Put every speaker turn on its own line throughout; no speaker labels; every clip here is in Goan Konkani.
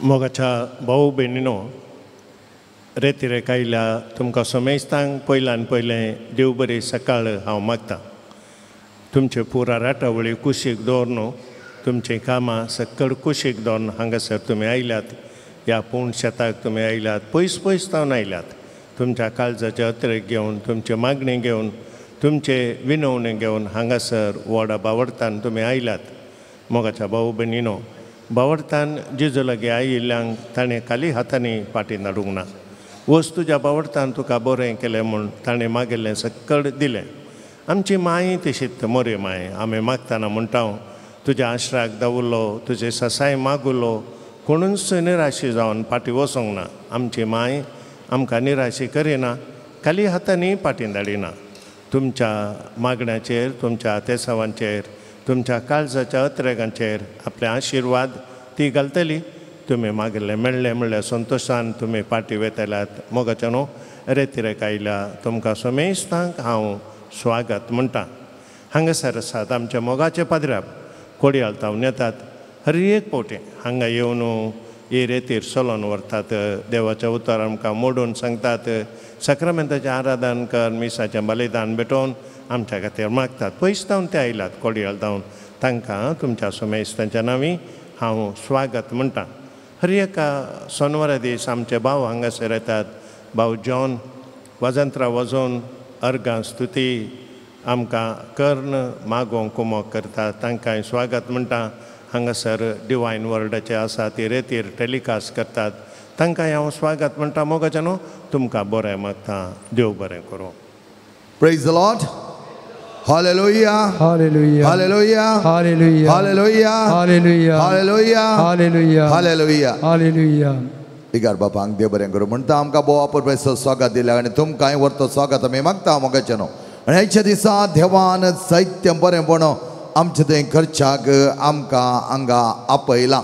मोगाच्या भाऊ भयणीनो, रेतिरेक आयल्या तुमकां समेस्तांक पयल्यान पयलें देव बरी सकाळ हांव मागतां. तुमचे पुरा राटावळी कुशीक दवर, तुमचीं कामां सक्कड कुशीक दवरून हांगासर तुमी आयल्यात. ह्या पूण शेताक तुमी आयल्यात, पयस पयस जावन आयल्यात. तुमच्या काळजाचे अत्रेक घेवन, तुमची मागणी घेवन, तुमचे विनवणी घेवन हांगासर व्हडा बावडतान तुमी आयल्यात. मोगाच्या भाऊ भयणीनो, बावडतान जेजू लागीं आयिल्ल्यांक ताणें खाली हातांनी फाटीं धाडूंक ना. वच तुज्या बावडतान तुका बरें केलें म्हूण ताणें मागिल्लें सक्कड दिलें. आमची माय तशीच मोरी माय, आमी मागतना म्हणटा तुज्या आश्राक दवरलो, तुजे ससाय मागुलो, कोणूच निराशी जावन फाटीं वचोंक ना. आमची माय आमकां निराशी करिना, खाली हातांनी फाटीं धाडिना. तुमच्या मागण्याचेर, तुमच्या तेसावांचेर, तुमच्या काळजाच्या अत्रेगांचेर आपले आशिर्वाद ती घालतली. तुमी मागिल्लें मेळ्ळें म्हणल्यार संतोशान तुमी फाटीं वेतल्यात. मोगाच्या न्हू रेतिरेक आयल्या तुमकां समेस्तांक हांव स्वागत म्हणटा. हांगासर आसात आमच्या मोगाचे पाद्र्याब, कोडयाळ तावन येतात. हर एक फावटी हांगा येवन ही रेतीर चलोवन व्हरतात. देवाचें उतर आमकां मोडून सांगतात. साक्रामेंताचें आराधन कर, मिसाचें बलिदान भेटोवन आमच्या खातीर मागतात. पयस जावन ते आयल्यात कोडयाळ जावन, तांकां तुमच्या समेस्तांच्या नांवी हांव स्वागत म्हणटा. हर एका सोनवारा दीस आमचे भाव हांगासर येतात. भाव जॉन वाजंत्रां वाजोवन अर्गां स्तुती आमकां कर्ण मागोवंक कुमोक करतात. तांकां स्वागत म्हणटा. हांगासर डिवायन वर्डाचे आसा ती रेतीर टेलिकास्ट करतात. तांकां हांव स्वागत म्हणटा. मोगाच्या न्हू तुमकां बरें मागता. देव बरें करूं.
Praise the Lord. Hallelujah.
Hallelujah.
Hallelujah.
Hallelujah.
Hallelujah.
Hallelujah.
Hallelujah.
Hallelujah.
Hallelujah.
Hallelujah.
इगार बापांक देव बरें करूं म्हणटा. आमकां भोव परमेश्वर स्वागत दिलें आनी तुमकांय व्हरतो स्वागत आमी मागता मोगाचें न्हू. आनी आयच्या दिसा देवान जायतें बरेंपण आमचें थंय खर्चाक आमकां हांगा आपयलां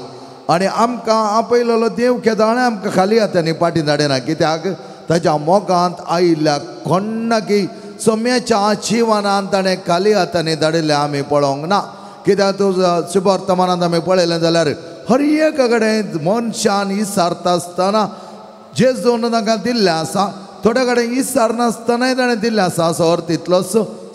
आनी आमकां आपयलेलो देव केदाळें आमकां खाली हातांनी फाटीं धाडिना. कित्याक ताच्या मोगांत आयिल्ल्या कोण्णाकी सोम्याच्या जिवनान ताणें खाली हातांनी धाडिल्लें आमी पळोवंक ना. कित्याक तूं शुभवर्तमानांत आमी पळयलें जाल्यार हर एका कडेन मनशान इसारता आसतना जेजून तांकां दिल्लें आसा. थोड्या कडेन इसारनासतनाय ताणें दिल्लें आसा. असो अर्थ इतलोच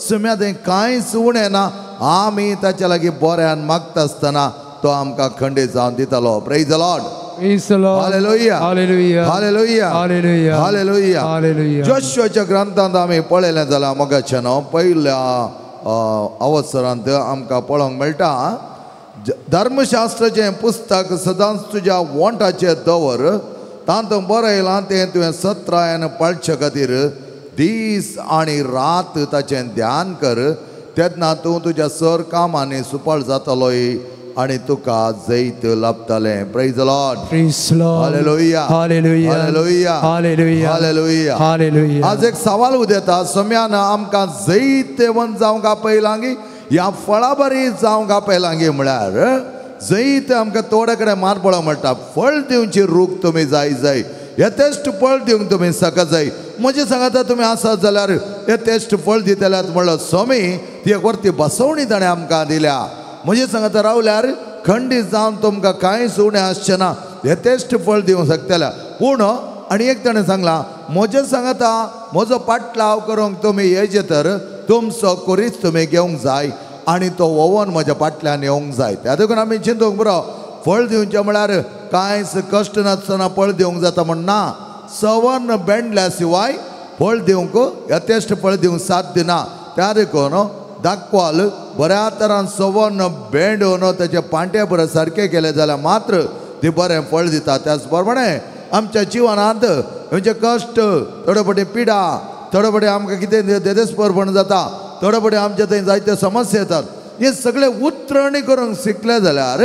सुम्या थंय कांयच उणें ना. आमी ताच्या लागीं बऱ्यान मागता आसतना तो आमकां खंडीत जावन दितालो. Praise the Lord.
Praise the Lord.
Hallelujah.
Hallelujah.
Hallelujah.
Hallelujah.
Hallelujah.
Hallelujah.
जोशुआच्या ग्रंथांत आमी पळयलें जाल्यार मोगाचें न्हू पयल्या अवसरांत आमकां पळोवंक मेळटा. धर्मशास्त्राचें पुस्तक सदांच तुज्या वोंटाचेर दवर, तातूंत बरयलां तें तुवें सत्रायन पाळचे खातीर दीस आनी रात ताचें ध्यान कर. तेन्ना तूं तुज्या सर कामांनी सुपळ जातलोय आनी तुका जैत लाभतलें. Praise the Lord.
Praise the Lord.
Hallelujah.
Hallelujah.
Hallelujah.
Hallelujah.
Hallelujah.
Hallelujah.
आज एक सवाल उदेता, सम्यान आमकां जैतवंत जावंक आपयलांगी ह्या फळाबरी जावंक आपयलांगी? म्हळ्यार जैत आमकां थोडे कडेन मार पळोवंक मेळटा. फळ दिवची रूख तुमी जाय जाय, यथेश्ट फळ दिवंक तुमी सक जाय. म्हजें सांगाता तुमी आसात जाल्यार यथेश्ट फळ दितल्यात म्हणलो स्वामी ती एक वरती बसवणी ताणें आमकां दिल्या. म्हजें सांगाता रावल्यार खंडीत जावन तुमकां कांयच उणें आसचें ना, यथेश्ट फळ दिवंक शकतल्या. पूण आनी एक ताणें सांगलां, म्हजें सांगाता म्हजो पाटलाव करूंक तुमी येयचे तर तुमचो कोरीच तुमी घेवंक जाय आनी तो ओवन म्हज्या फाटल्यान येवंक जाय. त्या देखून आमी चिंतूंक बरो फळ दिवचें म्हळ्यार कांयच कश्ट नासतना फळ दिवंक जाता म्हण ना. सवन बेंडल्या शिवाय फळ दिवंक यथेश्ट फळ दिवंक साथ दिना. त्या देखून दाखवाल बऱ्या तरान सवन बेंडून ताचे पांटे बरें सारकें केलें जाल्यार मात्र ती बरें फळ दिता. त्याच प्रमाणे आमच्या जिवनांत म्हणजे कश्ट, थोडे फावटी पिडा, थोडे फावटी आमकां कितें देदेस्परपण जाता, थोडे फावटी आमच्या थंय जायत्यो समस्या येतात. हे सगळे उतरणी करूंक शिकले जाल्यार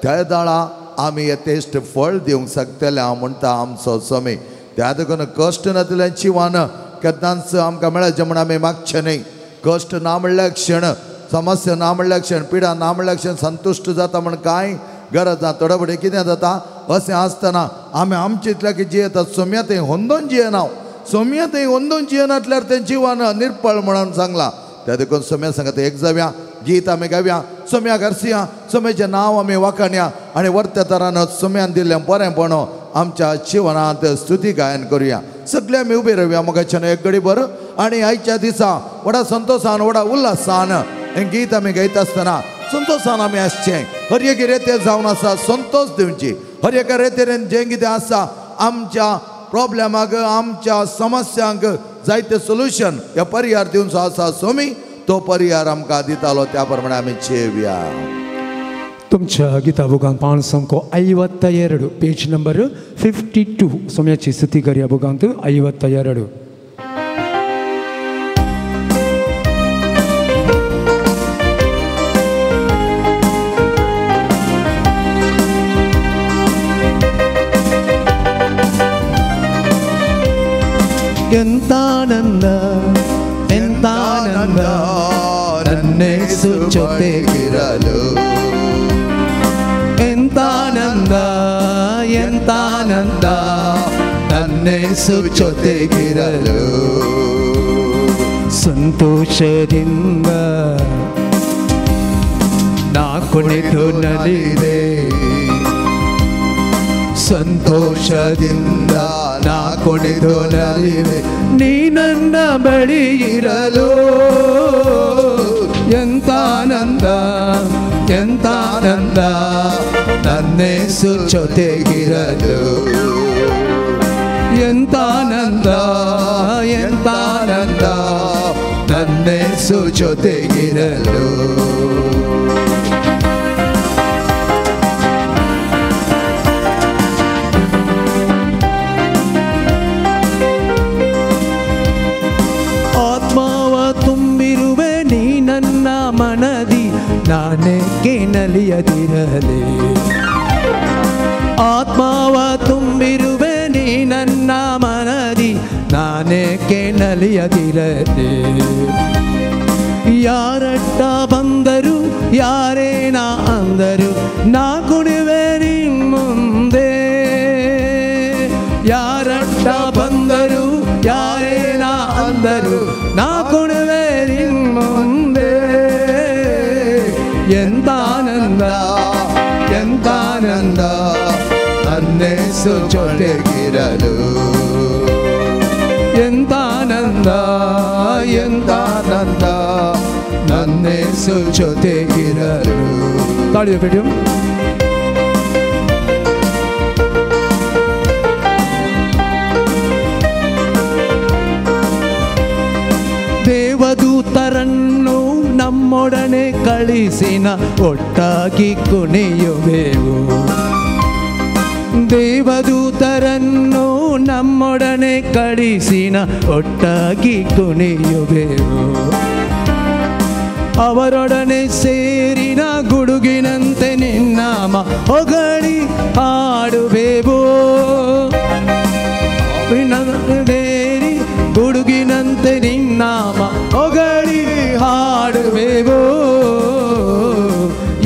त्या दाळा आमी यथेश्ट फळ दिवंक शकतले हांव म्हणटा आमचो स्वामी. त्या देखून कश्ट नातिल्लें जिवन केन्नाच आमकां मेळचें म्हूण आमी मागचें न्हय. कश्ट ना म्हणल्यार क्षण, समस्या ना म्हणल्यार क्षण, पिडा ना म्हणल्यार क्षण संतुश्ट जाता म्हण कांय गरज ना. थोडे फावटी कितें जाता अशें आसतना आमी आमचे इतल्या की जियेतात सोम्या थंय होंदोन जियेना. सोम्या थंय होंदोन जियेनातल्यार तें जिवन निर्पळ म्हणून सांगलां. त्या देखून सोम्या सांगता एक जावया गीत आमी गावया, सोम्याक हरसुया, सोम्याचें नांव आमी वाखाणया आनी वर्त्या तरान सोम्यान दिल्लें बरेंपण आमच्या जिवनांत स्तुती गायन करुया. सगळे आमी उबे रावया मोगाच्यान एक घडी भर आनी आयच्या दिसा व्हडा संतोशान व्हडा उल्हासान हें गीत आमी गायता आसतना संतोशान आमी आसचें. हर एक रेते जावन आसा संतोश दिवची, हर एका रेतेरेन जें कितें आसा आमच्या प्रॉब्लेमाक आमच्या समस्यांक जायते सोल्युशन ह्या पर्याय दिवचो आसा सोमी, तो पर्याय आमकां दितालो त्या प्रमाणे आमी चेवया.
तुमच्या गीता बुकांत पान संको 52, पेज नंबर 52. सोम्याची स्तुती करया बुकांत 52. ಎಂತಾನಂದ ಎಂತಾನಂದ ನನ್ನೇಸು ಜೊತೆಗಿರಲು, ಎಂತಾನಂದ ಎಂತಾನಂದ ನನ್ನೇಸು ಜೊತೆಗಿರಲು, ಸಂತೋಷದಿಂದ ನಾ ಕುಣಿದು ನಲಿದೆ, ಸಂತೋಷದಿಂದ ನಾ ಕುಣಿದು ನಲಿವೆ, ನೀ ನನ್ನ ಬಳಿ ಇರಲು ಎಂತಾನಂದ ಎಂತಾನಂದ ನನ್ನೇಸು ಜೊತೆಗಿರಲು, ಎಂತಾನಂದ ಎಂತಾನಂದ ನನ್ನೇಸು ಜೊತೆಗಿರಲು. ಆತ್ಮಾವ ತುಂಬಿರುವೆ ನೀ ನನ್ನ ಮನದಿ, ನಾನೇಕೆ ನಲಿಯದಿರಲಿ, ಆತ್ಮಾವ ತುಂಬಿರುವೆ ನೀ ನನ್ನ ಮನದಿ, ನಾನೇಕೆ ನಲಿಯದಿರಲಿ, ಯಾರಟ್ಟ ಬಂದರು ಯಾರೇನ ಅಂದರು ನಾ ಕುಣಿವೆ ನಿನ್ ಮುಂದೆ, ಯಾರಟ್ಟ ಬಂದರು ಯಾರೇನ ಅಂದರು ನಾ ಕುಣಿವೆ ನಿನ್ ಮುಂದೆ, ಎಂತಾನಂದ ಎಂತಾನಂದ
ನನ್ನೇಸು ಜೊತೆಗಿರಲು,
ಎಂತಾನಂದ
ಎಂತಾನಂದ ನನ್ನೇಸು ಜೊತೆಗಿರಲು.
ತಾಳಿಯ ವಿಡಿಯೋ. ದೇವದೂತರನ್ನು ನಮ್ಮೊಡನೆ ಕಳಿಸಿನ ಒಟ್ಟಾಗಿ ಕುಣಿಯುವೆವು, ದೇವದೂತರನ್ನು ನಮ್ಮೊಡನೆ ಕಳಿಸಿನ ಒಟ್ಟಾಗಿ ಕುಣಿಯುವೆವು, ಅವರೊಡನೆ ಸೇರಿನ ಗುಡುಗಿನಂತೆ ನಿನ್ನಾಮ ಹೊಗಳಿ ಹಾಡುವೆವು, ಬೇರಿ ಗುಡುಗಿನಂತೆ ನಿನ್ನಾಮ ಹೊಗಳಿ ಹಾಡುವೆವು,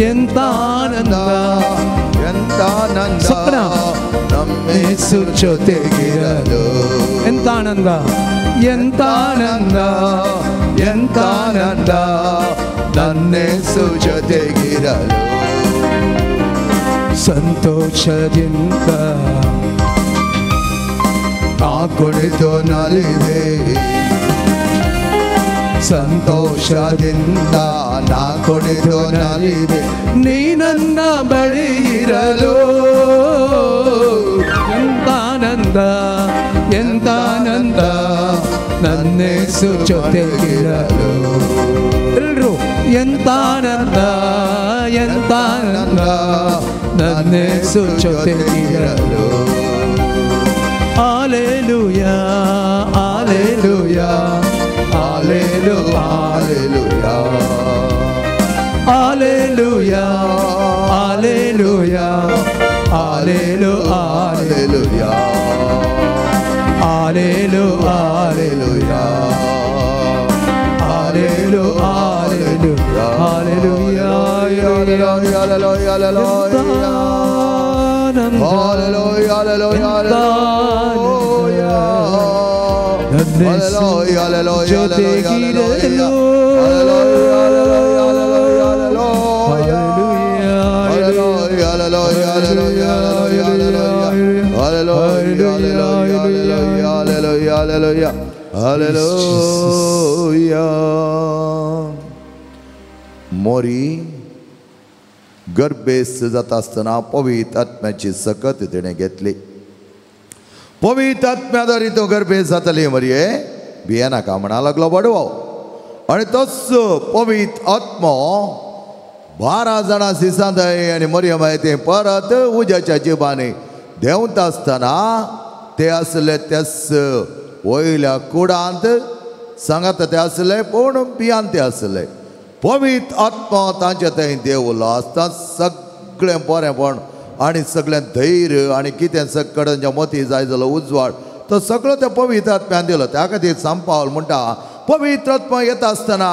ಎಂತಾನಂದ
ಎಂತಾನಂದ
ಸ್ವಪ್ನ
ನಮ್ಮೇಸು ಜೊತೆಗಿರಲು,
ಎಂತಾನಂದ ಎಂತಾನಂದ
ಎಂತಾನಂದ ನನ್ನೇಸು ಜೊತೆಗಿರಲು,
ಸಂತೋಷದಿಂದ
ನಾ ಕುಣಿದು ನಲಿವೆ, ಸಂತೋಷದಿಂದ ನಾ ಕುಣಿದು ನಲಿವೆ,
ನೀ ನನ್ನ ಬಳಿ ಇರಲು, ಎಂತಾನಂದ ಎಂತಾನಂದ ನನ್ನೇಸು ಜೊತೆಗಿರಲು, ಎಲ್ರು ಎಂತಾನಂದ ಎಂತಾನಂದ ನನ್ನೇಸು ಜೊತೆಗಿರಲು. Alleluia alleluia
alleluia
alleluia alleluia alleluia
alleluia
alleluia alleluia alleluia
alleluia
ಜೊತೆಗಿರಲು.
hallelujah, hallelujah, hallelujah, hallelujah, hallelujah, hallelujah. मोरी गर्भेस्त जाता आसतना पवित्र आत्म्याची सकत तिणें घेतली. पवित्र आत्म्या द्वारे तो गर्भेस्त जातली मरये भियेनाका म्हणा लागलो बडवो. आनी तोच पवित्र आत्मो 12 जाणां सिसांताय आनी मरियमाय ते परत उज्याच्या जिबांनी देंवता आसतना ते आसले त्याच वयल्या कुडांत सांगात ते आसले, पूण भियान ते आसले. पवित्र आत्मा तांचे थंय देवलो आसता सगळें बरेंपण आनी सगळें धैर्य आनी कितें सगळ्यांच्या मती जाय जालो उजवाड तो सगळो त्या पवित्र आत्म्यान दिलो. त्या खातीर संपावल म्हणटा पवित्र आत्मा येता आसतना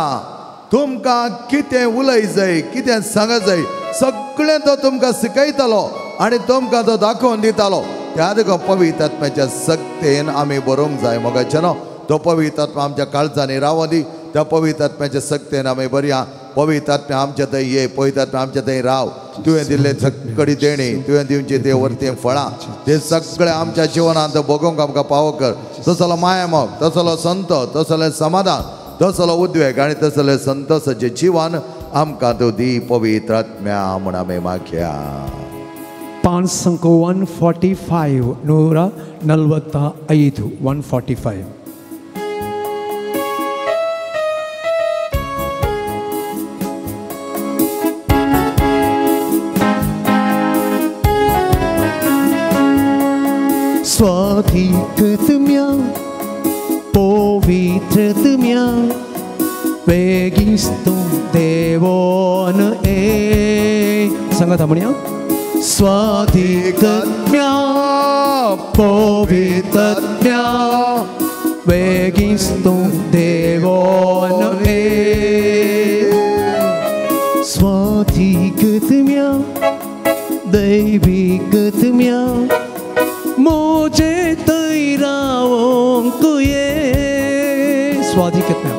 तुमकां कितें उलय जाय, कितें सांग जाय सगळें तो तुमकां शिकयतलो आनी तुमकां तो दाखोवन दितालो. त्या देखून पवित्र आत्म्याच्या सक्तेन आमी बरोवंक जाय मोगाचें न्हू. तो पवित्र आत्मा आमच्या काळजांनी रावों दी. त्या पवित्र आत्म्याच्या सक्तेन आमी बरया. पवित्र आत्म्या आमच्या थंय ये, पवित्र आत्म्या आमच्या थंय राव. तुवें दिल्ले सगळी देणी, तुवें दिवची ते वरती फळां ते सगळे आमच्या जिवनांत भोगोवंक आमकां पावो कर. तसलो मायामोग, तसलो संत, तसलें समाधान, तसलो उद्वेग आनी तसलें संतोषाचें जिवन आमकां तूं दी पवित्र आत्म्या म्हूण आमी मागया.
145 145 145. स्वाधिकत्म्या पवित्रत्म्या वेगिस्तु देवोन ए. सांगात म्हणया स्वाधिकत्म्या पवित्रत्म्या वेगिस्तु देवोन ए. स्वाधिकत्म्या दैविकत्म्या मोजे तैरावोंक ये. स्वाधिकत्म्या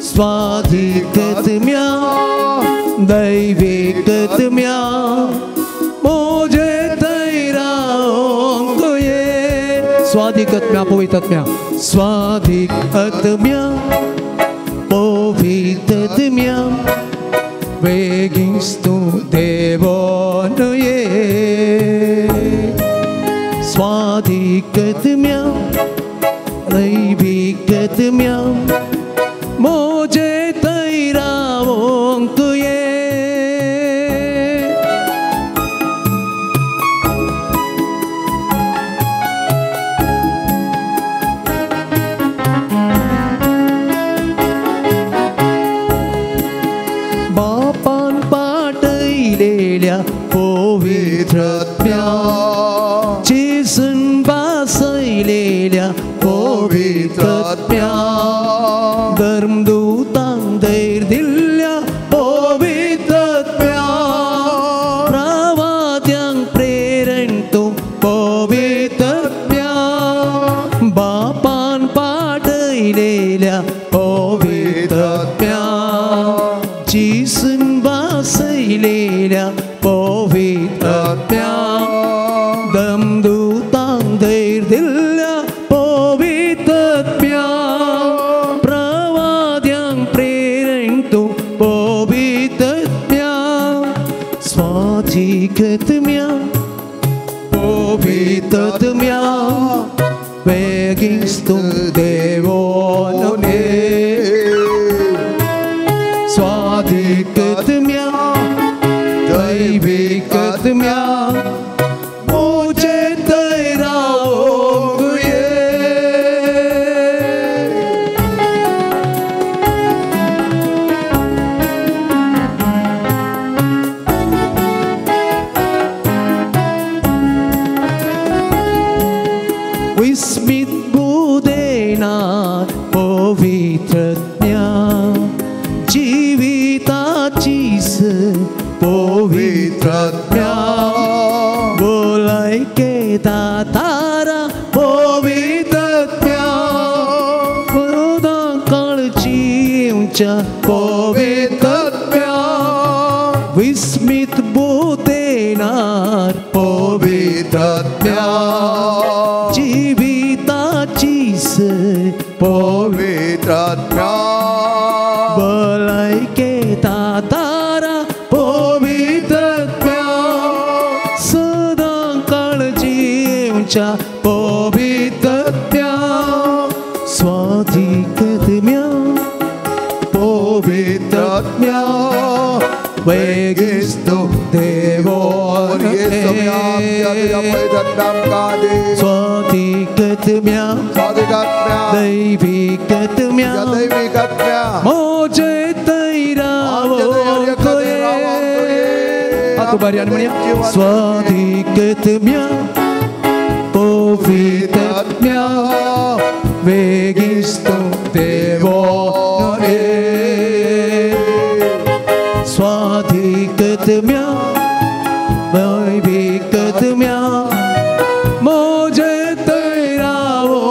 स्वाधिकत्म्या दैविकत्म्या मोजे तैरावोंक ये. स्वाधिकत्म्या पवित्रत्म्या स्वाधिकत्म्या पवित्रत्म्या वेगिस्तु देवोन ये. स्वाधिकत्म्या दैविकत्म्या मोजे तैरावोंक ये. बापान पाटयलेल्या पवित्रत्म्या जेजून बासयलेल्या पवित्रत्म्या धर्मदूतान धैर्य दिल्ल्या पवित्रत्म्या प्रवाद्यांक प्रेरण तूं पवित्रत्म्या बापान पाटयलेल्या पवित्रत्म्या जेजून बासयलेल्या पवित्रत्म्या धर्मदूतान धैर्य दिल्ल्या पवित्रत्म्या प्रवाद्यांक प्रेरण तूं पवित्रत्म्या स्वाधिकत्म्या पवित्रत्म्या वेगिस्तु देवोन ए. स्वाधिकत्म्या दैविकत्म्या मोजे तैरावोंक ये. विस्मित बुदेना पवित्रज्ञा जिविताचीस पवित्रज्ञा बोलायके दातारा पवित्रज्ञा काळजी पवित्रज्ञा विस्मित बुदेनार तुज्या पवित्रत्या स्वाधिकत्म्या पवित्रत्म्या वेगिस्तु देवो स्वाधिकत्म्या दैविकत्म्या मोजे तैरावो स्वाधिकत्म्या पवित्रत्म्या वेगिस्तु देवो स्वाधिकत्म्या दैविकत्म्या मोजे तैरावो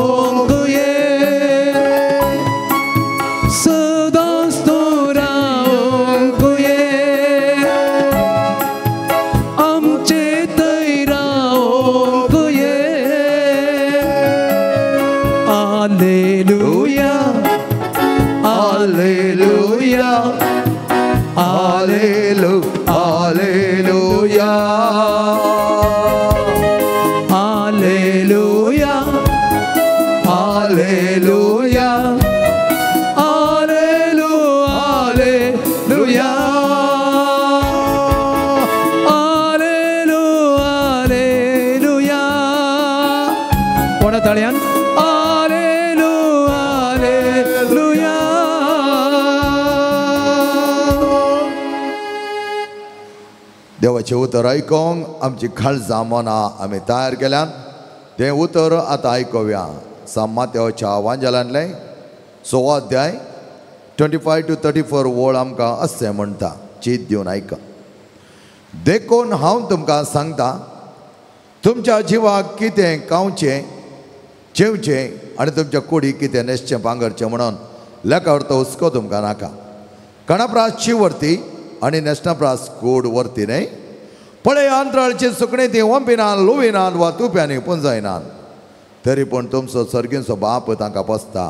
सदास्तु रावो आमचे तैरावो Alleluia, Alleluia,
Alleluia, Alleluia,
Alleluia, Alleluia, Alleluia, Alleluia, Alleluia. कोणा ताळयान Alleluia, Alleluia.
देवाचें उतर आयकोंक आमची काळजां मनां आमी तयार केल्यान तें उतर आतां आयकुया. सांत मातेवाच्या वांजेलांतलें 6 अध्याय 25 to 34 वळ आमकां अशें म्हणटा, चीत दिवन आयका. देखून हांव तुमकां सांगता, तुमच्या जिवाक कितें खावचें जेवचें आनी तुमच्या कुडीक कितें न्हेसचें पांगरचें म्हणून लेखावर हुस्को तुमकां नाका. कणाप्रास ची वरती आनी न्हेसणाप्रास कूड वरती न्हय. पळय अंतराळची सुकणीं ती वंपिनान लुविनान वा तुप्यांनी पुंजायनान, तरी पूण तुमचो सर्गींचो बाप तांकां पोसता.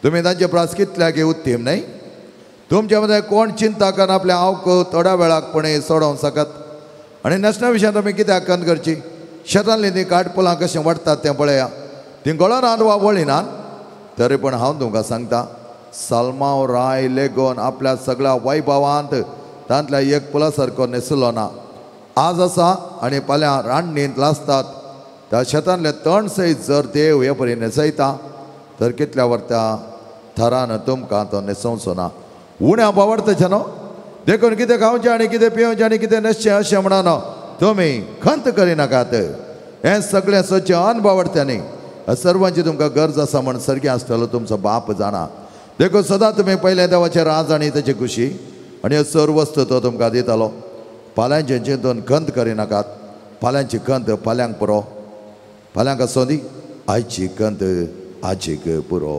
तुमी तांचे प्रास कितल्याक उत्तीम न्हय. तुमच्या मदें कोण चिंता करून आपल्या आवक थोड्या वेळाक पणे सोडोवंक शकत. आनी न्हेसणा विशयान तुमी कित्याक खंत करची? शेतांतलीं तीं काटपुलां कशीं वाडटात तें पळया, तीं गळनात वा वळिनात. तरी पूण हांव तुमकां सांगता, सलमाव राय लेगोन आपल्या सगळ्या वैभवांत तांतल्या एक पुला सारको न्हेसलो ना. आज आसा आनी फाल्यां रांडणींत लासतात त्या शेतांतले तण सयत जर देव हे परी न्हेसयता तर कितल्या वरत्या थरान तुमकां तो न्हेसोवचो ना. उण्या बावडतचें न्हू. देखून कितें खावचें आनी कितें पिवचें आनी कितें न्हेसचें अशें म्हणना तुमी खंत करिनाकात. हें सगळें सोदचें अनबावडत्यांनी सर्वांची तुमकां गरज आसा म्हण सर्गी आसतलो तुमचो बाप जाणा. देखून सदां तुमी पयलें देवाचें राज आनी तेची खुशी आनी सर्व वस्तू तो तुमकां दितालो. फाल्यांचें चिंतून खंत करिनाकात. फाल्यांची खंत फाल्यांक पुरो, फाल्यांक आसूं दी, आयची खंत आजीक पुरो.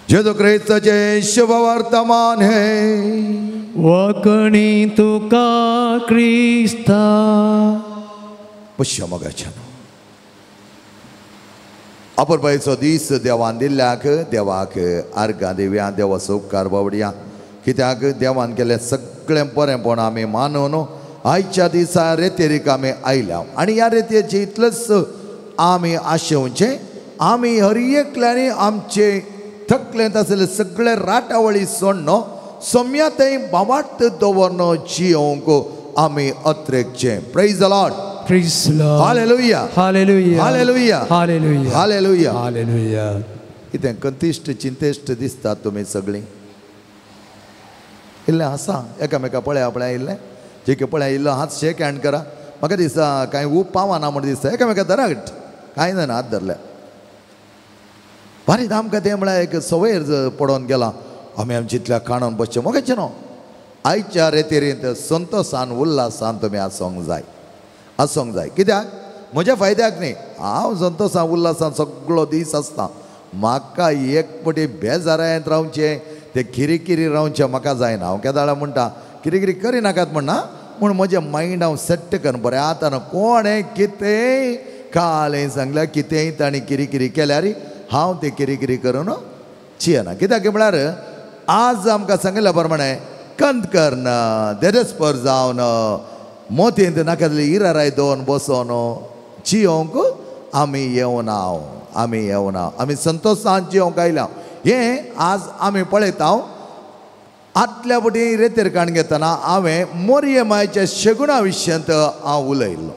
जेजू क्रिस्ताचें शुभवर्तमान हें.
वकणी तुका क्रिस्ता.
पश्य मोगाच्यान अपुरबायेचो दीस देवान दिल्ल्याक देवाक आर्गां दिवया, देवाचो उपकार बावडया. कित्याक देवान केलें सगळें बरेंपण आमी मानून आयच्या दिसा रेतेरीक आमी आयल्या. आनी ह्या रेतेचे इतलेंच आमी आशेवचें, आमी हर एकल्यांनी आमचे थकलेंत आसले सगळे राटावळी सोडनो सोम्या थंय बावाट दवरन जियोंक आमी अत्रेकचें. Praise the Lord.
Praise the Lord.
Hallelujah.
Hallelujah.
Hallelujah.
Hallelujah.
Hallelujah.
Hallelujah.
कितें कंतिश्ट चिंतेश्ट दिसतात तुमी सगळीं. इल्लें आसा एकामेका पळया पळया इल्लें जेके पळया इल्लो हात शेक हँड करा. म्हाका दिसता कांय ऊब पावना म्हण दिसता. एकामेका धरा कांय जायना हात धरल्या बारीक. आमकां तें म्हळ्यार एक संवय पडोवन गेला आमी आमची इतल्या काणून बसचें मोगाचें न्हू. आयच्या रेतेरींत संतोसान उल्हासान तुमी आसूंक जाय, आसूंक जाय. कित्याक म्हज्या फायद्याक न्ही, हांव संतोसान उल्हासान सगळो दीस आसता. म्हाका एक पटी बेजारायत रावचें ते किरिकिरी रावचें म्हाका जायना. हांव केदाळा म्हणटा किरिकिरी करिनाकात म्हणना, पूण म्हजें मायंड हांव सेट करून बरें आतां कोणें कितेंय काल सांगल्यार कितेंय तांणी किरिकिरी केल्यार हांव ते किरिकिरी करून चियना. कित्याक म्हळ्यार आज आमकां सांगिल्ल्या प्रमाणे कंत करन देदेस्पर जावन मोतयेंत नाका जाल्यार इराराय दवरून बसोन जियोंक आमी येवना, आमी येवना, आमी संतोशान जियोंक आयल्या. हें आज आमी पळयता. आतल्या पटी रेतेर काण घेतना हांवें मोरये मायच्या शेगुणा विशयांत हांव उलयल्लो.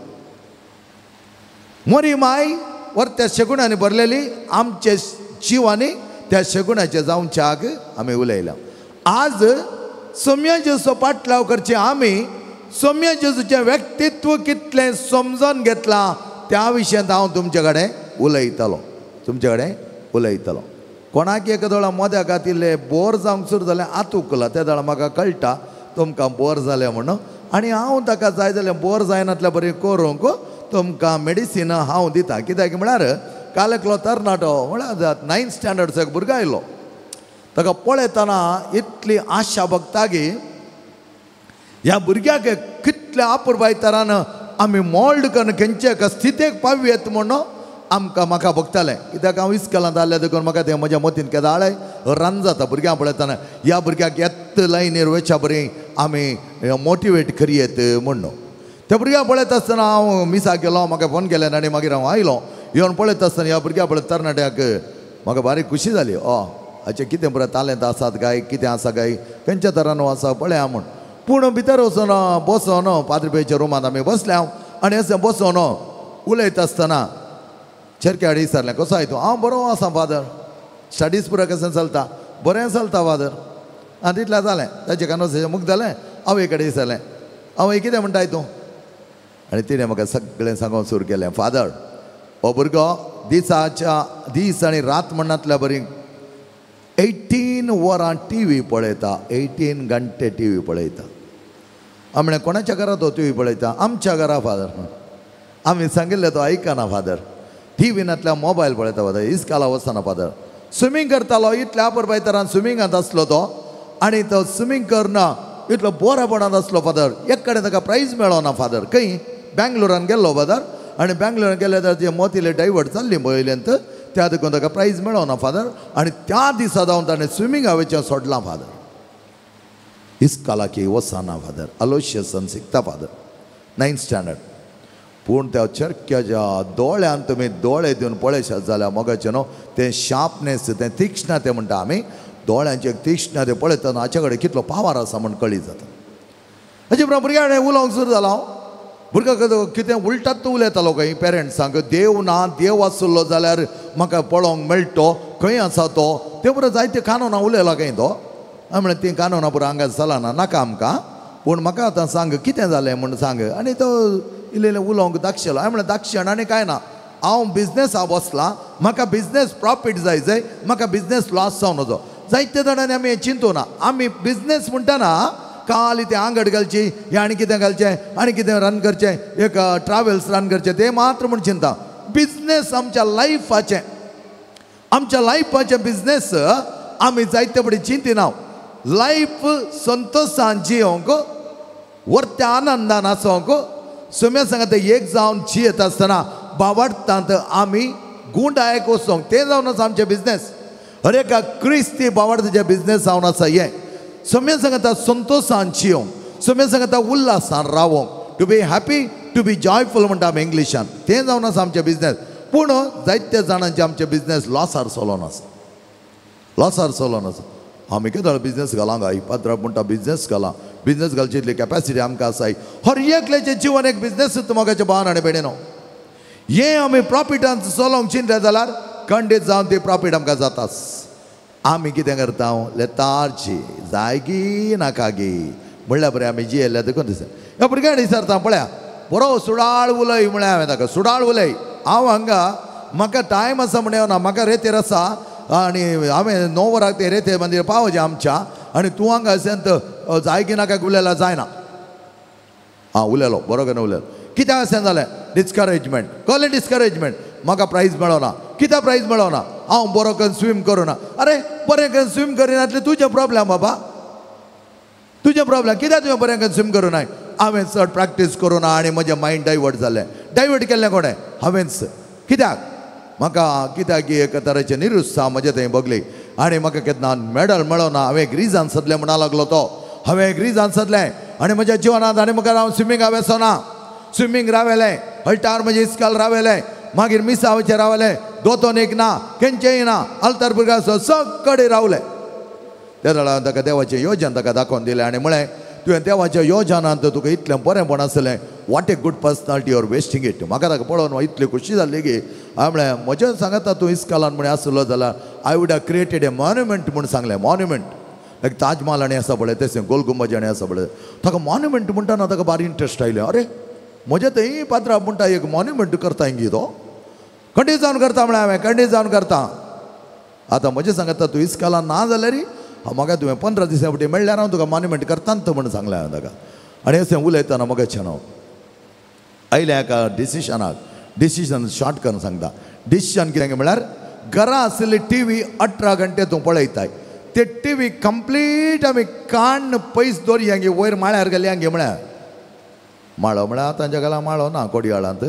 मोरी माय वर त्या शेगुणांनी भरलेली आमचे जिवांनी त्या शेगुणाचे जावच्याक आमी उलयल्या. आज सोम्या जेजूचो पाटलाव करचे आमी सोम्या जेजूचें व्यक्तित्व कितलें समजून घेतलां त्या विशयांत हांव तुमचे कडेन उलयतलो, तुमचे कडेन उलयतलो. कोणाक एक दोळा मोद्या घातिल्ले बोर जावंक सुरू जालें आतुकला त्या दोळा म्हाका कळटा तुमकां बोर जालें म्हणून, आनी हांव ताका जाय जाल्यार बोर जायनातल्या बरें करूंक तुमकां मेडिसीन हांव दिता. कित्याक म्हळ्यार काल एकलो तरणाटो म्हळ्यार 9th स्टँडर्डचो एक भुरगो आयलो. ताका पळयतना इतली आशा भोगता की ह्या भुरग्याक कितल्या अपुरबाय तरान आमी मोल्ड करून खंयचे एका स्थितेक पावयेत म्हणून आमकां म्हाका भोगतालें. कित्याक हांव इस्कलांत आसलें देखून म्हाका तें म्हज्या मतीन केदाळें रान जाता भुरग्यांक पळयतना ह्या भुरग्याक येत लायनीर वयच्या बरी आमी मोटिवेट करयेत म्हणून. त्या भुरग्यांक पळयता आसतना हांव मिसाक गेलो, म्हाका फोन केले आनी मागीर हांव आयलो. येवन पळयता आसतना ह्या भुरग्या पळयत तरणाट्याक म्हाका बारीक खुशी जाली. हाचें कितें बरें तालेंत आसात काय कितें आसा काय खंयच्या तरान आसा पळया म्हूण. पूण भितर वचून बसोन पाद्रीपेच्या रुमांत आमी बसले हांव आनी अशें बसोन उलयता आसतना चरक्या हाडी विचारलें कसो I तूं? हांव बरो आसा फादर, स्टडीज पुरो कशें चलता? बरें चलता फादर. आनी तितलें जालें ताचें कन्वर्सेशन मुक्त जालें. आवय कडेन विचारलें आवय कितें म्हणटाय तूं? आनी तिणें म्हाका सगळें सांगूंक सुरू केलें. फादर हो भुरगो दिसाच्या दीस आनी रात म्हणनातल्या बरी 18 वरां टी व्ही पळयता, 18 घंटे टी व्ही पळयता. हांव म्हणलें कोणाच्या घरा तो टी व्ही पळयता? आमच्या घरा फादर. आमी सांगिल्लें तो आयकना फादर, टी व्ही नातल्या मोबायल पळयता फादर, इस्काला वचना फादर. स्विमींग करतालो इतल्या अपुरबाय तरान स्विमिंगांत आसलो तो आनी तो स्विमींग करना इतलो बोरापणांत आसलो फादर. एक कडेन ताका प्रायज मेळना फादर. खंय बेंगलोरान गेल्लो फादर आनी बेंगलोरान गेले जाल्यार ते मोतीले डायवर्ट जाल्ली पयल्यांत त्या देखून ताका प्रायज मेळना फादर. आनी त्या दिसा जावन ताणें स्विमिंगा वयचें सोडलां फादर. इस्कालाकी वचना फादर, अलोशियसान शिकता फादर 9th standard. पूण त्या चरक्याच्या दोळ्यान तुमी दोळे दिवन पळयशात जाल्यार मोगाचें न्हू तें शार्पनेस तें तीक्ष्ण तें म्हणटा आमी दोळ्यांचें तीक्ष्ण तें पळयतना हाचे कडेन कितलो पावर आसा म्हूण कळी जाता. हाचे उपरांत भुरग्या कडेन उलोवंक सुरू जालो हांव. भुरग्याक कितें उलटात तो उलयतालो खंय पेरंट्सांक, देव ना देव आसलो जाल्यार म्हाका पळोवंक मेळटो खंय आसा तो. ते बरोबर जायते कानूनां उलयला खंय तो. हांवें म्हणलें तीं कानूनां पुरो हांगा चलना नाका आमकां, पूण म्हाका आतां सांग कितें जालें म्हूण सांग. आनी तो इल्लें इल्लें उलोवंक दाखयलो. हांवें म्हणलें दाक्षण आनी कांय ना, हांव बिजनेसा बसलां, म्हाका बिजनेस प्रॉफीट जाय जाय, म्हाका बिजनेस लॉस जावं नजो. जायते जाणांनी आमी हें चिंतूना. आमी बिजनेस म्हणटना काल तें आंगड घालची हें आनी कितें घालचें आनी कितें रन करचें एक ट्रावल्स रन करचें तें मात्र म्हूण चिंता. बिजनेस आमच्या लायफाचें, आमच्या लायफाचें बिजनेस आमी जायते फुडें चिंतिना. लायफ संतोशान जियोंक वरत्या आनंदान आसोंक सोम्या सांगता एक जावन जियेत आसतना बावडटांत आमी गुंडायक वचोंक तें जावन आसा आमचें बिजनेस. हर एका क्रिस्ती बावडताचें बिजनेस जावन आसा हें. सोम्या सांगता संतोशान जियोंक, सोम्या सांगता उल्हासान रावोंक, to be happy to be joyful म्हणटा आमी इंग्लिशान, तें जावन आसा आमचें बिजनेस. पूण जायते जाणांचे आमचें बिजनेस लॉसार चलोन आसा, लॉसार चलोन आसा. आमी केदो बिजनेस घालां गाय पाद्रा म्हणटा बिजनेस घालां, बिजनेस घालची इतली कॅपॅसिटी आमकां आसाय. हर एकल्याचें जिवन एक बिजनेस मोगाचें भावन आनी भयणीनो. हें आमी प्रॉफिटान चलोवंक चिंतलें जाल्यार खंडीत जावन ती प्रॉफीट आमकां जाताच. आमी कितें करता लेतारची जायगी नाका गी म्हणल्यार बरें आमी जियेल्ल्या देखून दिसता. ह्या भुरग्यांक विचारता पळया बरो सुडाळ उलय म्हळ्यार हांवें ताका सुडाळ उलय. हांव हांगा म्हाका टायम आसा म्हण येवना, म्हाका रेतेर आसा आनी हांवें 9 वराक ते रेते मंदीर पावचें आमच्या आनी तूं हांगा अशेंत जायगी नाका उलयला जायना. आं उलयलो बरो करून उलयलो. कित्याक अशें जालें? डिस्करेजमेंट. कहलें डिस्करेजमेंट? म्हाका प्रायज मेळना. कित्याक प्रायज मेळना? हांव बरो करून स्वीम करूना. अरे बरें करून स्वीम करिनातलें तुजें प्रॉब्लम बाबा, तुजें प्रॉब्लम. कित्याक तुवें बरें करून स्वीम करूं नाय? हांवें चड प्रॅक्टीस करूं ना आनी म्हजें मायंड डायवर्ट जालें. डायवर्ट केल्लें कोणें? हांवेंच. कित्याक? म्हाका कित्याक की एक तरेचें निरुत्साह म्हजें थंय बगली आनी म्हाका केन्ना मॅडल मेळना. हांवें एक रिजन सोदलें म्हणा लागलो तो. हांवें एक रिजन सोदलें. आनी म्हज्या जिवनांत आनी मुखार हांव स्विमींगा वेसना, स्विमींग रावेलें, हळटार म्हजें इस्काल रावेलें, मागीर मिसावाचें रावलें, दोतोन एक ना, खंयचेंय ना, आल्तार भुरग्याचो सगळे रावले. त्या वेळार ताका देवाचें योजन ताका दाखोवन दिलें आनी म्हळें तुवें देवाच्या योजनांत तुका इतलें बरेंपण आसलें, what a good personality your wasting it. म्हाका ताका पळोवन इतली खुशी जाली की हांवें म्हळें म्हजें सांगता तूं इस्कालान म्हण आसलो जाल्यार I would have created a monument म्हूण सांगलें. मॉन्युमेंट लायक ताजमहाल आनी आसा पळय तशें गोलगुंबज आनी आसा पळय, ताका मॉन्युमेंट म्हणटा ताका भारी इंट्रस्ट आयलें. अरे म्हजें थंय पात्रा म्हणटा एक मॉन्युमेंट करता गी तो खंडीत जावन करता म्हळ्यार हांवें खंडीत जावन करता. आतां म्हजें सांगता तूं इस्कालान ना जाल्यार म्हाका तुवें 15 दिसां फावटी मेळ्ळ्यार हांव तुका मॉन्युमेंट करता म्हूण सांगलें हांवें ताका. आनी अशें उलयतना म्हाका हांव आयलें एका डिसिशनाक. डिसिशन शॉर्ट करून सांगता. डिसिशन कितें म्हळ्यार घरा आशिल्ली टी व्ही 18 घंटे तूं पळयताय, ते टी व्ही कंप्लीट आमी काण्ण पयस दवरया गे वयर माळ्यार गेले गे म्हळ्यार माळो म्हळ्यार तांच्या घाला माळो ना कोडयाळांत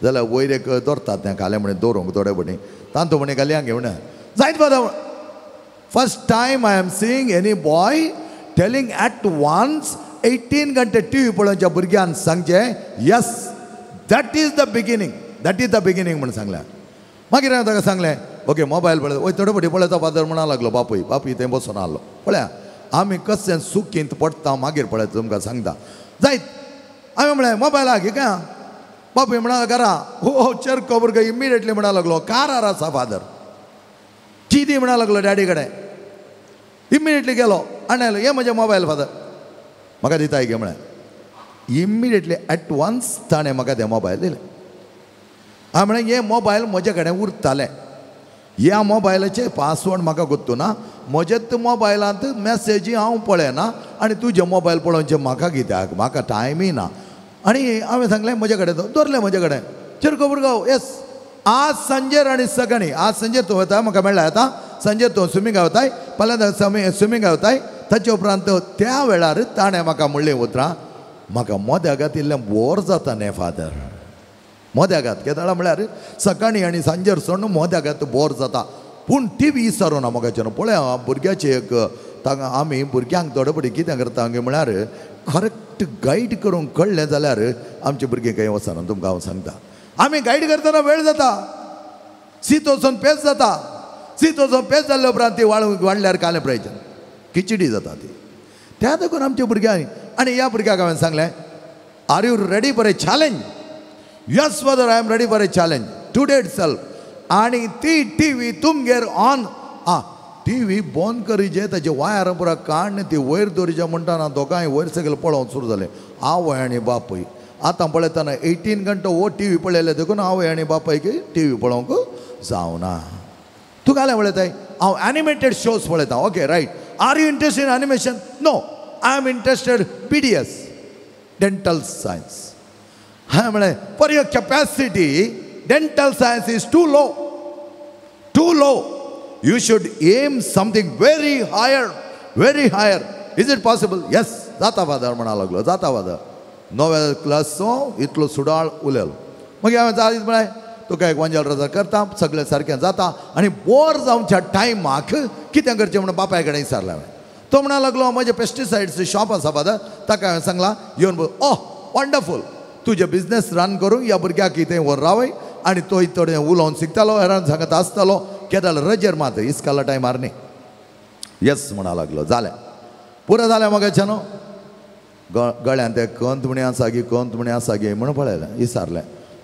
जाल्यार वयर एक दवरतात तें खालें म्हणे दवरूंक थोडे पटी तांतू म्हणे घालया गे म्हळ्यार जायत बादा. First time I am seeing any boy telling at once 18 घंटे टी व्ही पळोवच्या भुरग्यान सांगचें yes that is the beginning, that is the beginning म्हूण सांगलें. मागीर हांवें ताका सांगलें ओके मोबायल पळय वय थोडे फावटी पळयता फादर म्हणा लागलो बापूय, बापूय थंय बसून आहलो. पळया आमी कशें सुकींत पडटा मागीर पळयता तुमकां सांगता जायत. हांवें म्हळें मोबायलाक घे काय बापूय म्हणा घरा हो चेरको भुरगो इमिडिएटली म्हणा लागलो कारार आसा फादर कितें म्हणा लागलो डॅडी कडेन. इमिडिएटली गेलो आनी आयलो हे म्हजें मोबायल फादर म्हाका दिताय गे म्हळें. इमिडिएटली एट वन्स ताणें म्हाका तें मोबायल दिलें. हांवें म्हळें हें मोबायल म्हजे कडेन उरतालें, ह्या मोबायलाचें पासवर्ड म्हाका गोत्तू ना, म्हजेच मोबायलांत मॅसेजी हांव पळयना आनी तुजें मोबायल पळोवचें म्हाका कित्याक, म्हाका टायमूय ना. आनी हांवें सांगलें म्हजे कडेन दवरलें म्हजे कडेन चेरको भुरगो येस आज सांजेर आनी सकाळीं आज सांजेर तूं वता म्हाका मेळ्ळा आतां सांजेर तूं स्विमींगा वताय फाल्यां स्विमींगा वताय. ताचे उपरांत त्या वेळार ताणें म्हाका म्हणलें उतरां म्हाका मोद्यागात इल्लें बोर जाता न्ही फादर. मोद्यागात केदाळा म्हळ्यार सकाळीं आनी सांजेर सोडून मोद्यागात बोर जाता पूण टी व्ही विसरूना म्हाका. पळय भुरग्याचें एक तांगा आमी भुरग्यांक थोडे फावटी कितें करता म्हळ्यार करेक्ट गायड करूंक कळ्ळें जाल्यार आमचे भुरगीं खंय वचना. तुमकां हांव सांगता आमी गायड करतना वेळ जाता, शीत वचून पेज जाता, शीत वचून पेज जाल्ल्या उपरांत ती वाडल्यार कालें प्रयोजन खिचडी जाता ती. त्या देखून आमच्या भुरग्यांनी आनी ह्या भुरग्याक हांवें सांगलें are you ready for a challenge? Yes father I am ready for a challenge today itself. आनी ती टी व्ही तुमगेर ऑन आं टी व्ही बंद करीजे ताजे वायर पुरा काडून ती वयर दवरिजे म्हणटा ना दोगांय वयर सगळें पळोवंक सुरू जालें आवय आनी बापूय. आतां पळयतना 18 घंटो हो टी व्ही पळयले देखून आवय आनी बापायक टी व्ही पळोवंक जावना. तूं कालें पळयताय हांव एनिमेटेड शोज पळयता. Okay right, are you interested in animation? No, I am interested BDS dental science. हांवें म्हळें for your capacity dental science is too low, too low. You should aim something very higher, very higher. Is it possible? Yes जाता फादर म्हणा लागलो जाता फादर. नव्या क्लासचो इतलो सुडाळ उलयलो. मागीर हांवें जायत म्हळें तुका एक वंजाल रजा करता सगळें सारकें जाता. आनी बोर जावच्या टायमाक कितें करचें म्हणून बापाय कडेन विचारलें हांवें. तो म्हणा लागलो म्हजें पेस्टिसायड्स शॉप आसा फादर, ताका हांवें सांगलां येवन ओह वंडरफूल तुजें बिजनेस रन करूंक ह्या भुरग्याक कितें व्हर रावय. आनी तोय थोडें उलोवन शिकतालो हेरान सांगत आसतालो केदाळ रजेर मात इस्काला टायमार न्ही. येस म्हणा लागलो जालें पुरो जालें म्हाका न्हू गळ्यान ते कंत म्हणे आसा गे कंत म्हणे आसा गे म्हणून पळयलें विचारलें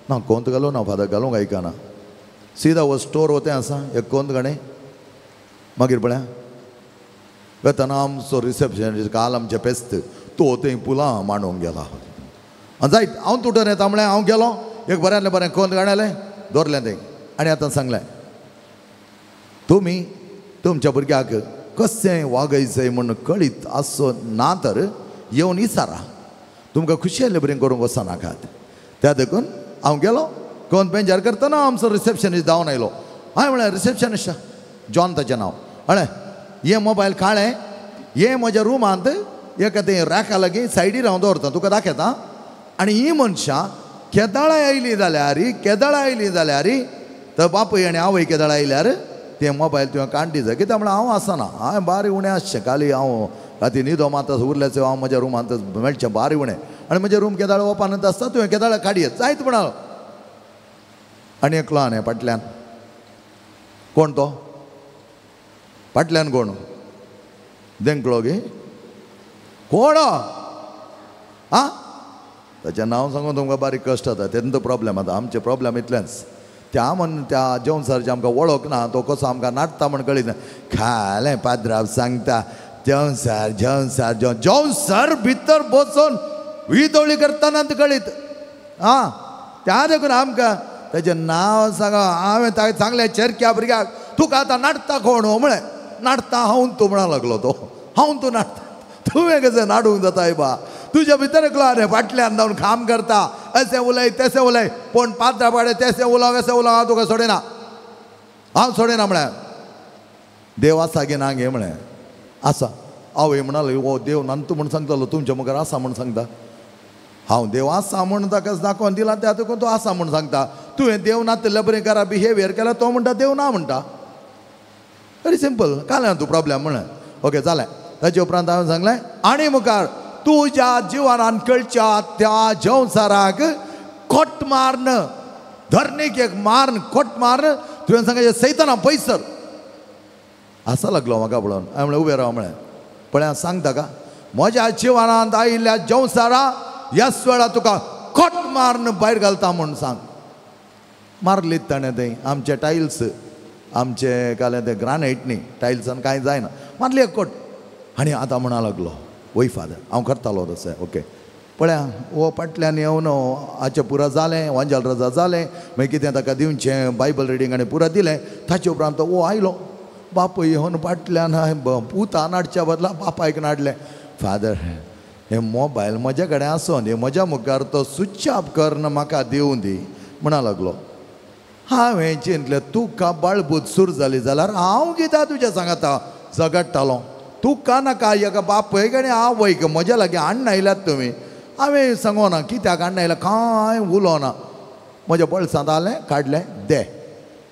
ना कोंत घालूं ना फादर घालूंक आयकना सिदा हो स्टोर हो तें आसा एक कोंत घाणे. मागीर पळया वेतना आमचो रिसेप्शनिस्ट काल आमचें पेस्त तो थंय पुलां मांडूंक गेला आनी जायत हांव तुटून येता म्हळें हांव गेलो एक बऱ्यांतलें बरें कोंत घाणेलें दवरलें थंय. आनी आतां सांगलें तुमी तुमच्या भुरग्याक कशें वागयचें म्हूण कळीत आसचो ना तर येवन विचारा तुमकां खुशेले बरें करूंक वचनाकात. त्या देखून हांव गेलो कोण पेंजार करतना आमचो रिसेप्शनिस्ट धांवन आयलो. हांवें म्हळें रिसेप्शनिस्ट जॉन ताचें नांव, म्हळें हें मोबायल काळें हें म्हज्या रुमांत एका तें रॅका लागीं सायडीर हांव दवरता तुका दाखयता. आनी ही मनशां केदाळां आयलीं जाल्यार केदाळां आयलीं जाल्यार तर बापूय आनी आवय केदाळां आयल्यार तें मोबायल तुवें काडली जाय. कित्याक म्हळ्यार हांव आसना हांवें बारी उणें आसचें खाली हांव राती न्हिदो मात उरल्याचो हांव म्हज्या रुमांत मेळचें बारी उणें आनी म्हजें रूम केदाळ ओपनत आसता तुवें केदाळ काडयेत जायत म्हणालो. आनी एकलो आनी फाटल्यान कोण तो फाटल्यान कोण देंकलो गे कोण आं ताचें नांव सांगून तुमकां बारीक कश्ट जाता. तेन्ना प्रॉब्लेम आतां आमचे प्रॉब्लेम इतलेंच त्या म्हण त्या जेवण सराचें आमकां वळख ना तो कसो आमकां नाटता म्हण कळीत ना. खालें पाद्राव सांगता जेवण सर जेवण सर जेवण जेवण सर भितर बसून विदोळी करतना कळीत आं त्या देखून आमकां ताचें नांव सांगा. हांवें ताका सांगलें चेरक्या भुरग्याक तुका आतां नाटता कोण हो म्हळें नाटता हांव तूं म्हणा लागलो तो हांव तूं नाटता तुवें कशें नाडूंक जाता बा तुज्या भितर एकलो आरे फाटल्यान जावन काम करता अशें उलय तशें उलय पूण पात्रा पाडे तेसें उलोवंक अशें उलोवंक हांव तुका सोडिना हांव सोडिना म्हळें. देव आसा गे ना गे म्हळें आसा. आवय म्हणालो हो देव नानतू म्हूण सांगतालो तुमच्या मुखार आसा म्हूण सांगता हांव देव आसा म्हूण ताका दाखोवन दिला त्या देखून तो आसा म्हूण सांगता. तुवें देव नातिल्ल्या बरें घरा बिहेवियर केला तो म्हणटा देव ना म्हणटा. व्हेरी सिंपल काल तूं प्रॉब्लेम म्हणलें. ओके जालें. ताचे उपरांत हांवें सांगलें आनी मुखार तुज्या जिवनान कळच्या त्या जेवसाराक खोट माਰਨ धरणीक एक माਰਨ खोट माਰਨ तुवें सांगायचें सैताना पयसर आसा लागलो म्हाका पळोवन. हांवें म्हणलें उबें राव म्हळें पळय हांव सांगता का म्हज्या जिवनांत आयिल्ल्या जेवसारा ह्याच वेळा तुका खोट माਰਨ भायर घालता म्हूण सांग. मारलीत ताणें थंय आमचे टायल्स आमचे कालें तें ग्रानायट न्ही टायल्सान कांय जायना मारली एक कोट. आनी आतां म्हणा लागलो वय फादर हांव करतालो तशें. ओके पळया हो फाटल्यान येवन हाचें पुरा जालें वांजाल रजा जालें मागीर कितें ताका दिवचें बायबल रिडींग आनी पुरा दिलें. ताचे उपरांत हो आयलो बापूय येवन फाटल्यान पुता नाडच्या बदला बापायक नाडलें. फादर हे मोबायल म्हज्या कडेन आसून दी म्हज्या मुखार तो स्विच ऑफ करून म्हाका दिवं दी म्हणा लागलो. हांवें चिंतलें तुका बाळबूत सूर जाली जाल्यार हांव कित्याक तुज्या सांगाता झगडटालो तुका नाका एका बापयक आनी आवयक म्हज्या लागीं हाडून आयल्यात तुमी. हांवें सांगोना कित्याक हाडून आयल्या कांय उलोवना म्हज्या बळसांत आलें काडलें दे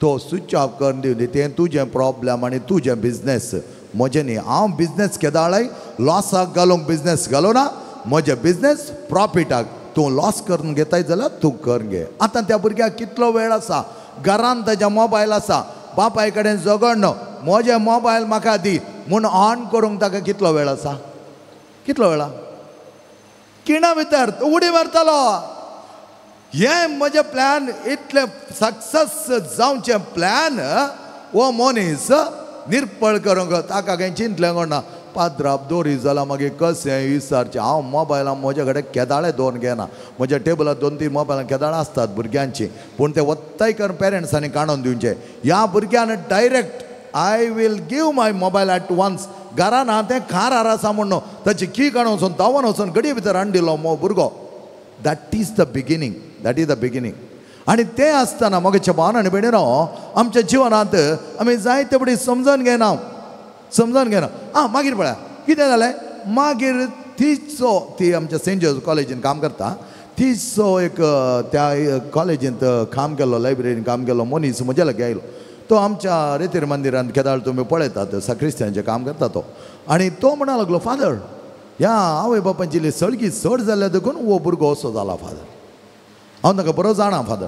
तो स्विच ऑफ करून दिवं दी तें तुजें प्रॉब्लेम आनी तुजें बिजनेस म्हजें न्ही. हांव बिजनेस केदाळय लॉसाक घालूंक बिजनेस घालूना म्हजें बिजनेस प्रॉफिटाक तूं लॉस करून घेताय जाल्यार तूं करून घे. आतां त्या भुरग्याक कितलो वेळ आसा घरान ताज्या मोबायल आसा बापाय कडेन झगडनो म्हजें मोबायल म्हाका दी म्हूण ऑन करूंक ताका कितलो वेळ आसा कितलो वेळ किणा भितर उडी मारतालो. हें म्हजें प्लॅन इतलें सक्सेस जावचें प्लॅन हो मनीस निर्पळ करूंक ताका कांय चिंतलें कोण ना. पाद्राप दोरी जाला मागीर कशें विचारचें हांव मोबायलान म्हज्या कडेन केदाळे दवरून घेना म्हज्या टेबलार 2-3 मोबायलां केदाळां आसतात भुरग्यांची पूण ते वत्ताय करून पेरंट्सांनी काडून दिवचें. ह्या भुरग्यान direct I will give my mobile at once घरान हांव तें खारार आसा म्हूण ताची की काडून वचून धांवन वचून घडये भितर हाडून दिलो मो भुरगो. That is the beginning that is the beginning. आनी तें आसतना म्हज्या भावान आनी भयणीनो आमच्या जिवनांत आमी जायते फुडें समजून घेना समजून घेना. आं मागीर पळया कितें जालें मागीर तिचो ती आमच्या सेंट जोझ कॉलेजीन काम करता तिचो एक त्या कॉलेजींत काम केल्लो लायब्ररीन काम केल्लो मनीस म्हज्या लागीं आयलो. तो आमच्या रेतीर मंदिरांत केदाळ तुमी पळयतात साक्रिस्त्यांचें काम करता तो. आनी तो म्हणा लागलो फादर ह्या आवय बापायची सळगी चड जाल्या देखून हो भुरगो असो जाला फादर. हांव ताका बरो जाणा फादर.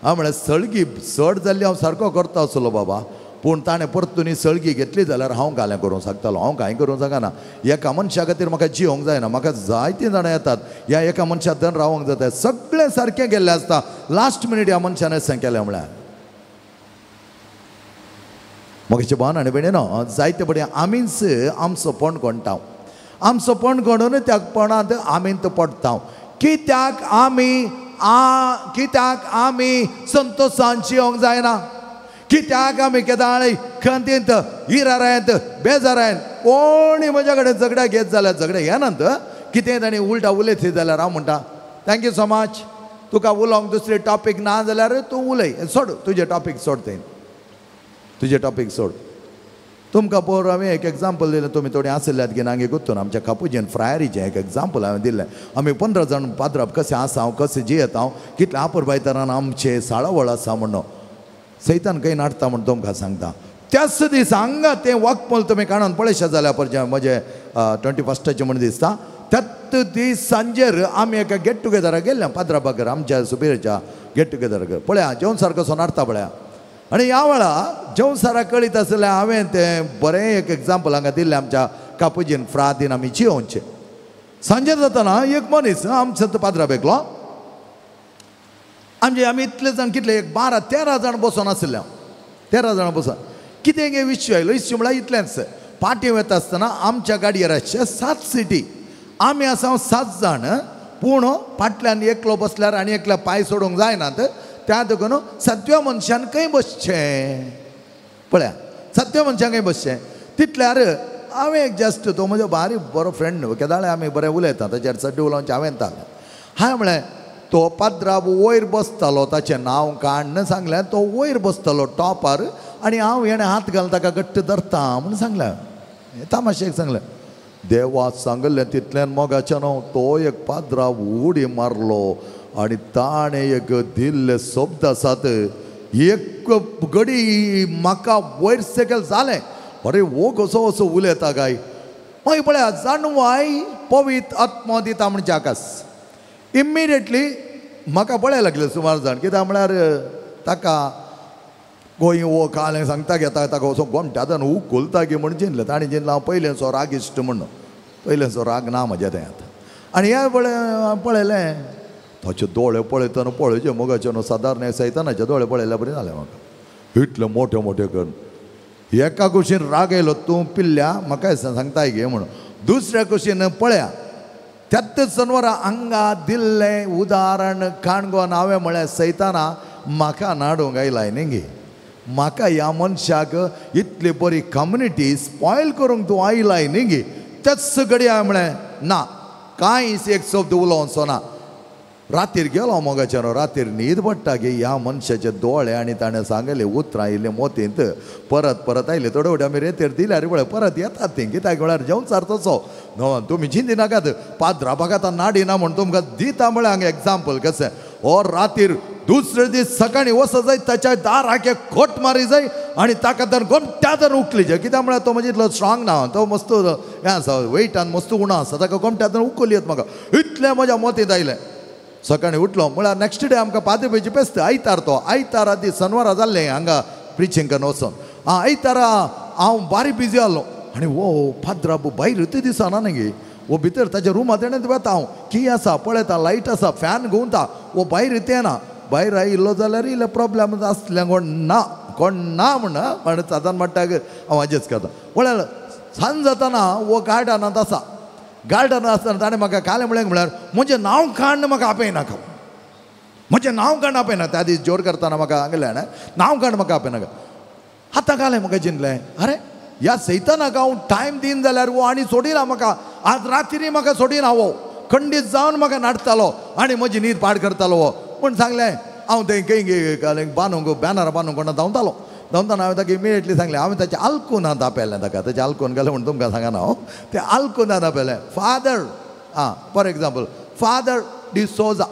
हांव म्हळ्यार सळगी चड जाल्ली हांव सारको करता आसलो बाबा पूण ताणें परतून सळगी घेतली जाल्यार हांव कालें करूंक शकतालो हांव कांय करूंक शकना. एका मनशा खातीर म्हाका जिवंक जायना म्हाका जायतीं जाणां येतात ह्या एका मनशा धन रावंक जाता सगळें सारकें गेल्लें आसता लास्ट मिनीट ह्या मनशान अशें केलें म्हळ्यार म्हज्या भावान आनी भयणीनो जायते फुडें आमीच आमचो पण कोणटा आमचो पण कोणून त्या पणांत आमींत पडटा. कित्याक आमी कित्याक आमी संतोशान जिवंक जायना कित्याक आमी केदाळे खंतींत इरारायत बेजारायत कोणी म्हज्या कडेन झगड्या घेत जाल्यार झगडे घेनात कितें ताणें उलटा उलयत जाल्यार हांव म्हणटा thank you so much तुका उलोवंक दुसरे टॉपीक ना जाल्यार तूं उलय सोड तुजें टॉपीक सोड तें तुजें टॉपीक सोड. तुमकां पोर हांवें एक एग्जाम्पल दिलें तुमी थोडीं आशिल्ल्यात की नांगे गुत्तून आमच्या कापुजीन फ्रायरीचें एक एग्जाम्पल हांवें दिल्लें. आमी 15 जाण पाद्राप कशें आसा हांव कशें जियेता हांव कितलें आपुरबायतरान आमचें साळावळ आसा म्हणून सैतान खंय नाडटा म्हूण तुमकां सांगता. त्याच दीस हांगा तें वकमल तुमी काडून पळयशात जाल्यार पळय म्हजें 21 म्हण दिसता. त्यात दीस सांजेर आमी एका गेट टुगेदराक गेल्ले पाद्रा बागर आमच्या सुपिरियरच्या गेट टुगेदराक. पळया जेवण सारको सो नाडता पळया. आनी ह्या वेळा जेवण सारा कळीत आसलें हांवें तें बरें एक एग्जाम्पल हांगा दिल्लें आमच्या कापुजीन फ्रादीन आमी जियोवचें. सांजेर जातना एक मनीस आमचो पाद्रा बेगलो आमचे आमी इतले जाण कितले एक 12-13 जाण बसून आसले. 13 जाणां बसून कितें गे इश्यू आयलो. इश्यू म्हळ्यार इतलेंच, पाटी वता आसतना आमच्या गाडयेर आसचे 7 सिटी, आमी आसा 7 जाण, पूण फाटल्यान एकलो बसल्यार आनी एकल्या पांय सोडूंक जायनात, त्या देखून 7व्या मनशान खंय बसचें पळया, 7व्या मनशान खंय बसचें. तितल्यार हांवें एक जस्ट तो म्हजो बारीक बरो फ्रेंड न्हू, केदाळे आमी बरें उलयता ताचेर चड्डे उलोवचें हांवें तालें. हांवें म्हळें तो पाद्राब वयर बसतालो, ताचें नांव काडून सांगलें, तो वयर बसतालो टॉपार आनी हांव हेणें हात घालून ताका घट्ट धरता म्हूण सांगलें, तामाशेक सांगलें. देवा सांगलें तितल्यान मोगाचें न्हू तो एक पाद्राब उडी मारलो आनी ताणें एक दिल्ले शब्द आसात एक घडी म्हाका वयर सकयल जालें, अरे वो कसो असो उलयता काय. मागीर पळया जाणवाय पवित्र आत्मो दिता म्हणजे आकाश. इमिडिएटली म्हाका पळय लागलें सुमार जाण, कित्याक म्हळ्यार ताका गोंय वो कालें सांगता घेता ताका असो गोमट्यान उखलता गी म्हूण जिनलें. ताणें जिनलें हांव पयलेंचो रागिश्ट म्हूण, पयलेंचो राग ना म्हज्या तें आतां. आनी हें पळय पळयलें ताचे दोळे पळयतना पळयचे मोगाचे न्हू सादारण सैतानाचे दोळे पळयल्या बरें जालें म्हाका, इतले मोठे मोठे करून. एका कुशीन राग येयलो तूं पिल्ल्या म्हाका सांगताय गे म्हणून, दुसऱ्या कुशीन पळया त्याच जनवरां हांगा दिल्लें उदाहरण काणगोन हांवें म्हळें सैताना म्हाका नाडूंक आयलाय न्ही गे, म्हाका ह्या मनशाक इतली बरी कम्युनिटी स्पॉयल करूंक तूं आयलाय न्ही गे. त्याच घडी हांवें म्हळें ना कांय एक शब्द उलोवचो ना. रातीर गेलो मोगाचें न्हू, रातीर न्हीद पडटा की ह्या मनशाचे दोळे आनी ताणें सांगले उतरां आयिल्लीं मोतींत परत परत आयले. थोडे फावटी आमी रेतीर दिल्यार पळय परत येतात तीं, कित्याक म्हळ्यार जेवण सार तसो न्हू तुमी चिंती नाकात पाद्रा बागाता नाडी ना म्हूण तुमकां दिता म्हळ्यार हांगा एग्जाम्पल कशें. हो रातीर दुसरे दीस सकाळीं वचत जाय ताच्या दाराक खोट मारी जाय आनी ताका तर गोमट्या तर उखली जाय, कित्याक म्हळ्यार तो म्हणजे इतलो स्ट्रांग ना, तो मस्त हें आसा वेटान मस्त उणो आसा, ताका गोमट्या तर उखली येत म्हाका इतलें म्हज्या मोतींत आयलें. सकाळीं उठलो म्हळ्यार नेक्स्ट डे आमकां पाद्रीपेची पेस्त आयतार, तो आयतारा दीस सनवारा जाल्लें हांगा प्रिचींग करून वचोन. आं आयतारा हांव बारीक बिजी आहलो आनी वो पाद्राबू भायर ते दिसना न्ही गे, वो भितर ताच्या रुमांत तेणें वता हांव की आसा पळयता लायट आसा फॅन घुंवता, वो भायर येना, भायर आयिल्लो जाल्यार इल्ले प्रोब्लेम आसलें कोण ना कोण ना म्हण म्हण सादारण म्हणटा हांव आजेच करता. म्हळ्यार सांज जातना वो गार्डनांत आसा, गार्डन आसतना ताणें म्हाका कालें म्हळें म्हळ्यार म्हजें नांव काडून म्हाका आपयनाका, म्हजें नांव काडून आपयना. त्या दीस जोर करतना म्हाका सांगलें नांव काडून म्हाका आपयनाका. आतां कालें म्हाका जिनलें अरे ह्या सैतानाक हांव टायम दिन जाल्यार वो आनी सोडिना म्हाका, आज रातीनी म्हाका सोडिना, वो खंडीत जावन म्हाका नाडतालो आनी म्हजी न्हीद पाड करतालो वो म्हूण सांगलें. हांव तें खंय बांदूंक बॅनर बांदूंक कोणा धांवतालो, धांवतना हांवें ताका इमिडिएटली सांगलें, हांवें ताचें आल्कुनांत आपयलें ताका, ताचें आल्कून घालें म्हूण तुमकां सांगना हांव, तें आल्कुनांत आपयलें फादर आं फॉर एग्जाम्पल फादर डिसोजा.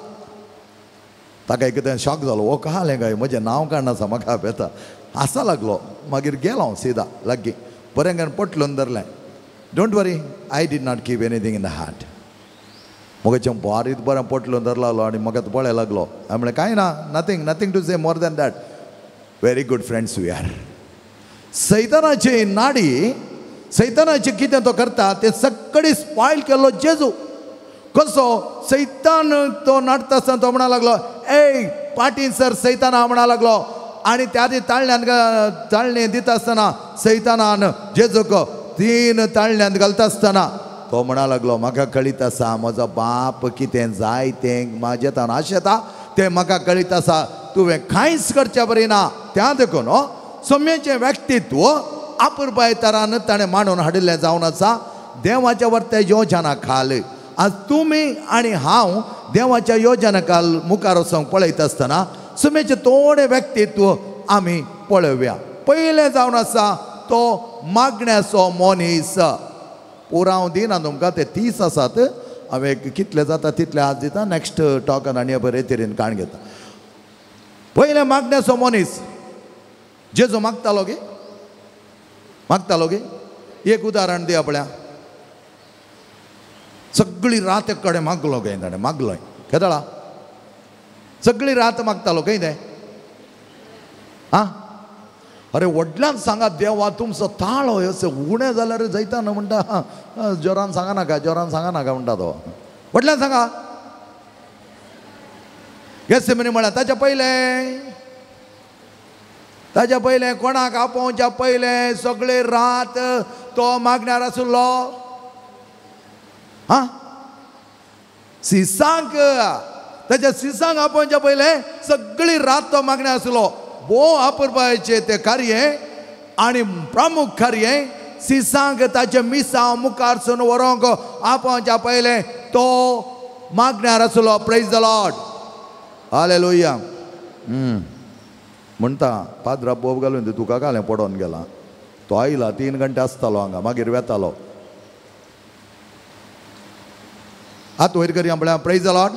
ताका एक तें शॉक जालो, हो कळ्ळें काय म्हजें नांव काडना आसा म्हाका आपयता आसा लागलो. मागीर गेलो हांव सिदा लागीं बरें करून पटलून धरलें, don't worry I did not keep anything in the heart. म्हजें बारीक बरें पटलून धरलो आनी म्हाका तो पळय लागलो. हांवें म्हणलें कांय ना, nothing nothing to say more than that, very good friends we are. सैतानाची नाडी सैतानाचे कितें तो करता तें सगळी स्पॉयल केल्लो जेजू. कसो सैतान तो नाडटा आसतना तो म्हणा लागलो ए पाटीन सर सैताना म्हणा लागलो, आनी त्या दी ताळण्यान ताळणे दिता आसतना सैतानान जेजूक 3 ताळण्यांत घालता आसतना तो म्हणा लागलो म्हाका कळीत आसा म्हजो बाप कितें जाय तें म्हाजें तान आशेता तें म्हाका कळीत आसा, तुवें कांयच करचें बरें ना. त्या देखून सम्याचें व्यक्तित्व अपुरबाय तरान ताणें मांडून हाडिल्लें जावन आसा देवाच्या वरत्या योजना खाल. आज तुमी आनी हांव देवाच्या योजना खाल मुखार वचूंक पळयता आसतना सम्याचें थोडें व्यक्तित्व आमी पळोवया. पयलें जावन आसा तो मागण्याचो मनीस. पुरांव दिना तुमकां ते 30 आसात, हांवें कितले जाता तितले आज दिता, नेक्स्ट टॉकान आनी बरे तरेन काण घेता. पयलें मागण्याचो मनीस जेजू मागतालो गे, मागतालो गे. एक उदाहरण दिया पळया, सगळी रात एक कडेन मागलो खंय ताणें मागलो केदळा सगळी रात मागतालो खंय तें आं. अरे व्हडल्यान सांगा देवा तुमचो ताळो अशें उणें जाल्यार जैता न्हू म्हणटा जोरान सांगा नाका जोरान सांगा नाका म्हणटा तो व्हडल्यान सांगा. गेसेमनी म्हळ्यार ताच्या पयलें कोणाक आपोवच्या पयलें सगळे रात तो मागण्यार आशिल्लो. हां सिसांक ताच्या सिसांक आपोवच्या पयलें सगळी रात तो मागण्यार आशिल्लो. भोव अपुरबायेचें तें कार्य आनी प्रमुख कार्य सिसांक ताचें मिसांव मुखार सून व्हरूंक आपोवच्या पयलें तो मागण्यार आशिल्लो. Praise the Lord hallelujah. म्हणटा पाद्रा बोब घालून तुका घालें पडोन गेला तो आयला 3 घंटे आसतालो हांगा मागीर वेतालो. हात वयर करया म्हळ्यार प्रेज the Lord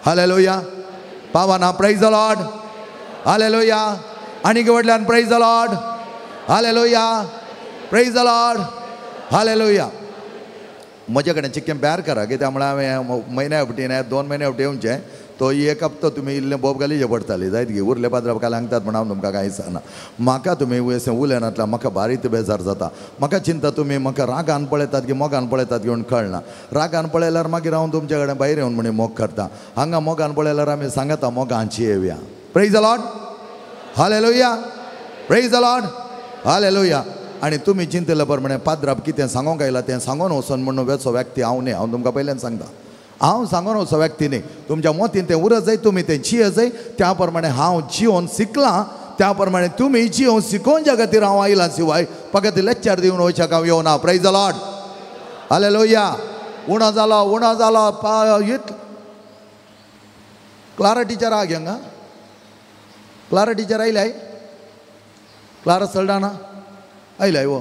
hallelujah. पावना प्रेज the Lord hallelujah. आनी व्हडल्यान praise the Lord hallelujah praise the Lord hallelujah. म्हजे कडेन चिकेन बेर करा कित्याक म्हळ्यार हांवें म्हयन्या फावटी 2 म्हयन्या फावटी येवचें तो एक हप्तो तुमी इल्लें बोब घालीचें पडटाली जायत गी उरले पाद्रा काल सांगतात म्हण हांव तुमकां कांय सांगना. म्हाका तुमी अशें उलयनातल्यार म्हाका बारीक बेजार जाता. म्हाका चिंता तुमी म्हाका रागान पळयतात की मोगान पळयतात की म्हूण कळना. रागान पळयल्यार मागीर हांव तुमचे कडेन भायर येवन म्हण मोग करता. हांगा मोगान पळयल्यार आमी सांगता मोगांची येवया. Praise the Lord hallelujah praise the Lord hallelujah. आनी तुमी चिंतले प्रमाणे पाद्राप कितें सांगोंक आयला तें सांगोन वचोन म्हणून वेचो व्यक्ती हांव न्ही. हांव तुमकां पयल्यान सांगता हांव सांगोन वचो व्यक्ती न्ही. तुमच्या मतीन तें उरत जाय तुमी तें जिये जाय त्या प्रमाणे हांव जिवन शिकलां त्या प्रमाणे तुमी जिवन शिकोवच्या खातीर हांव आयलां शिवाय फकत लेक्चर दिवन वयच्याक हांव येवना. Praise the Lord hallelujah. उणो जालो उणो जालो क्लारा टिचर आहा हांगा. क्लारा टिचर आयल्या क्लारा सल्डाना आयल्या हो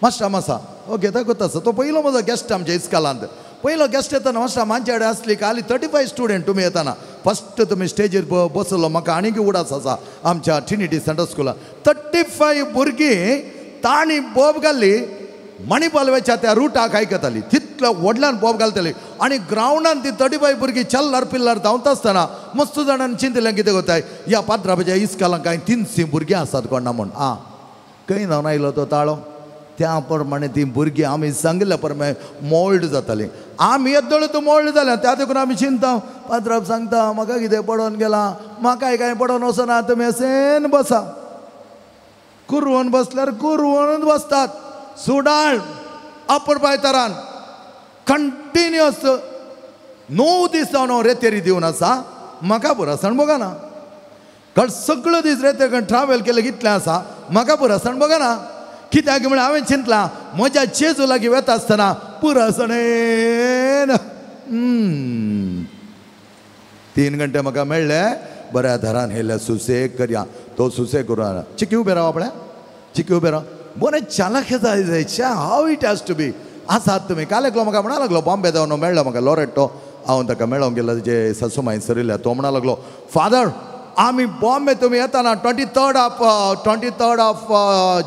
मास्टर मासा ओके ताका आसा तो पयलो म्हजो गेस्ट आमच्या इस्कालांत पयलो गेस्ट येतना मास्टर आमचे कडेन आसली काली 35 स्टुडंट तुमी येतना फस्ट तुमी स्टेजीर बसलो म्हाका आनीक उडास आसा आमच्या ट्रिनिटी सेंट्रल स्कुलान 35 भुरगीं तांणी बोब घाल्ली मणिपालवेच्या त्या रुटाक आयकताली तितल्या व्हडल्यान बोब घालताली आनी ग्रावंडान ती 35 भुरगीं चल्लार पिल्लार धांवता आसतना मस्त जाणांनी चिंतलें कितें कोताय ह्या पात्राच्या इस्कालांक कांय 300 भुरगीं आसात कोणा म्हूण. आं खंय धांवन आयलो तो ताळो त्या प्रमाणे ती भुरगीं आमी सांगिल्ल्या प्रमाणे मोल्ड जातालीं. आमी येदोळ तूं मोल्ड जाल्या त्या देखून आमी चिंता पात्राप सांगता म्हाका कितें पडोन गेलां म्हाकाय कांय पडोन वचना तुमी असेन बसा कुरवून बसल्यार कुरवूनच बसतात. सुडाळ अपुरबाय तरान कंटिन्युअस 9 दीस जावन हांव रेतेरी दिवन आसा म्हाका पुरासण बघना कारण सगळो दीस रेते ट्रावेल केलें कितलें आसा म्हाका पुरासण बघना कित्याक म्हळ्यार हांवें चिंतलां म्हज्या जेजू लागीं वेता आसतना पुरासणेन 3 घंटे म्हाका मेळ्ळे बऱ्या धरान येयल्या सुसेग करया तो सुसेग करून चिकी उबें राव आपल्या चिकी उबें राव बरें चालाक जाय how it has to be आसात तुमी. काल एकलो म्हाका म्हणा लागलो बॉम्बे जावन मेळ्ळो म्हाका लोरेटो हांव ताका मेळोंक गेलो तेजे सासूमाय सरिल्ल्या तो म्हणा लागलो फादर आमी बॉम्बे तुमी येताना 23rd of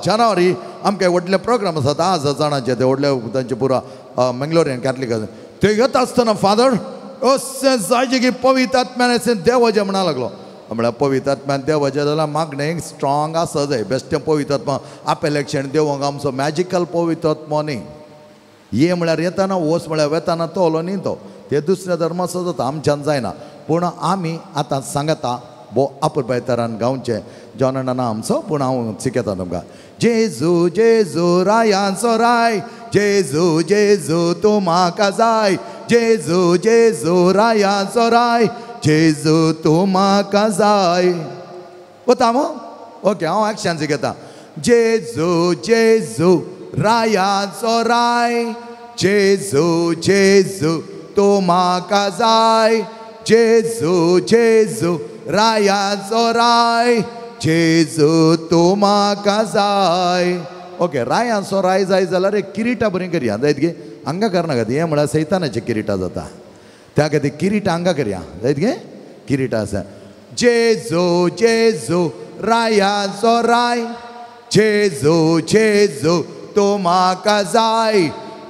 January आमकां व्हडले प्रोग्राम आसा 10,000 जाणांचे ते व्हडले तांचे पुरा मंगलोरियन कॅथलीक आसा ते येता आसतना फादर अशें जायचें की पवित्र आत्म्यान अशें देवाचें म्हणा लागलो. म्हळ्यार पवित्र आत्म्यान देवाचें जाल्यार मागणें स्ट्रॉंग आसा जाय बेश्टें पवित्र आत्मा आपलेक्षण देवंक आमचो मॅजिकल पवित्र आत्मो न्ही. ये म्हळ्यार येताना वच म्हळ्यार वेताना तोलो न्ही तो ते दुसऱ्या धर्माचो जाता आमच्यान जायना. पूण आमी आतां सांगता बो अपुरबाय तरान गावचें जॉन ना आमचो पूण हांव शिकयता तुमकां. जेजू जेजू रायांचो राय जेजू जेजू तूं म्हाका जाय जेजू जेजू रायांचो राय जेजू तूं म्हाका जाय. वता मो ओके हांव एक्शन शिकयता. जेजू जेजू रायांचो राय जेजू जेजू तूं म्हाका जाय जेजू जेजू रायांचो राय जेजू तूं म्हाका जाय. ओके रायांचो राय जाय जाल्यार एक किरिटा बरी करया जायत गे हांगा करनाका हें म्हळ्यार सैतानाचें किरिटा जाता त्या खातीर किरिटा हांगा करया जायत गे किरिटा आसा. जेजू जेजू रायांचो राय जेजू जेजू तूं म्हाका जाय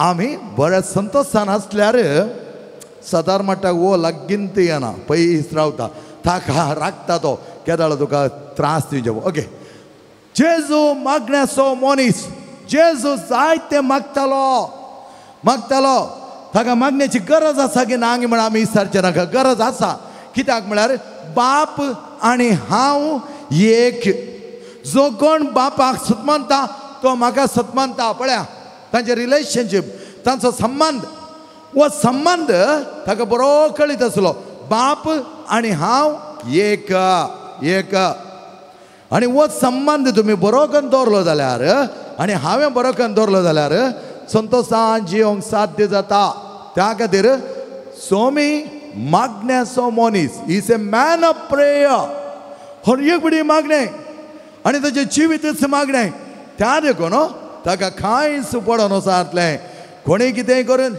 आमी बऱ्या संतोशान आसल्यार सदार म्हणटा वो लागींत येना पयस रावता ताका राखता तो केदाळ तुका त्रास दिवचे. ओके, जेजू मागण्याचो मनीस, जेजू जायते मागतालो मागतालो. ताका मागण्याची गरज आसा की ना म्हण आमी विचारचें नाका, गरज आसा. कित्याक म्हळ्यार बाप आनी हांव एक. जो कोण बापाक सतमानता तो म्हाका सतमानता. पळया तांचे रिलेशनशीप, तांचो संबंद, हो संबंद ताका बरो कळीत आसलो. बाप आनी हांव एक एक. आनी हो संबंद तुमी बरो करून दवरलो जाल्यार आनी हांवें बरो करून दवरलो जाल्यार संतोशान जिवंक साध्य जाता. त्या खातीर सोमी मागण्याचो मनीस, is a man of prayer. हर एक बडी मागणें आनी ताचें जिवीतच मागणें. त्या देखून ताका कांयच पडोन वचनासलें. कोणीय कितेंय करून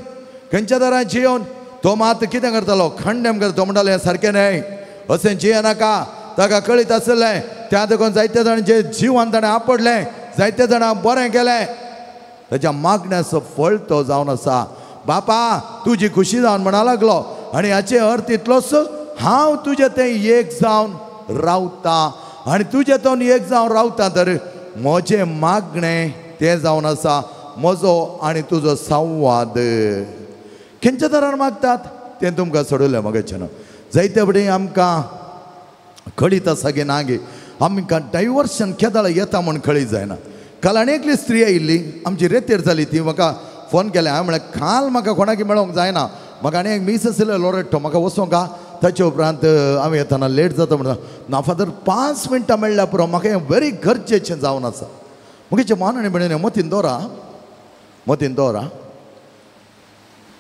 खंयच्या दरान जियोन तो मात कितें करतालो, खंडेम करता. तो म्हणटालो हें सारकें न्हय, अशें जियेनाका. ताका कळीत आसलें. त्या देखून जायते जाणांचें जिवन ताणें आपडलें, जायते जाणांक बरें केलें. ताच्या मागण्याचो फळ तो जावन आसा. बापा तुजी खुशी जावन म्हणा लागलो. आनी हाचे अर्थ इतलोच, हांव तुजें तें एक जावन रावता आनी तुजें तो एक जावन रावता तर म्हजें मागणें तें जावन आसा म्हजो आनी तुजो संवाद. खंयच्या तरान मागतात तें तुमकां सोडलें म्हाका. जायते फुडें आमकां कळीत आसा की ना गे आमकां डायवर्शन केदाळ येता म्हूण कळीत जायना. काल आनी एकली स्त्री आयिल्ली, आमची रेतेर जाली. ती म्हाका फोन केलें. हांवें म्हळें काल म्हाका कोणाकी मेळोंक जायना, म्हाका आनी एक मीस आशिल्लें लोरेटो, म्हाका वचोंक हा. ताचे उपरांत हांव येतना लेट जाता म्हणटा. ना फादर 5 मिनटां मेळ्ळ्या पुरो, म्हाका हें वेरी गरजेचें जावन आसा. म्हगेचें मान आनी म्हणलें मतीन दवरा मतीन दवरा.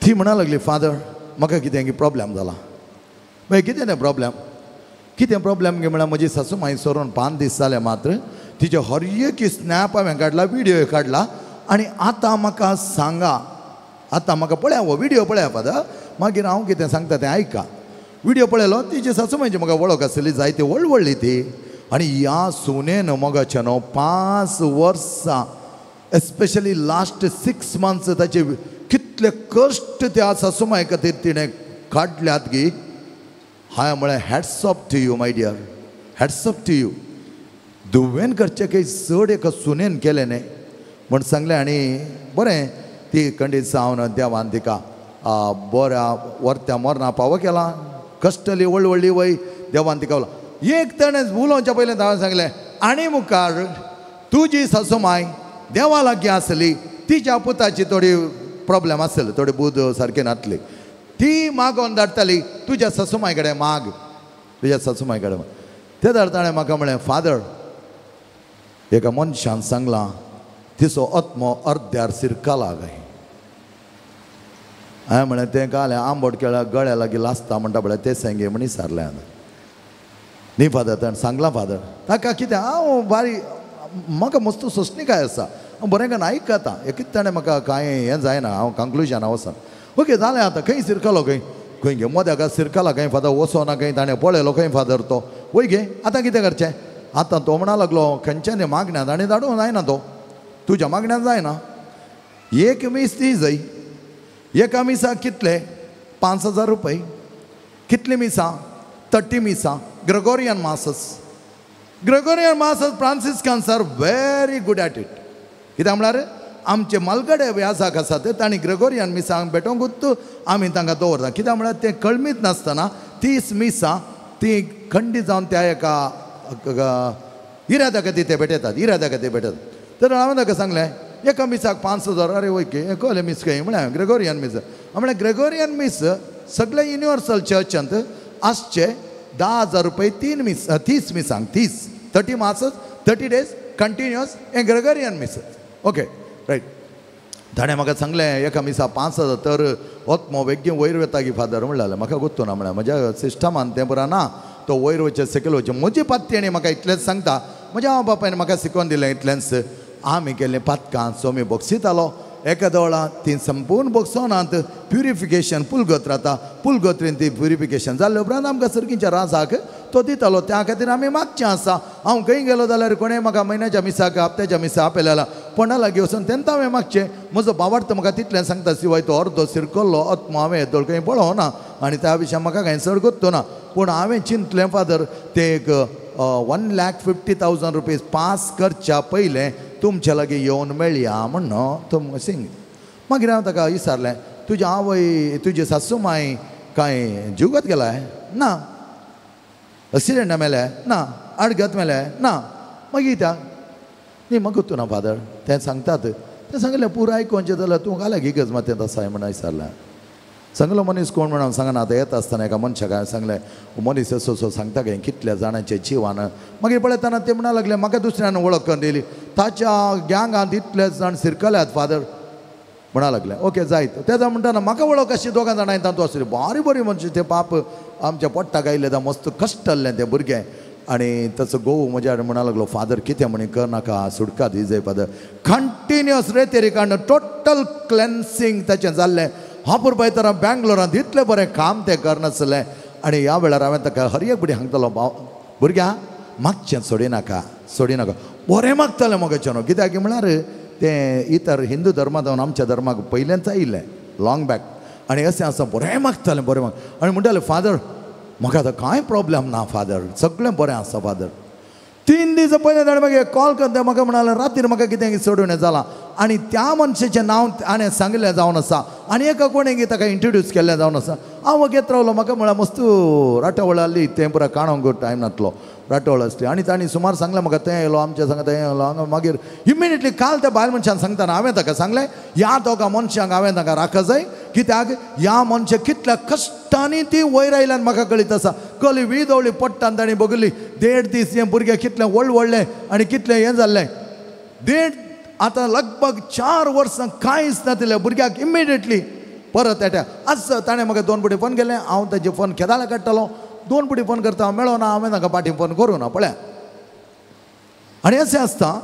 ती म्हणा लागली फादर म्हाका कितें प्रॉब्लेम जाला. मागीर कितें तें प्रॉब्लेम, कितें प्रॉब्लेम गे म्हळ्यार म्हजी सासू माई सरून 5 दीस जाले मात्र तिचे हर एक स्नॅप हांवें काडला, विडियो काडला आनी आतां म्हाका सांगा, आतां म्हाका पळया हो विडियो पळया फादर, मागीर हांव कितें सांगता तें आयका. विडियो पळयलो, तिची सासू माईची म्हाका वळख आसली, जायती वळवळ्ळी ती. आनी ह्या सुनेन मोगाच्या न्हू 5 वर्सां एस्पेशली लास्ट 6 मंथ्स ताचे कितले कश्ट त्या सासू माई खातीर तिणें काडल्यात गी. हांवें म्हळें hats off to you my dear, hats off to you. धुवेन करचें काही चड एका सुनेन केलें न्हय म्हण सांगलें. आनी बरें ती खंडीत जावन देवान तिका बऱ्या वर्त्या मरणा पावो केला. कश्टली व्हडली वय देवान तिका एक ताणें उलोवच्या पयलें हांवें सांगलें आनी मुखार तुजी सासूमाय देवा लागीं आसली, तिच्या पुताची थोडी प्रॉब्लेम आसली, थोडी बुद्द सारकी नासली, ती मागोवन धाडटाली तुज्या सासूमाय कडेन माग, तुज्या सासूमाय कडेन माग. ते धाड ताणें म्हाका म्हळें फादर एका मनशान सांगलां तिचो आत्मो अर्द्यार सिरकाला काय. हांवें म्हळें तें घालें आंबट केळ्या गळ्या लागीं लासता म्हणटा पळय तें सांगे म्हण विचारलें हांवें. न्ही फादर ताणें सांगलां फादर ताका कितें हांव बारी म्हाका मस्त सोंसणीकाय आसा, हांव बरें करून आयकता, एकूच ताणें म्हाका कांय हें जायना, हांव कंक्लुजन वचना. ओके जालें आतां खंय सिरकलो खंय खंय गे मोद्याक सिरकला खंय फादर वचोना खंय ताणें पळयलो खंय फादर तो वय गे. आतां कितें करचें, आतां तो म्हणा लागलो खंयच्यानी मागण्यांत आनी धाडूंक जायना, तो तुज्या मागण्यांत जायना. एक मीस ती जाय, एका मिसाक कितले 5000 रुपये, कितली मिसां 30 मिसां, Gregorian masses. Gregorian masses Franciscans are very good at it. कित्याक म्हळ्यार आमचे मालगडे व्याजाक आसा ते तांणी ग्रेगोरियन मिसांक भेटोवंकूच आमी तांकां दवरता. कित्याक म्हळ्यार तें कळमीत नासतना 30 मिसां ती खंडीत जावन त्या एका इराद्या खातीर ते भेटयतात, इराद्या खातीर भेटयतात. तर हांवें ताका सांगलें एका मिसाक 5000, अरे वय की कळ्ळें मीस खंय म्हळ्यार ग्रेगोरियन मीस. म्हळ्यार ग्रेगोरियन मीस सगळे युनिवर्सल चर्चांत आसचे 10,000 रुपये 3 मीस 30 मिसांक, 30 मासस 30 डेज कंटिन्युअस हें ग्रेगोरियन मीस. Okay right. ताणें म्हाका सांगलें एका मिसा 5000 तर ओतमो बेगीन वयर वता की फादर म्हणलें. म्हाका गोत्तो ना म्हळ्यार म्हज्या सिस्टमान तें बरें ना, तो वयर वचचें सकयल वचचें. म्हजी पात्ती म्हाका इतलेंच सांगता, म्हज्या हांव बापायन म्हाका शिकोवन दिलें इतलेंच. आमी केल्लीं पातकां सोमी बक्षितालो एका दोळा ती संपूर्ण बक्षोनात प्युरिफिकेशन पुलगत रावता, पुलगत्रीन ती प्युरिफिकेशन जाल्ले उपरांत आमकां सर्गीच्या राजाक तो दितालो. त्या खातीर आमी मागचें आसा. हांव खंय गेलो जाल्यार कोणें म्हाका म्हयन्याच्या मिसाक हप्त्याच्या मिसा आपयलेला कोणा लागीं वचून तेन्ना हांवें मागचें. म्हजो बावार्थ म्हाका तितलें सांगता शिवाय तो अर्दो सिरकल्लो आत्मो हांवें येदोळ खंय पळोवना आनी त्या विशयान म्हाका कांय चड गोत्तो ना. पूण हांवें चिंतलें फादर ते एक 1,50,000 रुपीज पास करच्या पयलें तुमच्या लागीं येवन मेळया म्हण तुमकां सिंग. मागीर हांव ताका विचारलें तुजी आवय तुजी सासू माय कांय जिवगत गेलाय ना, एक्सिडेंटा मेले ना, आडगत मेले ना, मागीर कित्याक न्ही म्हाका तूं ना फादर तें सांगतात. तें सांगलें पुराय आयकोवचें जाल्यार तूं घाल्या गिगज मात तें आसाय म्हणून विचारलें. सांगलो मनीस कोण म्हणून हांव सांगना. आतां येता आसतना एका मनशाक हांवें सांगलें मनीस असो असो सांगता काय कितल्या जाणांचें जिवान. मागीर पळयतना ते म्हणा लागले म्हाका दुसऱ्यान वळख करून दिली ताच्या गँगांत इतले जाण सिरकल्यात फादर म्हणा लागले. ओके जायत तेजा म्हणटा ना म्हाका वळख अशी दोगां जाणां तातूंत आसली बरी बरी मनशां ते पाप आमच्या पोट्टाक आयिल्ले तें मस्त कश्ट आहलें तें भुरगें. आनी ताचो घोव म्हज्या म्हणा लागलो फादर कितें म्हणी कर नाका सुटका दी जाय फादर. कंटिन्युअस रेतेरी काडून टोटल क्लेन्सिंग ताचें जाल्लें. हांव तर बेंगलोरांत इतलें बरें काम तें करनासलें. आनी ह्या वेळार हांवें ताका हर एक बडी सांगतालो भुरग्या मागचें सोडिनाका सोडिनाका बरें मागतालें म्हज्याच्यान. कित्याक म्हळ्यार तें इतर हिंदू धर्मांत आमच्या धर्माक पयलेंच आयिल्लें लॉंग बॅक. आनी अशें आसा बरें मागतालें बरें माग. आनी म्हणटालें फादर म्हाका आतां कांय प्रोब्लेम ना फादर सगळें बरें आसा फादर. 3 दीस पयलें ताणें मागीर कॉल करता म्हाका म्हणालें रातीर म्हाका कितें सोडून जालां. आनी त्या मनशाचें नांव हाणें सांगिल्लें जावन आसा आनी एका कोणें ताका इंट्रोड्यूस केल्लें जावन आसा. हांव वगेत रावलो. म्हाका म्हळ्यार मस्त राटावळ आहली तें पुरा काणोंक टायम नातलो राटावळ आसली. आनी तांणी सुमार सांगलें म्हाका तें येयलो आमच्या सांगा तें येयलो हांगा. मागीर इमिडिएटली काल त्या बायल मनशान सांगतना हांवें ताका सांगलें ह्या दोगां मनशांक हांवें ताका राखा जाय कित्याक ह्या मनशाक कितल्या कश्टांनी ती वयर आयल्यान म्हाका कळीत आसा. कली वीदवळी पडटान तांणी बगली 1.5 दीस हें भुरगें कितलें व्हड व्हडलें आनी कितलें हें जाल्लें. 1.5 आतां लगभग 4 वर्सां कांयच नातिल्लें भुरग्याक इमिडिएटली परत येता. आज ताणें म्हाका 2 पुटी फोन केलें. हांव ताजे फोन केदाळा काडटालो 2 पुटी फोन करता हांव मेळना हांवें ताका पाटी फोन करूं ना पळया. आनी अशें आसता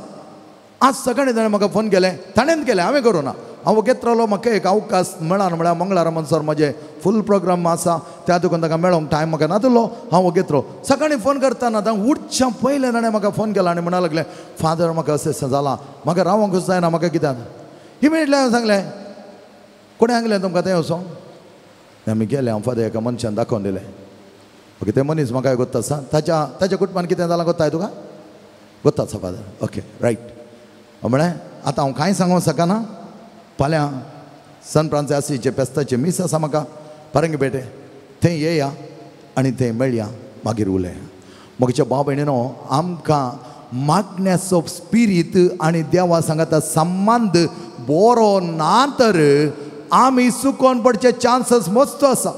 आज सकाळीं ताणें म्हाका फोन केलें ताणेंच केलें हांवें करूं ना. हांव घेत रावलो. म्हाका एक अवकाश मेळना म्हळ्यार मंगळारा म्हणसर म्हजें फूल प्रोग्राम आसा त्या तुका ताका मेळोंक टायम म्हाका नातलो. हांव घेत रावलो. सकाळीं फोन करतना तांकां उठच्या पयलें ताणें म्हाका फोन केला आनी म्हणा लागलें फादर म्हाका अशें अशें जालां म्हाका रावोंकूच जायना म्हाका कित्याक. इमिडिएटली हांवें सांगलें कोणें सांगलें तुमकां तें वचोंक. आमी गेले हांव फादर एका मनशान दाखोवन दिलें. ओके तें मनीस म्हाका गोत्त आसा ताच्या ताच्या कुटुंबान कितें जालां गोत्ताय तुका गोत्त आसा फादर. ओके रायट म्हळें आतां हांव कांय सांगूंक शकना. फाल्यां सन फ्रांसिसाचें फेस्ताचें मीस आसा म्हाका पारंगी पेटे थंय येया आनी थंय मेळया मागीर उलया. म्हज्या भाव भयणीनो आमकां मागण्याचो स्पिरीत आनी देवा सांगाता संबंद बरो ना तर आमी चुकोन पडचे चान्सीस मस्त आसा.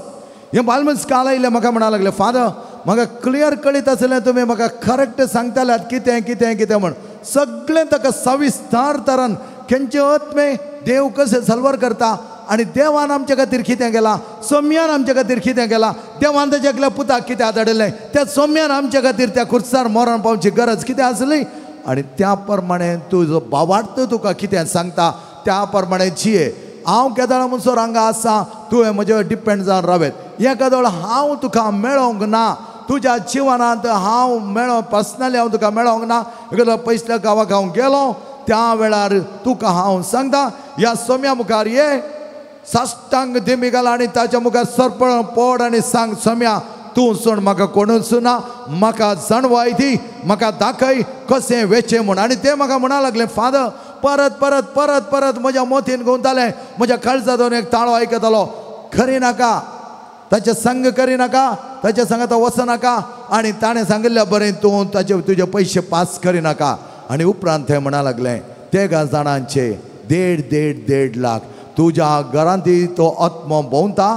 हें बालमनीस काल आयिल्लें म्हाका म्हणा लागलें फादर म्हाका क्लियर कळीत आसलें तुमी म्हाका करेक्ट सांगताल्यात कितें कितें कितें म्हण सगळें ताका सविस्तार तरान खंयचे आत्मे देव कशें सल्वर करता आनी देवान आमच्या खातीर कितें केलां सोम्यान आमच्या खातीर कितें केलां देवान ताच्या एकल्या पुताक कितें धाडिल्लें त्या सोम्यान आमच्या खातीर त्या खुर्सार मरण पावची गरज कितें आसली आनी त्या प्रमाणे तुजो बावार्थ तुका कितें सांगता त्या प्रमाणे जिये. हांव केदळ म्हणसर हांगा आसा तुवें म्हजेर डिपेंड जावन रावेत. हे केदळ हांव तुका मेळोंक ना तुज्या जिवनांत हांव मेळो पर्सनली हांव तुका मेळोंक ना. एकदा पयसल्या गांवाक हांव गेलो त्या वेळार तुका हांव सांगता ह्या सोम्या मुखार ये साष्टांग दिमी घाल आनी ताच्या मुखार सरपळ पड आनी सांग सोम्या तूं सोड म्हाका कोणूच ना म्हाका जाणवाय दी म्हाका दाखय कशें वेचें म्हूण. आनी ते म्हाका म्हणा लागले फादर परत परत परत परत म्हज्या मोतीन गुंवतालें म्हज्या काळजांतून एक ताळो आयकतालो खरी नाका ताचें संग करिनाका ताच्या संगात वचनाका आनी ताणें सांगिल्ल्या बरें तूं ताचे तुजे पयशे पास करिनाका. आनी उपरांत थंय म्हणा लागलें तेगा जाणांचे 1.5 1.5 1.5 लाख तुज्या घरांत तो आत्मो भोंवता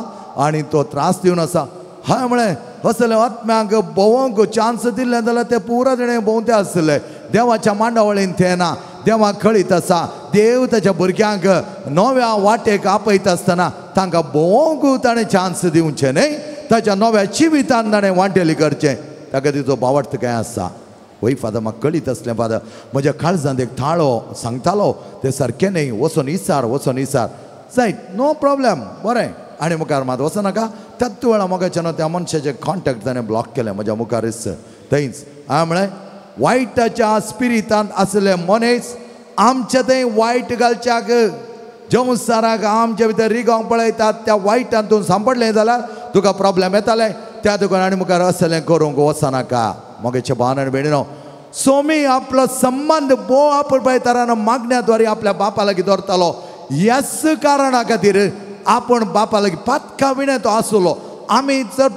आनी तो त्रास दिवन आसा. हांवें म्हळें असले आत्म्यांक भोंवंक चान्स दिल्लें जाल्यार ते पुरा जाणें भोंवते आसले. देवाच्या मांडावळीन तें ना देवाक कळीत आसा देव ताच्या भुरग्यांक नव्या वाटेक आपयता आसतना तांकां भोंवंक ताणें चान्स दिवचें न्हय ताच्या नव्या जिवितान ताणें वांटेली करचें. ताका तिचो भावार्थ कांय आसा. वय फादर म्हाका कळीत आसलें फादर म्हज्या काळजांत एक ताळो सांगतालो तें सारकें न्हय वचोन इसार वचोन इसार जायत नो प्रॉब्लेम बरें. आनी मुखार मात वचनाका. त्याच वेळा मोगाच्यान त्या मनशाचे कॉन्टेक्ट ताणें ब्लॉक केलें म्हज्या मुखारच थंयच. हांवें म्हळें वायटाच्या स्पिरितान आसले मनीस आमचे थंय वायट घालच्याक जंवसाराक आमचे भितर रिगोवंक पळयतात. त्या वायटान तूं सांपडलें जाल्यार तुका प्रॉब्लेम येताले. त्या तुका आनी मुखार असलें करूंक वचनाका. मोगेचे भावान आनी भयणीनो, सोमी आपलो संबंद भोव आपुलपायतारान मागण्या द्वारे आपल्या बापा लागीं दवरतालो. ह्याच कारणा खातीर आपण बापा लागीं पातका विणें तो आसलो. आमी जर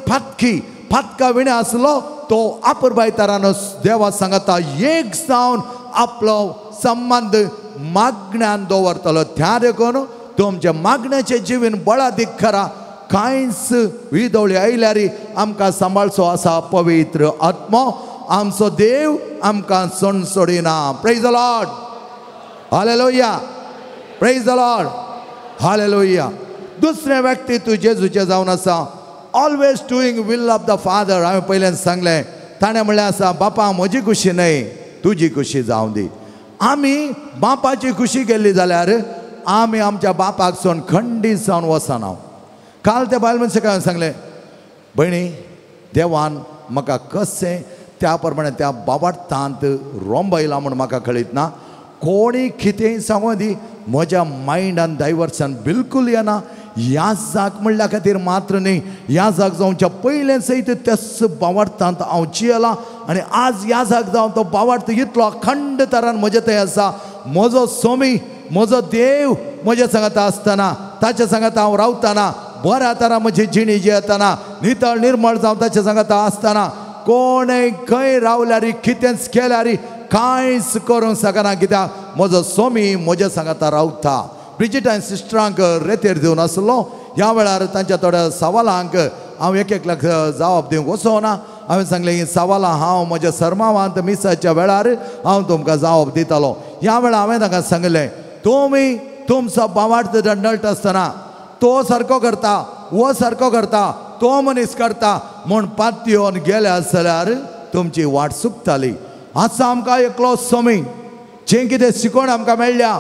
पातका विणें आसलो तो आपुलपायतारान देवा सांगता एक जावन आपलो संबंद मागण्यान दवरतलो. त्या देखून तुमच्या मागण्याचें जिवीन बळादीक करा. कांयच विदवळी आयल्यार आमकां सांबाळचो आसा पवित्र आत्मो. आमचो देव आमकां सणसोडिना. Praise the Lord, hallelujah, praise the Lord, hallelujah. दुसरें व्यक्ती तूं जेजूचें जावन आसा, always doing will of the father. हांवें पयल्यान सांगलें, ताणें म्हणलें आसा बापा म्हजी खुशी न्हय तुजी खुशी जावं दी. आमी बापाची खुशी केल्ली जाल्यार आमी आमच्या बापाक सोन खंडीत जावन वचना. काल त्या बायल मनशाक हांवें सांगलें, भयणी देवान म्हाका कशें त्या प्रमाणे त्या बाबाटांत रोंबयला म्हूण म्हाका कळीत ना. कोणी कितेंय सांगू दी, म्हज्या मायंडान डायवर्सन बिलकूल येना. ह्या जाग म्हणल्या खातीर मात्र न्ही, ह्या जाग जावच्या पयलें सयत त्याच बावार्थांत हांव जियेलां आनी आज ह्या जाग जावन तो बावार्थ इतलो अखंड तरान म्हजे थंय आसा. म्हजो सोमी म्हजो देव म्हज्या सांगाता आसतना, ताच्या सांगाता हांव रावतना, बऱ्या तरा म्हजी जिणी जियेतना, नितळ निर्मळ जावन ताच्या सांगाता आसतना कोणय खंय रावल्यार कितेंच केल्यार कांयच करूंक शकना. कित्याक म्हजो सोमी म्हज्या सांगाता रावता. ब्रिजिटान सिस्टरांक रेतेर दिवन आसलो. ह्या वेळार तांच्या थोड्या सवालांक हांव एक एकल्याक जवाब दिवंक वचोना. हांवें सांगलें ही सवालां हांव म्हज्या सरमावांत मिसाच्या वेळार हांव तुमकां जवाब दितालो. ह्या वेळार हांवें तांकां सांगलें, तुमी तुमचो बावार्थ दंडळटा आसतना तो सारको करता, वो सारको करता, तो मनीस करता म्हूण पातयेवन गेले आसल्यार तुमची वाट चुकताली. आतां आमकां एकलो सोमी जें कितें शिकोवण आमकां मेळ्ळ्या,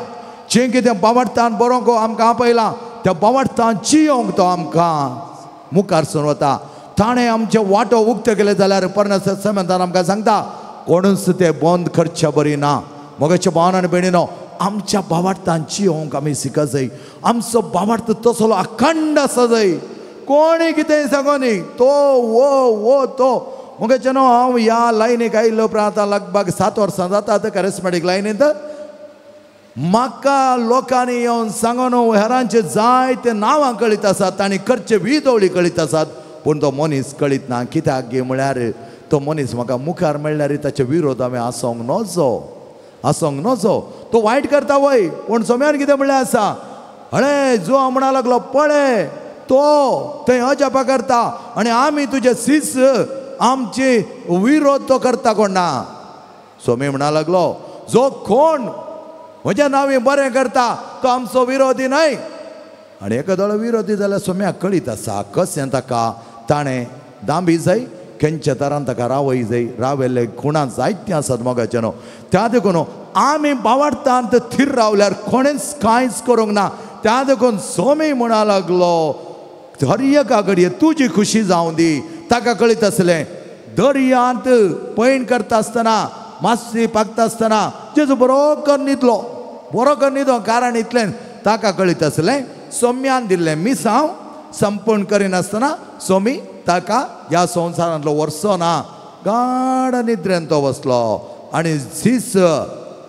जें कितें बावडतान बरोवंक आमकां आपयलां, त्या बावडतान जियोंक तो आमकां मुखार सरून वता. ताणें आमचे वांटो उक्ते केले जाल्यार परनेस समेंतान आमकां सांगता कोणूच ते बंद करचे बरी ना. मोगाच्या भावान आनी भयणीनो, आमच्या बावडतान जियोंक आमी शिका जाय. आमचो बावडत तसलो अखंड आसा जाय. कोणी कितें सांगो न्ही, तो वो वो तो. मोगाचे न्हू, हांव ह्या लायनीक आयिल्लो उपरांत आतां लगभग 7 वर्सां जाता आतां कॅरिस्मॅटीक लायनींत. म्हाका लोकांनी येवन सांगून हेरांचे जायते नांवां कळीत आसात, तांणी करचे विदवळी कळीत आसात, पूण तो मनीस कळीत ना. कित्याक गे म्हळ्यार तो मनीस म्हाका मुखार मेळ्ळ्यार ताचे विरोध हांवें आसूंक नजो, आसूंक नजो. तो वायट करता वय, पूण सोम्यान कितें म्हणलें आसा, हळे जो म्हणा लागलो पळय तो थंय अजापा करता आनी आमी तुजे सीस आमचे विरोध तो करता कोण ना. सोमी म्हणा लागलो जो कोण म्हज्या नांवी बरें करता तो आमचो विरोधी न्हय. आनी एकादो विरोधी जाल्यार सोम्याक कळीत आसा कशें ताका ताणें दांबी जाय, खंयच्या तरान ताका रावय जाय. रावयल्ले खुणां जायतीं आसात मोगाचें न्हू. त्या देखून आमी बावडटांत थीर रावल्यार कोणेंच कांयच करूंक ना. त्या देखून सोमी म्हणा लागलो हर एका घडये तुजी खुशी जावं दी. ताका कळीत आसलें दर्यांत पैण करता आसतना, मातशी पाकता आसतना जेजू बरो कर न्हिदलो, बरो कर न्हिदो. कारण इतलें ताका कळीत आसलें सोम्यान दिल्लें मिसांव संपूर्ण करिनासतना सोमी ताका ह्या संवसारांतलो वर्सो ना. गाड निद्रेन तो बसलो आनी सीस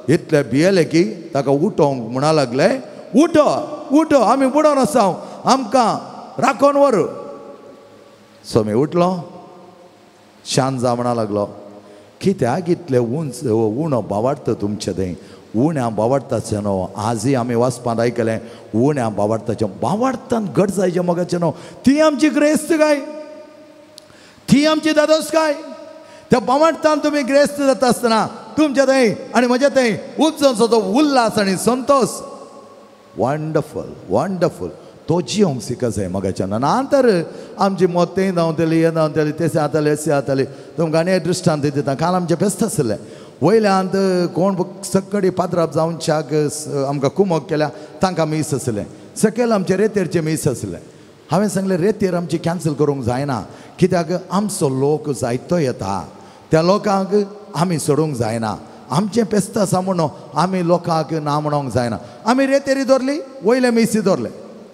इतले भियेले की ताका उठोवंक म्हणा लागले, उठो उठो, आमी बुडोवन आसा, आमकां राखोन व्हर. सोमी उठलो, शांत जा म्हणा लागलो. कित्याक इतले उंच उणो बावाडटा तुमचें थंय, उण्या बावाडटाचें न्हू. आजय आमी वाचपांत आयकलें उण्या बावाडटाचें, बावाडटान घट जायचें मोगाचें न्हू. ती आमची ग्रेस्त काय, ती आमची दादोस काय. त्या बावाडटान तुमी ग्रेस्त जाता आसतना तुमच्या थंय आनी म्हज्या थंय उपजनचो तो उल्हास आनी संतोश, वंडफूल वंडफूल. तो जियोंक शिकत जाय मोगाच्यान. ना तर आमची मत तें धांवतली, हें धांवतली, तें जातालें, अशें जातालें. तुमकां आनी दृश्टांत दिता. काल आमचें बेस्त आसलें वयल्यान कोण सकडी पात्राप जावच्याक आमकां कुमक केल्या तांकां मीस आसलें, सकयल आमचे रेतेरचें मीस आसलें. हांवें सांगलें रेतीर आमची कॅन्सल करूंक जायना, कित्याक आमचो लोक जायतो येता, त्या लोकांक आमी सोडूंक जायना, आमचें पेस्त आसा म्हणून आमी लोकांक ना म्हणूंक जायना. आमी रेतेरी दवरली, वयले मिसी दवरले,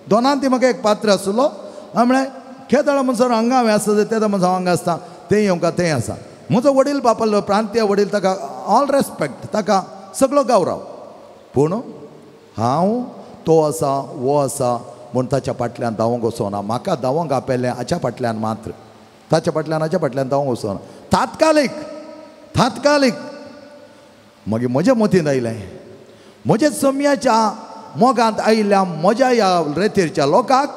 दोनान ती म्हाका एक पात्र आसलो. हांवें म्हळें खेदाळ म्हणसर हांगा हांवें आसता, तेदा म्हणसर हांव हांगा आसता, तें येवंक तें आसा. म्हजो वडील बापालो प्रांतीय वडील, ताका ऑल रेस्पेक्ट, ताका सगळो गौरव, पूण हांव तो आसा वो आसा म्हूण ताच्या फाटल्यान धांवंक वचना. म्हाका धांवंक आपयलें हाच्या फाटल्यान मात्र, ताच्या फाटल्यान हाच्या फाटल्यान धांवंक वचना. तात्कालीक तात्कालीक मागीर म्हज्या मतींत आयलें, म्हज्या सम्याच्या मोगांत आयिल्ल्या म्हज्या ह्या रेतीरच्या लोकांक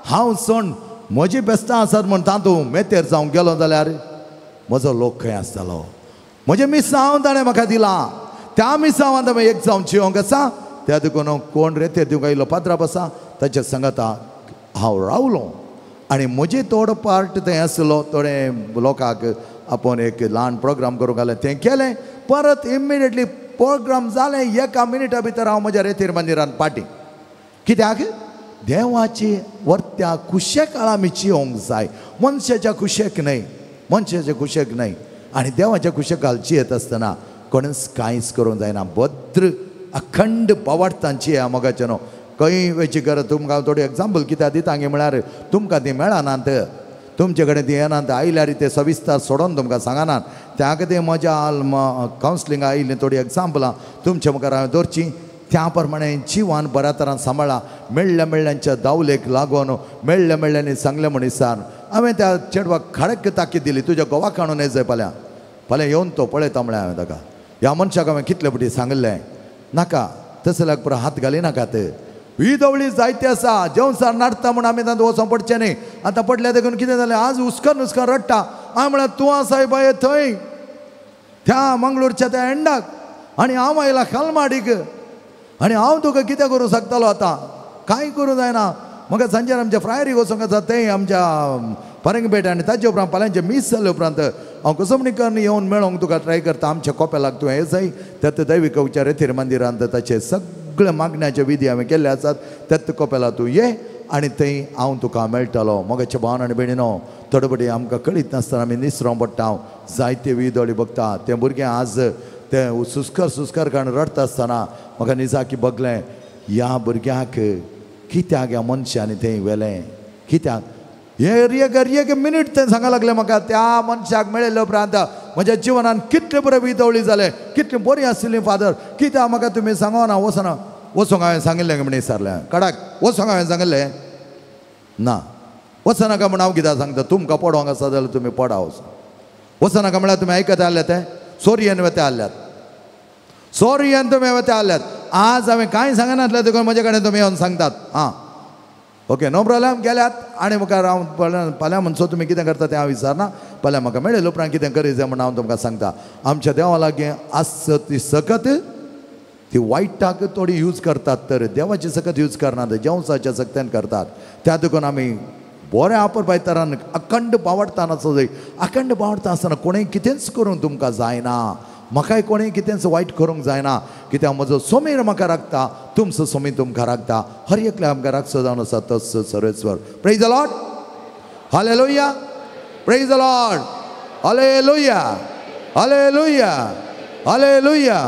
हांव सण म्हजी बेस्तां आसात म्हूण तातूंत मेतेर जावंक गेलो जाल्यार म्हजो लोक खंय आसतलो? म्हजें मिसांव ताणें म्हाका दिलां, त्या मिसांवांत हांवें एक जावन जिवंक आसा. त्या देखून कोण रेतेर दिवंक आयिल्लो पात्राप आसा ताच्या सांगाता हांव रावलो आनी म्हजे थोडो पार्ट थंय आसलो, थोडे लोकांक आपोवन एक ल्हान प्रोग्राम करूंक घालें, तें केलें. परत इमिडिएटली प्रोग्राम जालें, एका मिनिटा भितर हांव म्हज्या रेतीर मंदिरान पाटी. कित्याक? देवाची वर्त्या कुशेक आमी जिवंक जाय, मनशाच्या कुशेक न्हय, मनशाच्या कुशेक न्हय. आनी देवाच्या कुशेक जियेत आसतना कोणूच कांयच करूंक जायना. भद्र अखंड पावाडतांची ह्या मोगाचें न्हू खंय वयची गरज. तुमकां थोडी एग्जाम्पल कित्याक दिता गे म्हळ्यार तुमकां ती मेळनात, तुमचे कडेन ती येनात, आयल्यार ते सविस्तार सोडून तुमकां सांगनात. त्या खातीर म्हज्या कावन्सिलिंग आयिल्लीं थोडी एग्जाम्पलां तुमच्या मुखार हांवें दवरचीं. त्या प्रमाणे जिवान बऱ्या तरान सांबाळ्ळा. मेळ्ळ्या मेळ्ळ्यांच्या दावलेक लागून मेळ्ळ्या मेळ्ळ्यांनी सांगलें म्हण दिसान हांवें त्या चेडवाक खाडक ताकीद दिली, तुज्या घोवाक हाडून येत जाय फाल्यां, फाल्यां येवन तो पळयता. म्हळ्यार हांवें ताका, ह्या मनशाक हांवें कितले फावटी सांगिल्लें नाका तसल्याक पुरो हात घालिनाकात, ही दवळी जायती आसा, जेवण नाडता म्हूण आमी तांकां वचोंक पडचें न्ही. आतां पडल्या देखून कितें जालें, आज हुस्कर हुस्कर रडटा. हांवें म्हळ्यार तूं आसाय बाये थंय त्या मंगळूरच्या त्या एंडाक आनी हांव आयला खालमाडीक, आनी हांव तुका कितें करूं शकतालो आतां, कांय करूं जायना. म्हाका सांजेर आमच्या फ्रायरीक वचोंक आसा, तें आमच्या परंगपेट, आनी ताचे उपरांत फाल्यांचें मीस जाले उपरांत हांव कुसमणीकर येवन मेळोंक तुका ट्राय करता. आमच्या कोपेलाक तूं हें जाय त्यात दैवीक उपचार रेतीर मंदिरांत ताचे सगळे मागण्याचे विधी हांवें केल्ले आसात, त्यात कोपेला तूं ये आनी थंय हांव तुका मेळटलो. मोगाचे भावन आनी भयणीनो, थोडे फावटी आमकां कळीत नासतना आमी निसरोंक पडटा, जायते विदोळी बघता. तें भुरगें आज तें सुस्कर सुस्कर कारण रडटा आसतना म्हाका निजाकी बगलें, ह्या भुरग्याक कित्याक ह्या मनशांनी थंय व्हेलें, कित्याक हे एक मिनीट तें सांगा लागलें म्हाका. त्या मनशाक मेळिल्ले उपरांत म्हज्या जिवनान कितले बरे विदवळी जाले, कितली बरी आशिल्ली फादर, कित्याक म्हाका तुमी सांगना वचना वचोंक हांवें सांगिल्लें म्हण विचारलें कडाक, वचोंक हांवें सांगिल्लें ना, वचनाका म्हण हांव कित्याक सांगता, तुमकां पडोंक आसा जाल्यार तुमी पडा वचून, वचनाका म्हळ्यार तुमी आयकत आसले तें सोरयेन वते आसल्यात, सोरयेन तुमी वते आसल्यात. आज हांवें कांय सांगनासलें देखून म्हजे कडेन तुमी येवन सांगतात. आं ओके, नो प्रॉब्लम, गेल्यात. आनी मुखार हांव फाल्यां म्हणसो तुमी कितें करता तें हांव विचारना, फाल्यां म्हाका मेळ्ळें उपरांत कितें करीत जाय म्हण हांव तुमकां सांगता. आमच्या देवा लागीं आसत ती सकत ती वायटाक थोडी यूज करतात, तर देवाची सकत यूज करनात, जेवसाच्या सक्त्यान करतात. त्या देखून आमी बरें आपरपायतारान अखंड बावडताना आसो जाय. अखंड बावडता आसतना कोणें कितेंच करूंक तुमकां जायना, म्हाकाय कोणें कितेंच वायट करूंक जायना, कित्याक म्हजो समीर म्हाका राखता, तुमचो समीर तुमकां राखता, हर एकल्या आमकां राखचो जावन आसा तस Sarveshwar. Praise the Lord, hallelujah, praise the Lord, hallelujah, hallelujah, hallelujah.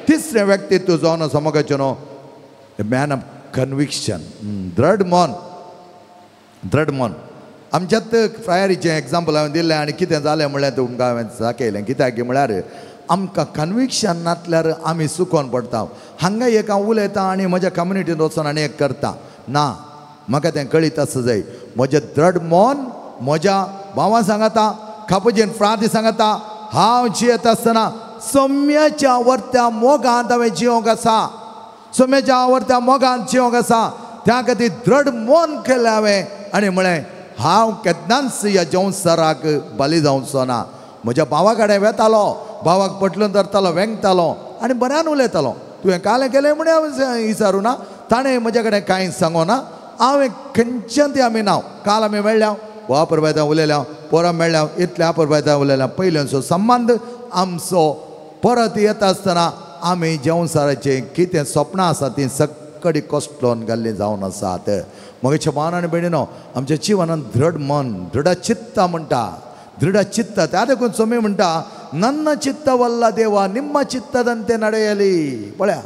तिसरें व्यक्तित्व जावन आसा मोगाचें न्हू, मॅन ऑफ कन्विक्शन, दृढ मन, दृढ मन. आमच्यात फ्रायरीचें एग्जाम्पल हांवें दिलें आनी कितें जालें म्हणल्यार तुमकां हांवें दाखयलें. कित्याक म्हळ्यार आमकां कन्विक्शन नासल्यार आमी चुकोन पडटा. हांगा एक हांव उलयतां आनी म्हज्या कम्युनिटीन वचोन आनी एक करता ना, म्हाका तें कळीत आसा जाय. म्हजें दृढ मन म्हज्या भावां सांगता, खापुजीन फ्रांती सांगता, हांव जियेत आसतना सम्याच्या वर्त्या मोगांत हांवें जिवंक आसा, सम्याच्या वर्त्या मोगांत जिवंक आसा. त्या खातीर दृढ मन केलें हांवें आनी म्हळें हांव केन्नाच ह्या संवसाराक बली जावचो ना. म्हज्या भावा कडेन वेतालो, भावाक पटलून धरतालो, वेंगतालो आनी बऱ्यान उलयतालो. तुवें कालें केलें म्हण हांवें विचारूं ना, ताणें म्हज्या कडेन कांय सांगो ना. हांवें खंयच्यान ती आमी नांव काल आमी मेळ्ळ्या, वापरपायता उलयल्या, पोरां मेळ्ळ्या, इतल्या आपरपायता उलयल्या. पयल्यांचो संबंद आमचो परत येता आसतना आमी संवसाराचें कितें सपनां आसा तीं सकडी कश्टोन घाल्लीं जावन आसात. मगेच्या भावान आनी भयणीनो, आमच्या जिवनान दृढ मन, दृढ चित्ता म्हणटा, दृढ चित्त. त्या देखून सोमी म्हणटा, ನನ್ನ ಚಿತ್ತವಲ್ಲ ದೇವ ನಿಮ್ಮ ಚಿತ್ತದಂತೆ ನಡೆಯಲಿ. पळया,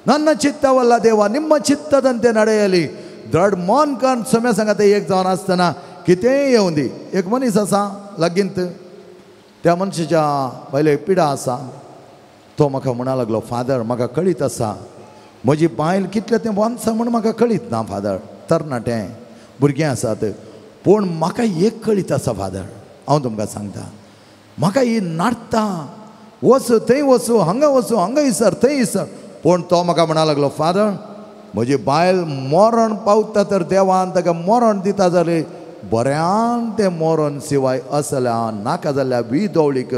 ನನ್ನ ಚಿತ್ತವಲ್ಲ ದೇವ ನಿಮ್ಮ ಚಿತ್ತದಂತೆ ನಡೆಯಲಿ. दृढ मन करून सोम्या सांगात एक जावन आसतना कितेंय येवं दी. एक मनीस आसा लागींत, त्या मनशाच्या बायलेक पिडा आसा. तो म्हाका म्हणा लागलो, फादर म्हाका कळीत आसा म्हजी बायल कितलें तें वनसा म्हूण म्हाका कळीत ना फादर, तरणाटें भुरगीं आसात, पूण म्हाका एक कळीत आसा फादर, हांव तुमकां सांगता, म्हाका ही नाडटा, वचूं थंय वचूं, हांगा वचूं, हांगा इसर थंय इसर. पूण तो म्हाका म्हणा लागलो, फादर म्हजी बायल मरण पावता तर देवान ताका मरण दिता जाल्यार बऱ्यान तें मरण शिवाय असल्या नाका जाल्ल्या विदवळीक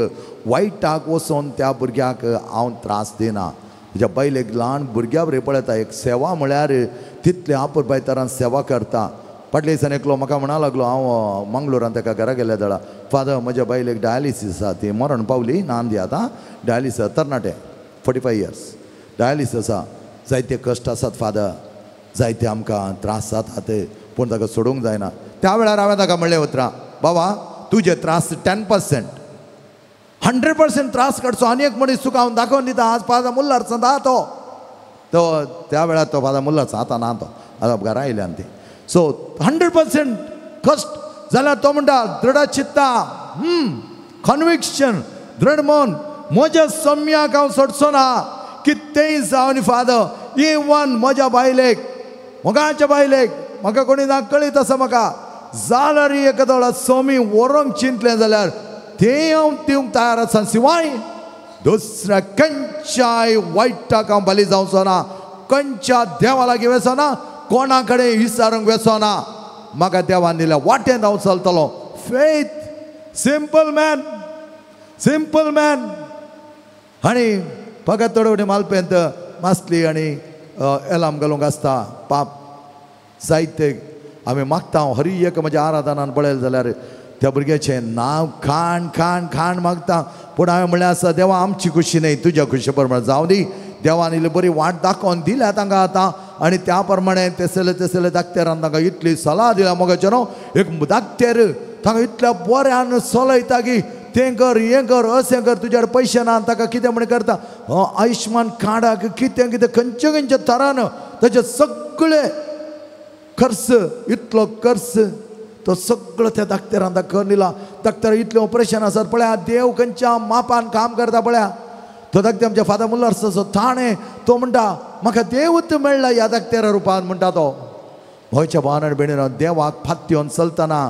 वायटाक वचोन त्या भुरग्याक हांव त्रास दिना. म्हज्या बायलेक ल्हान भुरग्या बरें पळयता, एक सेवा म्हळ्यार तितले आपुरबाय तरान सेवा करता. फाटल्या दिसान एकलो म्हाका म्हणा लागलो, हांव मंगळुरान ताका घरा गेल्या जाल्यार, फादर म्हज्या बायलेक डायलिसीस आसा, ती मरण पावली नांदी आतां डायलिसीस, तरणाटे 45 इयर्स डायलिसीस आसा, जायते कश्ट आसात फादर, जायते आमकां त्रास जातात, पूण ताका सोडूंक जायना. त्या वेळार हांवें ताका म्हणलें उतरां, बाबा तुजे त्रास 10%, 100% त्रास काडचो आनी एक मनीस तुका हांव दाखोवन दिता. आज फादर मुल्लार दा तो तो त्या वेळार तो फादर मुल्लार आतां ना, तो आतां घरा आयल्यान ती. सो 100% कश्ट जाल्यार तो म्हणटा दृढ चित्ता, कन्विक्शन, दृढ मन, म्हज्या सम्याक हांव सोडचो ना, कितेंय जावन फादर, इवन म्हज्या बायलेक, मोगाच्या बायलेक, म्हाका कोणी ना कळीत आसा म्हाका, जाल्यार एका सोमी व्हरोंक चिंतलें जाल्यार तें हांव दिवंक तयार आसा, शिवाय दुसऱ्या खंयच्याय वायटाक हांव बली जावचो ना, खंयच्या देवा लागीं वचो ना, कोणा कडेन विचारूंक वचो ना, म्हाका देवान दिल्या वाटेन हांव चलतलो. Faith, simple man, simple man. आनी फकत थोडे फावटी मालपेंत मासली आनी एलाम घालूंक आसता पाप जायते आमी मागता. हांव हरी एक म्हज्या आराधनान पळयलें जाल्यार त्या भुरग्याचें नांव खाण खाण खाण मागता, पूण हांवें म्हणलें आसा, देवा आमची खुशी न्हय तुज्या खुशी प्रमाण जावं दी. देवान इल्ली बरी वाट दाखोवन दिल्या तांकां आतां, आनी त्या प्रमाणे तेसले तेसले दाक्तेरान तांकां इतली सलाह दिल्या. मोगाचें न्हू, एक दाक्तेर तांकां इतल्या बऱ्यान चलयता की तें कर, हें कर, अशें कर, तुज्या कडेन पयशे ना ताका कितें म्हण करता, आयुश्मान कार्डाक कितें कितें खंयचे खंयच्या तरान ताचे सगळे खर्च, इतलो खर्च तो सगळो त्या दाक्तेरान ताका करून दिला. दाक्तेर इतलें ऑपरेशन आसात पळया, देव खंयच्या मापान काम करता पळया. तो दाक्तेर आमच्या फादर मुल्लार्सो थाणे, तो म्हणटा म्हाका देवूच मेळ्ळा ह्या दाक्तेरा रुपान म्हणटा तो. गोंयच्या भावान आनी भयणीनो, देवाक फात्योन चलतना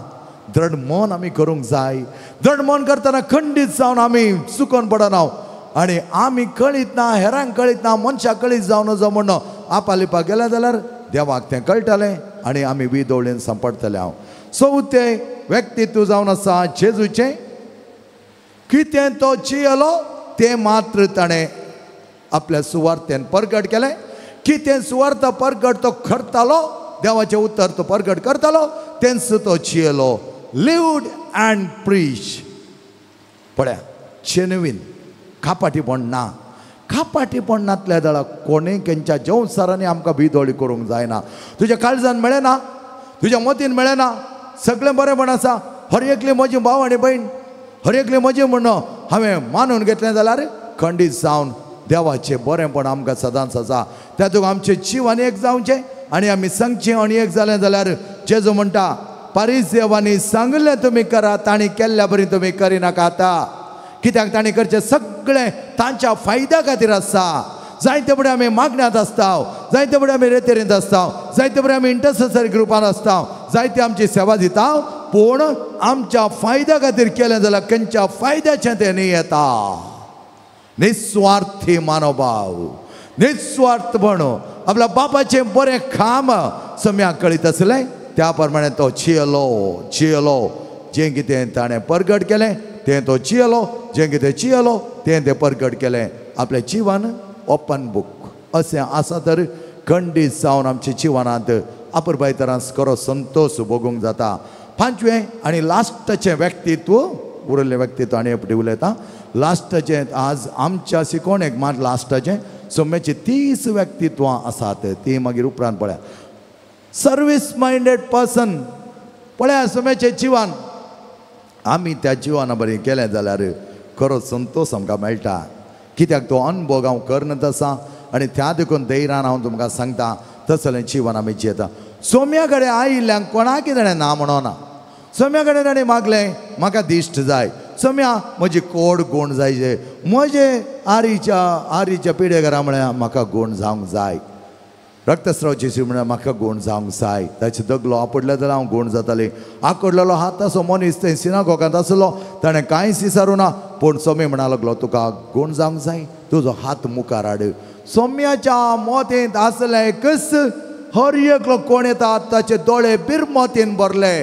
दृढ मन आमी करूंक जाय. दृढ मन करतना खंडीत जावन आमी चुकोन पडना, आनी आमी कळीत ना, हेरांक कळीत ना, मनशाक कळीत जावन नजो म्हण आपालिपाक गेले जाल्यार देवाक तें कळटलें आनी आमी विदोळेन सांपडटले. हांव चवथें व्यक्तित्व जावन आसा जेजूचें, कितें तो जियेलो तें मात्र ताणें आपल्या सुवार्थेन परगट केलें. कितें सुवार्थ परगट तो करतालो, देवाचें उतर तो परगट करतालो, तेंच तो जियेलो. Lived and preach. पळया, जेन्युइन, कापाटीपण ना. कापाटीपण नातल्या जाल्यार कोणें खंयच्या जेवसारांनी आमकां बिदोळी करूंक जायना. तुज्या काळजान मेळ्ळें ना, तुज्या मतीन मेळ्ळें ना, सगळें बरेंपण आसा, हर एकली म्हजी भाव आनी भयण, हर एकली म्हजी म्हण हांवें मानून घेतलें जाल्यार खंडीत जावन देवाचें बरेंपण आमकां सदांच आसा. तातूंत आमचें जीव आनी एक जावचें आनी आमी सांगचें आनी एक जालें जाल्यार जेजू म्हणटा, पारिसेवांनी सांगलें तुमी करा, तांणी केल्ल्या बरी तुमी करिनाका आतां, कित्याक तांणी करचें सगळें तांच्या फायद्या खातीर आसा. जायते फुडें आमी मागण्यांत आसता, जायते फुडें आमी रेतेरींत आसता, जायते फुडें आमी इंटरसेसरी ग्रुपान आसता, जायते आमची सेवा दिता, पूण आमच्या फायद्या खातीर केलें जाल्यार खंयच्या फायद्याचें तें न्ही येता. निस्वार्थी मानोभाव, निस्वार्थपण, आपल्या बापाचें बरें काम सम्याक कळीत आसलें, त्या प्रमाणे तो जियेलो जियेलो. जें कितें ताणें परगट केलें तें तो जियेलो, जें कितें जियेलो तें तें परगट केलें. आपलें जिवन ओपन बूक अशें आसा तर खंडीत जावन आमच्या जिवनांत अपुरबाय तरान खरो संतोश भोगूंक जाता. पांचवें आनी लास्टाचें व्यक्तित्व, उरिल्लें व्यक्तित्व आनी एकटी उलयता. लास्टाचें आज आमच्या शिकोवणेक मात लास्टाचें सोम्याचीं 30 व्यक्तित्वां आसात, तीं मागीर उपरांत पळया. सर्वीस मायंडेड पर्सन पळया सोम्याचें जिवन आमी त्या जिवना बरें केलें जाल्यार खरो संतोश आमकां मेळटा. कित्याक तो अनुभव हांव करनत आसा आनी त्या देखून धैर्यान हांव तुमकां सांगता तसलें जिवन आमी जियेता. सोम्या कडेन आयिल्ल्यांक कोणाकी ताणें ना म्हणोना. सोम्या कडेन ताणें मागलें म्हाका दिश्ट जाय, सोम्या म्हजी कोड गूण जाय, जे म्हजे आरीच्या आरीच्या पिडेघरा म्हळ्यार म्हाका गूण जावंक जाय, रक्तस्रावची शी म्हळ्यार म्हाका गूण जावंक जाय. ताचे दगलो आपडले जाल्यार हांव गूण जातालें. आकडलेलो हात असो मनीस थंय सिनागोगांत आसलो, ताणें कांयच विचारूं ना, पूण सोमी म्हणा लागलो तुका गूण जावंक जाय, तुजो हात मुखार हाड. सोम्याच्या मोतींत आसलें कस हर एकलो कोण येता ताचे दोळे बिरमोतीन भरले.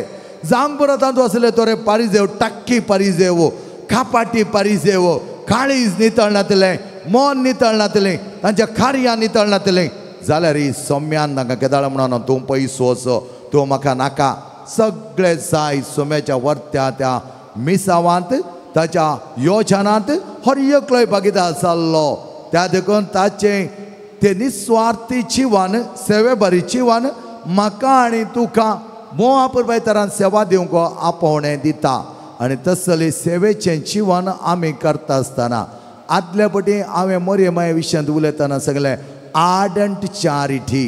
जावंक पुरो तातूंत आसले तोरे पारिजेव, टाक्की पारिजेव, खापाटी पारिजेव, काळीज नितळ नातलें, मन नितळ नातलें, तांच्या कार्यां नितळ नातलें. जाल्यार ही सोम्यान तांकां केदाळ म्हणून तूं पयसो असो, तूं म्हाका नाका. सगळे जाय सोम्याच्या वर्त्या त्या मिसावांत ताच्या योजनांत हर एकलोय भागीदार जाल्लो. त्या देखून ताचें ते निस्वार्थी जिवन, सेवे बरी जिवन म्हाका आनी तुका मोहा पुरबाय तरान सेवा दिवंक आपोवणें दिता. आनी तसले सेवेचें जिवन आमी करता आसतना आदल्या पटी हांवें मोरये माये विशयांत उलयतना सगळें आर्डंट चॅरिटी,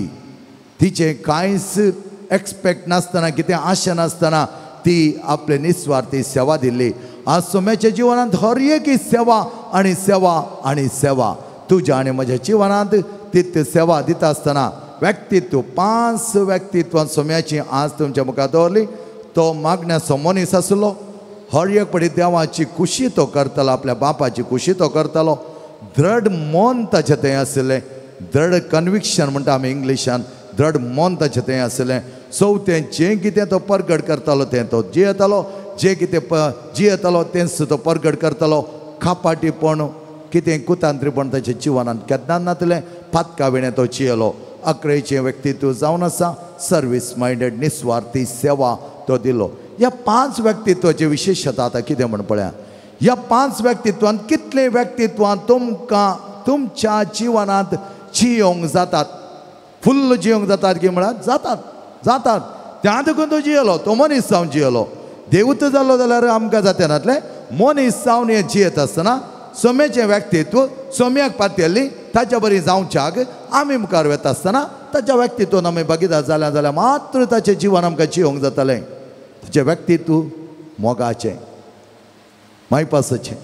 तिचें कांयच एक्सपेक्ट नासतना, कितें आशा नासतना ती आपले निस्वार्थी सेवा दिल्ली. आज सोम्याच्या जिवनांत हर एक सेवा आनी सेवा आनी सेवा तुज्या आनी म्हज्या जिवनांत तित सेवा दिता आसतना व्यक्तित्व, पांच व्यक्तित्वां सोम्याची आज तुमच्या मुखार दवरली. तो मागण्याचो मनीस आसलो, हर एक पटी देवाची खुशी तो करतालो, आपल्या बापाची खुशी तो करतालो. दृढ मन ताचें थंय आशिल्लें, दृढ कन्विक्शन म्हणटा आमी इंग्लिशान, दृढ मन ताचें थंय आशिल्लें. चवथें जें कितें तो परगट करतालो तें तो जियेतालो, जें कितें जियेतालो तेंच तो परगट करतालो. खापाटीपण कितें कुतांत्रीपण ताच्या जिवनांत केन्ना नातलें, पातका विणें तो जियेलो. अकरेचें व्यक्तित्व जावन आसा सर्वीस मायंडेड, निस्वार्थी सेवा तो दिलो. ह्या पांच व्यक्तित्वाची विशेशता आतां कितें म्हण पळया. ह्या पांच व्यक्तित्वांत कितले व्यक्तित्वां तुमकां तुमच्या जिवनांत जियोंक जातात, फुल्ल जियोंक जातात की म्हळ्यार जातात जातात. त्या देखून तो जियेलो, तो मनीस जावन जियेलो. देवूत जालो जाल्यार आमकां जाता नातलें, मनीस जावन हें जियेत आसतना सोम्याचें व्यक्तित्व सोम्याक पातयल्ली ताच्या बरी जावच्याक आमी मुखार वता आसतना ताच्या व्यक्तित्वान आमी भागीदार जाल्या जाल्यार मात्र ताचें जिवन आमकां जियोंक जातालें. ताचें व्यक्तित्व मोगाचें, मायपासाचें,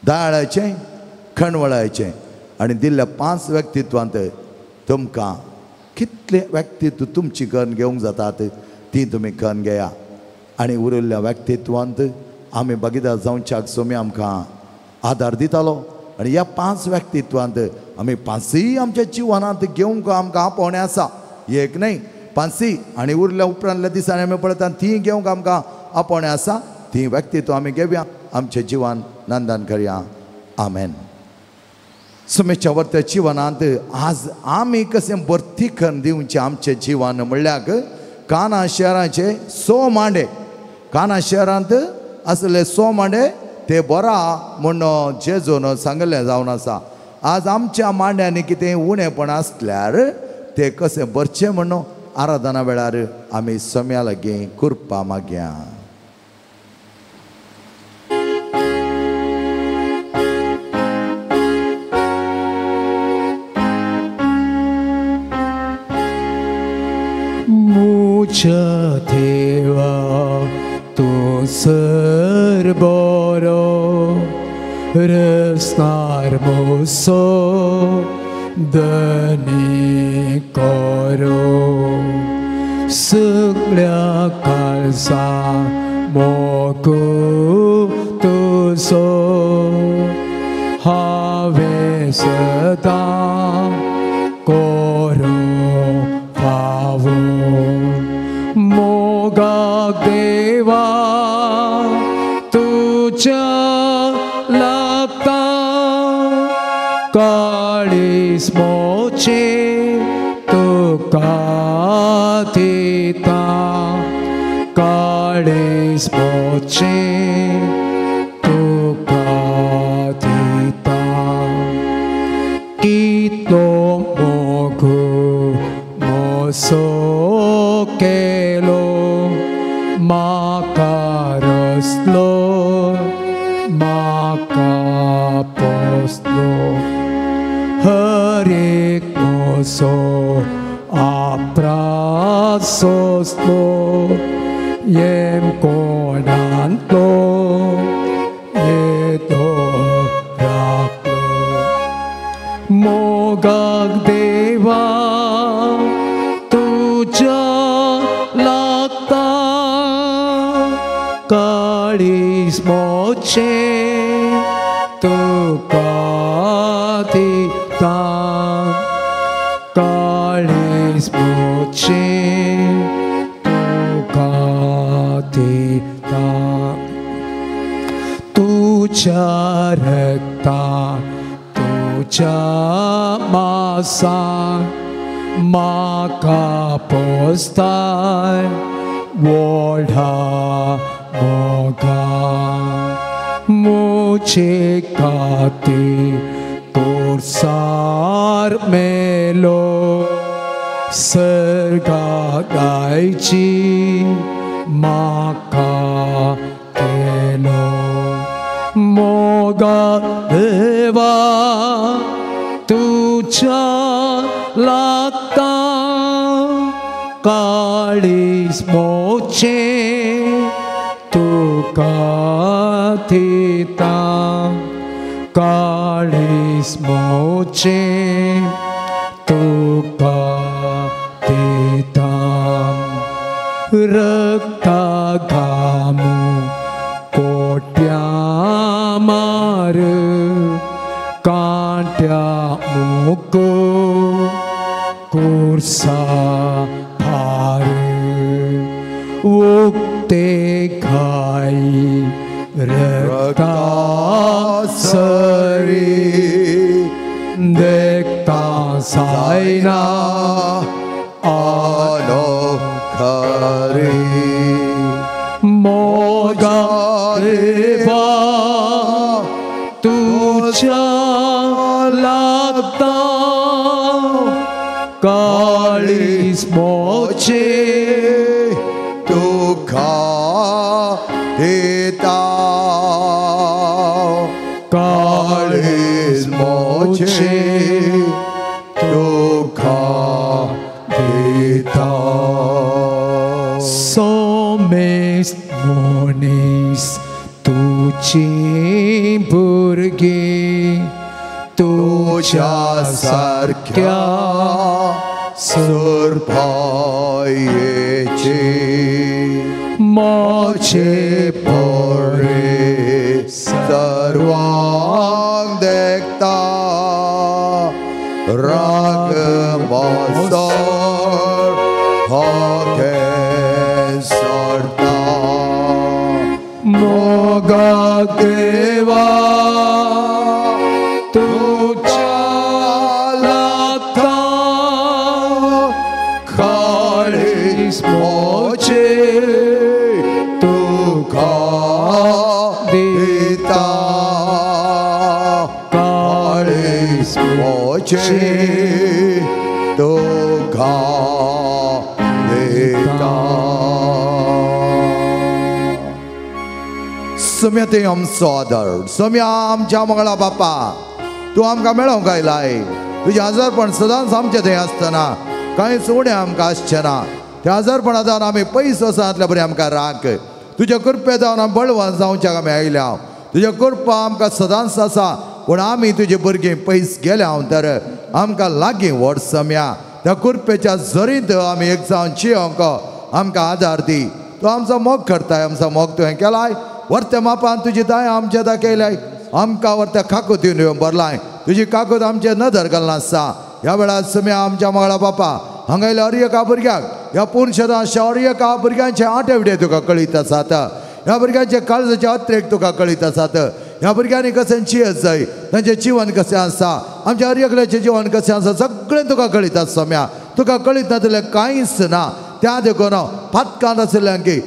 दयाळाचें, खणवळाचें. आनी दिल्ल्या पांच व्यक्तित्वांत तुमकां कितलें व्यक्तित्व तुमची करून घेवंक जातात ती तुमी करून घेया. आनी उरिल्ल्या व्यक्तित्वांत आमी भागीदार जावच्याक सोमी आमकां आदार दितालो. आनी ह्या पांच व्यक्तित्वांत आमी पांचय आमच्या जिवनांत घेवंक आमकां आपोवणें आसा, एक न्हय पांचय. आनी उरल्या उपरांतल्या दिसांनी आमी पळयता ती घेवंक आमकां आपोवणें आसा, ती व्यक्तित्व आमी घेवया, आमचें जिवन नंदन करया. आमेन. सोम्याच्या वर्त्या जिवनांत आज आमी कशें भरती करून दिवचें आमचें जिवन म्हणल्यार काना शहराचे 100 मांडे, काना शहरांत आसले 100 मांडे ते बरा म्हूण जेजून सांगलें जावन आसा. आज आमच्या मांड्यांनी कितें उणेपण आसल्यार ते कशें भरचें म्हूण आराधना वेळार आमी सोम्या लागीं कृपा मागया.
मुझ्या देवा तूं सर बरो, रसनार मोसो धनी करो, सगळ्या काळजा मोग तुजो हांवें सदां करूंक फावो. मोगाक देवा तुज्या लागता, काळीज मोचें तुका दिता, काळीज मोचें तुका दिता. कितलो मोग मोसो तसो आपरासोसलो येम कोणांतलो येदो राखलो मोगाक देवा तुज्या लागता काळीज मोचें तुका दिता काळीज मोचें तुका दिता तुज्या रक्ता तुज्या मासा म्हाका पोसताय व्हडा मोगा मुझे खातीर कोर्सार मेलो सर्गा गायची म्हाका केलो मोगा देवा तुज्या लागता काळीज मोचें तुका दिता काळीज मोचें तुका दिता रक्ता घामू कोट्या मार कांट्या मुको कुर्सा भार उक्ते खाई रक्ता सरी देखता जायना
अनोखरी
मोगा देवा तुज्या लागता काळीज मोचें
तुका दिता काळीज मोचें तुका दिता
सोमेस्त मनीस तुजी भुरगीं
तुज्या सारक्या सुरभायेची
मोचे
पोरे सर्वांग देखता राग मोसर होके सोडता
मोगा देवा तुज्या लागता काळीज मोचें
तुका दिता काळीज मोचें तुका दिता. सम्या ते आमचो आदर सम्या आमच्या मंगळा बापा तूं आमकां मेळोवंक आयलाय तुजें आजारपण सदांच आमचें थंय आसतना कांयच उणें आमकां आसचें ना त्या आजारपणा जावन आमी पयस वचनातल्या बरें आमकां राख तुज्या कृपे जावन आमी बळवंत जावच्याक आमी आयल्या तुज्या कृपा आमकां सदांच आसा पूण आमी तुजे भुरगीं पयस गेल्या तर आमकां लागीं व्हड सम्या त्या कृपेच्या जरींत आमी एक जावन चियोंक आमकां आदार दी. तूं आमचो मोग करताय आमचो मोग तुवें केलाय वर्त्या मापान तुजी दाय आमच्या दाखयलाय आमकां वर्त्या काकूत दिवन भरलाय तुजी काकूत आमचे नदर घालना आसा. ह्या वेळार सम्या आमच्या मंगळा बापा हांगा आयल्या हर एका भुरग्याक ह्या पूर्ण शेतां हर एका भुरग्यांचे आठवडे तुका कळीत आसात ह्या भुरग्यांचे काळजाचे अत्रेक तुका कळीत आसात ह्या भुरग्यांनी कशें जियेत जाय तांचें जिवन कशें आसा आमच्या हर एकल्याचें जिवन कशें आसा सगळें तुका कळीत आसा सम्या तुका कळीत नासलें कांयच ना. त्या देखून फातकांत आशिल्ल्यान की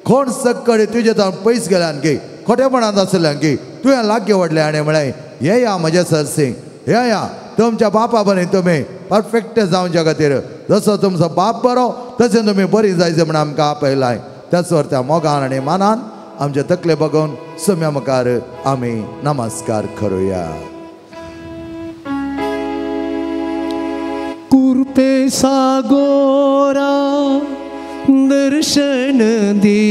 कोण सक्कडे तुजे जावन पयस गेल्यान की खोटेपणांत आशिल्ल्यान की तुवें लागीं व्हडलें आनी म्हळें येया म्हज्या सरसिंग येया तुमच्या बापा बरें तुमी परफेक्ट जावच्या खातीर जसो तुमचो बाप बरो तशें तुमी बरी जायचे म्हण आमकां आपयलाय. त्याच वर त्या मोगान आनी मानान आमचे तकले बघून सम्या मुखार आमी नमस्कार करुया.
कुरपे सागोरा दर्शन दी,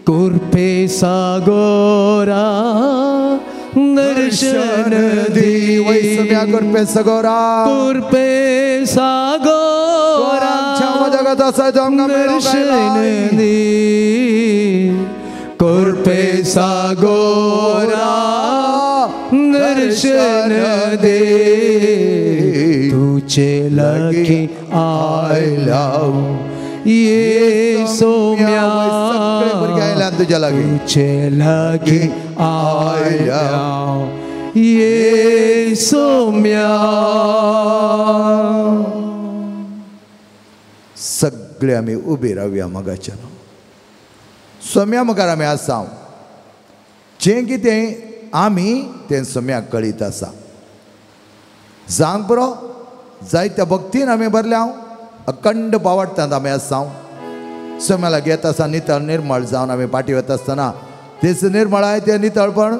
कुरपे सागोरा दर्शन दी,
वैसम्या कुरपे सागोरा,
कुरपे सागोरा दर्शन दी, कुरपे सागोरा दर्शन दे, तुझे लगी आयला ये सोम्या, तुझे लगी आयला ये सोम्या।
सगळे आमी उबे रावया मगाच्या सोम्या मुखार आमी आसा, जें कितें आमी तें सोम्याक कळीत आसा। जावंक पुरो जायत्या भक्तीन आमी भरल्या, अखंड बावडटांत आमी आसा। सोम्या लागीं येता आसतना नितळ निर्मळ जावन आमी फाटीं वता आसतना तेच निर्मळ आय तें नितळपण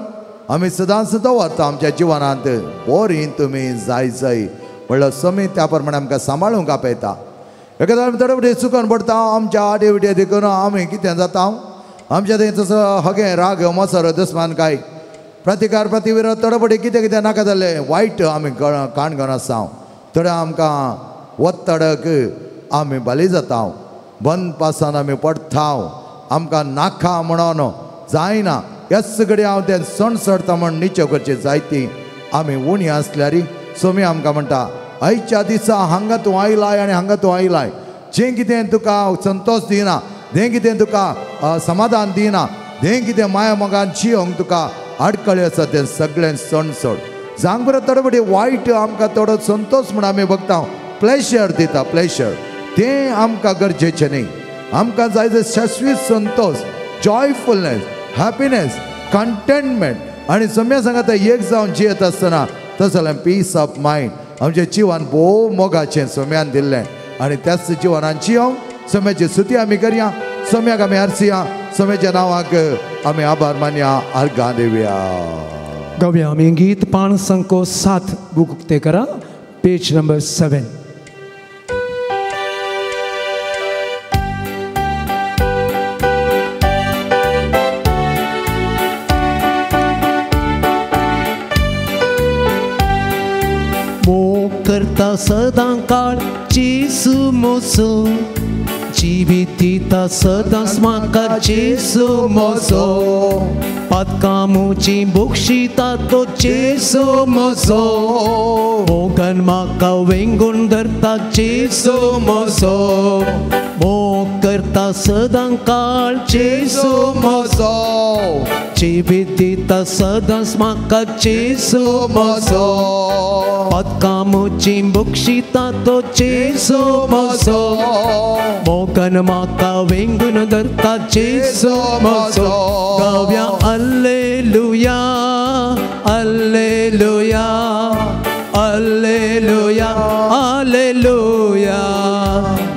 आमी सदांच दवरता आमच्या जिवनांत। बोरी तुमी जाय जाय म्हणल्यार सोमी त्या प्रमाणे आमकां सांबाळूंक आपयता। एकादा आमी थोडे फावटी चुकोन पडटा आमच्या आडे विडे देखून आमी कितें जाता, आमच्या थंय तसो हगें राग मसर दुस्मान काय प्रतिकार प्रतिविरोध थोडे फावटी कितें कितें नाका जाल्लें वायट आमी काण घेवन आसा। थोडे आमकां वत्तडक आमी बाली जाता, बंद पासान आमी पडटा, आमकां नाका म्हणून जायना। ह्याच कडेन हांव तें सणसडटा म्हण निचेव करचें जायती आमी उणी आसल्यार सोमी आमकां म्हणटा आयच्या दिसा हांगा तूं आयलाय आनी हांगा तूं आयलाय, जें कितें तुका संतोश दिना, जें कितें तुका समाधान दिना, जें कितें माया मोगान जियोंक तुका आडखळी आसा तें सगळें सणसड। जावंक बरें थोडे फावटी वायट आमकां थोडो संतोश म्हूण आमी बघता, प्लेशर दिता, प्लेशर तें आमकां गरजेचें न्ही। आमकां जाय तें शाश्वीत संतोश, जॉयफुलनेस, हॅपिनेस, कंटेंटमेंट। आनी सोम्या सांगाता एक जावन जियेत आसतना तसो जाल्यार पीस ऑफ मायंड आमचें जिवन भोव मोगाचें सोम्यान दिल्लें आनी त्याच जिवनान जियोंक सोम्याची स्तुती आमी करया, सोम्याक आमी आरसिया, सोम्याच्या नांवाक आमी आभार मानया, अर्घां दिवया।
गावया आमी गीत पाण संको 7 बूक उक्ते करा, पेज नंबर 7। मोग करता सदां काळ जेसू मोसो, जिवीत दिता सदांच म्हाका जेसू मोसो, पातकां म्हजीं बक्षिता तो जेसू मोसो, मोगान म्हाका वेंगून धरता जेसू मोसो, मोग करता सदां काळ जेसू मोसो, जिवीत दिता सदांच म्हाका जेसू मोसो, पातकां म्हजीं बक्षिता तो जेसू मोसो, मोगान म्हाका वेंगून धरता जेसू मोसो। गावया alleluia, alleluia, alleluia, alleluia,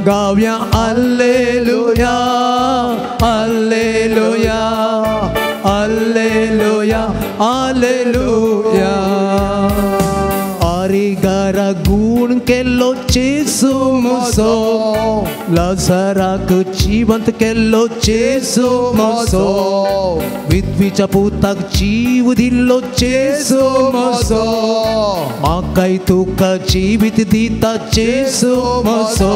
गावया alleluia, alleluia, alleluia, alleluia. आरिगारा गुण केल्लो जेसू मोसो, लाजराक जिवंत केल्लो जेसू मोसो, विधवीच्या पुताक जीव दिल्लो जेसू मोसो, म्हाकाय तुका जिवीत दिता जेसू मोसो,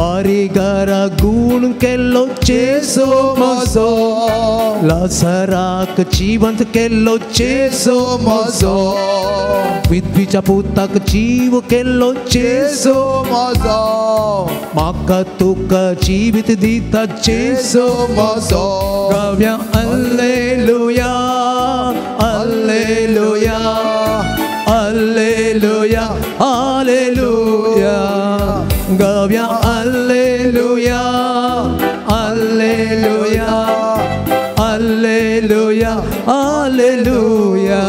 आरिगारा गुण केल्लो जेसू मोसो, लाजराक जिवंत केल्लो जेसू मोसो, विधवीच्या पुताक जीव केल्लो जेसू
मोसो,
म्हाका तुका जिवीत दिता जेसू मोसो। गावया alleluia, alleluia, alleluia, alleluia, गावया alleluia, alleluia, alleluia, alleluia.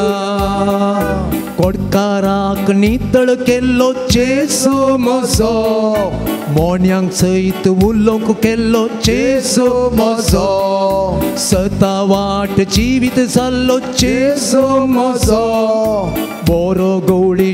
कोडकाराक नितळ केल्लो जेसू मोसो, मोन्यांक सयत उलोवंक केल्लो जेसू मोसो, सता वाट जिवीत जाल्लो जेसू मोसो, बरो गवळी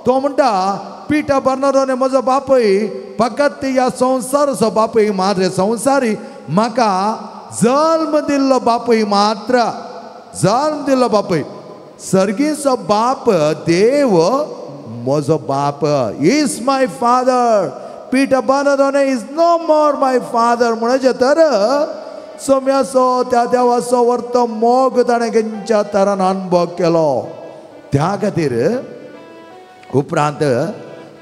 तो म्हणटा पिटर बर्नार्दोने म्हजो बापूय फकत ह्या संवसाराचो बापूय मात्र संवसारी म्हाका जल्म दिल्लो बापूय मात्र जल्म दिल्लो बापूय सर्गीचो बाप देव म्हजो बाप is my father. Peter Bernardone is no more my father म्हणचे तर सोम्याचो त्या देवाचो वर्तो मोग ताणें खंयच्या तरान अनुभव केलो. त्या खातीर उपरांत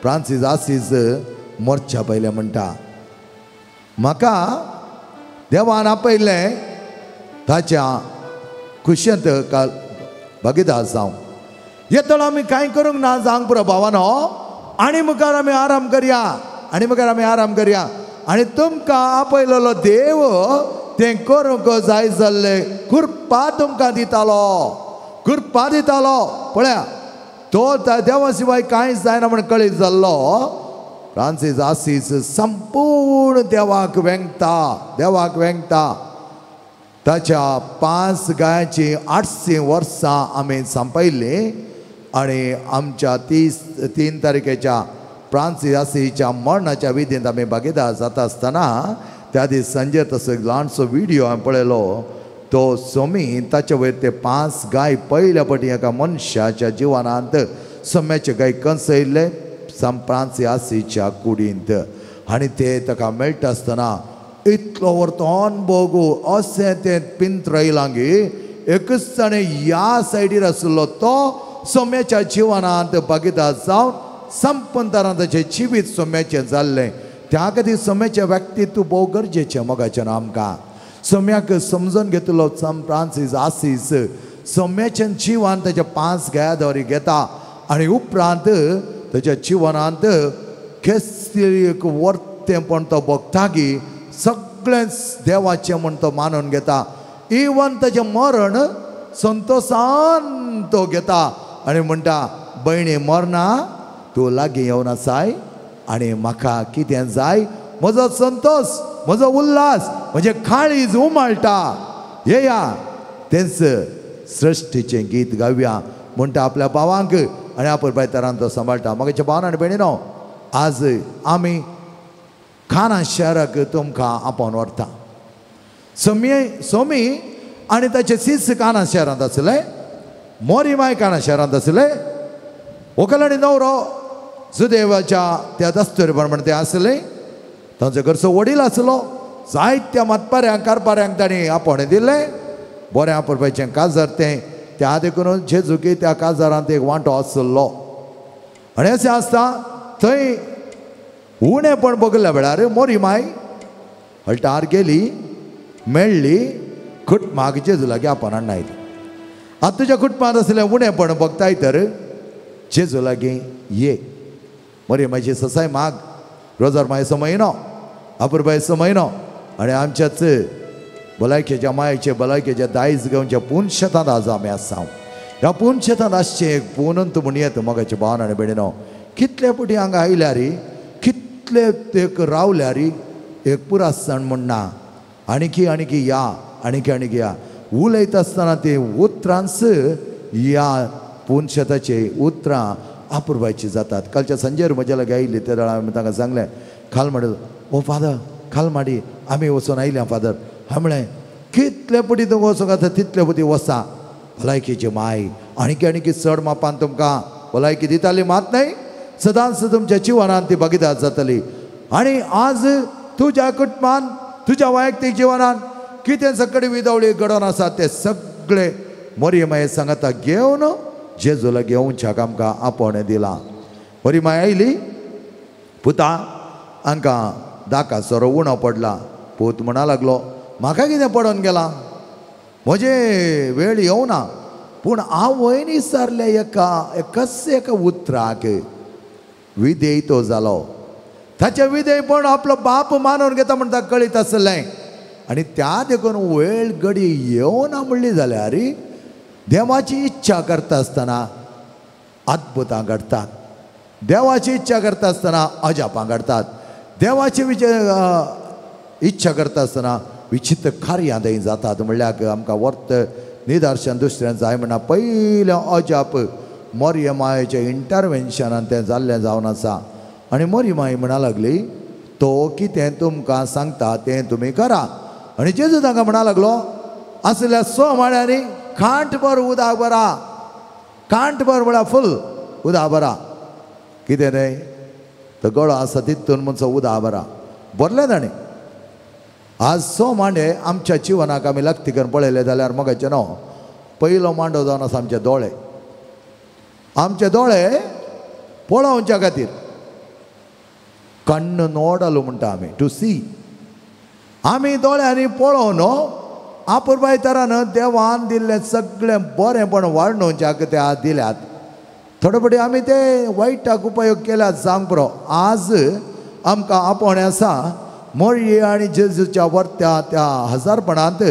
फ्रांसीस आसीस मोर्चा पयलें म्हणटा म्हाका देवान आपयलें ताच्या खुशेंत काल भागीदार जावं. येतलो आमी कांय करूंक ना जावंक पुरो भावानो आनी मुखार आमी आराम करया आनी मुखार आमी आराम करया आनी तुमकां आपयलेलो देव तें करूंक जाय जाल्लें कृपा तुमकां दितालो कृपा दितालो. पळया तो देवा शिवाय कांय जायना म्हण कळीत जाल्लो फ्रांसीस आसीस संपूर्ण देवाक वेंगता देवाक वेंगता. ताच्या 5 गायांची 800 वर्सां आमी संपयल्लीं आनी आमच्या 3 तारखेच्या फ्रांसीस आसीच्या मरणाच्या विधींत आमी भागीदार जाता आसतना त्या दीस संजय तसो एक ल्हानसो व्हिडियो हांवें पळयलो. तो सोमी ताचे वयर ते 5 गाय पयल्या पटी एका मनशाच्या जिवनांत सोम्याचे गाय कंसयल्ले फ्रांसीस आसीच्या कुडींत आनी ते ताका मेळटा आसतना इतलो वर्तो अनभोग अशें तें पिंत्रयलांगी एकच ताणें ह्या सायडीर आशिल्लो तो सोम्याच्या जिवनांत भागीदार जावन संपन्न ताचें जिवीत सोम्याचें जाल्लें. त्या खातीर सोम्याचें व्यक्तित्व भोव गरजेचें मोगाचें आमकां सोम्याक समजून घेतलो फ्रांसीस आसीस सोम्याचें जिवन ताच्या 5 गायादोरी घेता आनी उपरांत ताच्या जिवनांत केसरी एक वर्तेंपण तो भोगता की सगळें देवाचें म्हण तो मानून घेता. इवन ताचें मरण संतोसान तो घेता आनी म्हणटा भयणी मरना तूं लागीं येवन आसाय आनी म्हाका कितें जाय म्हजो संतोस म्हजो उल्हास म्हजें काळीज उमाळटा येया तेंच सृश्टीचें गीत गावया म्हणटा आपल्या भावांक आनी आपण बायतरान तो सांबाळटा. म्हाका भावन आनी भयणीनो आज आमी खाना शहराक तुमकां आपोवन व्हरता. सोमी आनी ताचे शिस काना शहरांत आसले मोरीमाय काना शहरांत आसले व्हंकल आनी न्हवरो सुदेवाच्या त्या दस्तुरे प्रमाण ते आसले. तांचो घरचो वडील आसलो जायत्या मतपाऱ्यांक कारपाऱ्यांक तांणी आपोवणें दिलें बरें आपोवपाचें काजार तें त्या देखून जेजुकी त्या काजारांत एक वांटो आसलो. आनी अशें आसता थंय उणेपण बगल्या वेळार मोरीमाय हळटार गेली मेळ्ळी कुटुंबाक जेजू लागीं आपण हाडून आयली. आतां तुज्या कुटुंबांत आसलें उणेपण बगताय तर जेजू लागीं ये मोरीमायची ससाय माग रोजार मायचो म्हयनो अपुरबायचो म्हयनो आनी आमच्याच भलायकेच्या मायचे भलायकेच्या दायज घेवच्या पूर्ण शेतांत आज आमी आसा. ह्या पूर्ण शेतांत आसचें एक पुनंत म्हण येता मोगाचे भावन आनी भयणीनो कितले पटी हांगा आयल्यार कितले एक रावल्यार एक पुरासण म्हणना आणखी आणखी या आणखी आणखी या उलयता आसतना ते उतरांच ह्या पुनशेताचे उतरां अपुरबायची जातात. कालच्या संजेर म्हज्या लागीं आयिल्ली ते वेळार हांवें तांकां सांगलें खाल माडी ओ फादर खाल माडी आमी वचून आयल्या फादर. हांवें म्हळें कितले पटी तुमकां वचूंक आसा तितले पटी वचा भलायकेची माय आणखी आणखी चड मापान तुमकां भलायकी दिताली मात न्हय सदांच तुमच्या जिवनान ती भागीदार जातली. आनी आज तुज्या कुटुंबान तुज्या वैयक्तीक जिवनान कितें सगळे विदवळी घडोवन आसा ते सगळे मोरीमाये सांगाता घेवन जेजू लागीं येवच्याक आमकां आपोवणें दिलां. मोरीमाय आयली पुता हांकां दाका सोरो उणो पडला. पूत म्हणा लागलो म्हाका कितें पडोन गेलां म्हजें वेळ येवना. पूण आवयन विचारलें एका एकाच एका उतराक विधेय तो जालो. ताचें विधेयपण आपलो बाप मानून घेता म्हण ताका कळीत आसलें आनी त्या देखून वेळ घडी येवना म्हणली जाल्यार देवाची इच्छा करता आसतना अद्भुतां घडटात देवाची इच्छा करता आसतना अजापां घडटात देवाची इच्छा करता आसतना विचित्र कार्यां थंय जातात. म्हणल्यार आमकां वर्त निदर्शन दुसऱ्यान जाय म्हणा पयलें अजाप मोरयमायेचें इंटरवेन्शनान तें जाल्लें जावन आसा. आनी मोरयमाई म्हणा लागली तो कितें तुमकां सांगता तें तुमी करा. आनी जेजू तांकां म्हणा लागलो आसल्या 6 माड्यांनी खांटभर उदक भरा. खांटभर म्हळ्यार फूल उदक भरा. कितें न्हय तो गळो आसा तितून म्हणचो उदक भरा भरलें ताणें. आज 6 मांडे आमच्या जिवनाक आमी लागती करून पळयले जाल्यार मगाचें न्हू पयलो मांडो जावन आसा आमचे दोळे. आमचे दोळे पळोवच्या खातीर कण्ण नोडलो म्हणटा आमी टू सी. आमी दोळ्यांनी पळोवन आपुरबाय तरान देवान दिल्लें सगळें बरेंपण वाडणोवच्याक ते आज दिल्यात. थोडे फावटी आमी ते वायटाक उपयोग केल्यात जावंक पुरो. आज आमकां आपोवणें आसा मोरये आनी जेजूच्या वर्त्या त्या हजारपणांत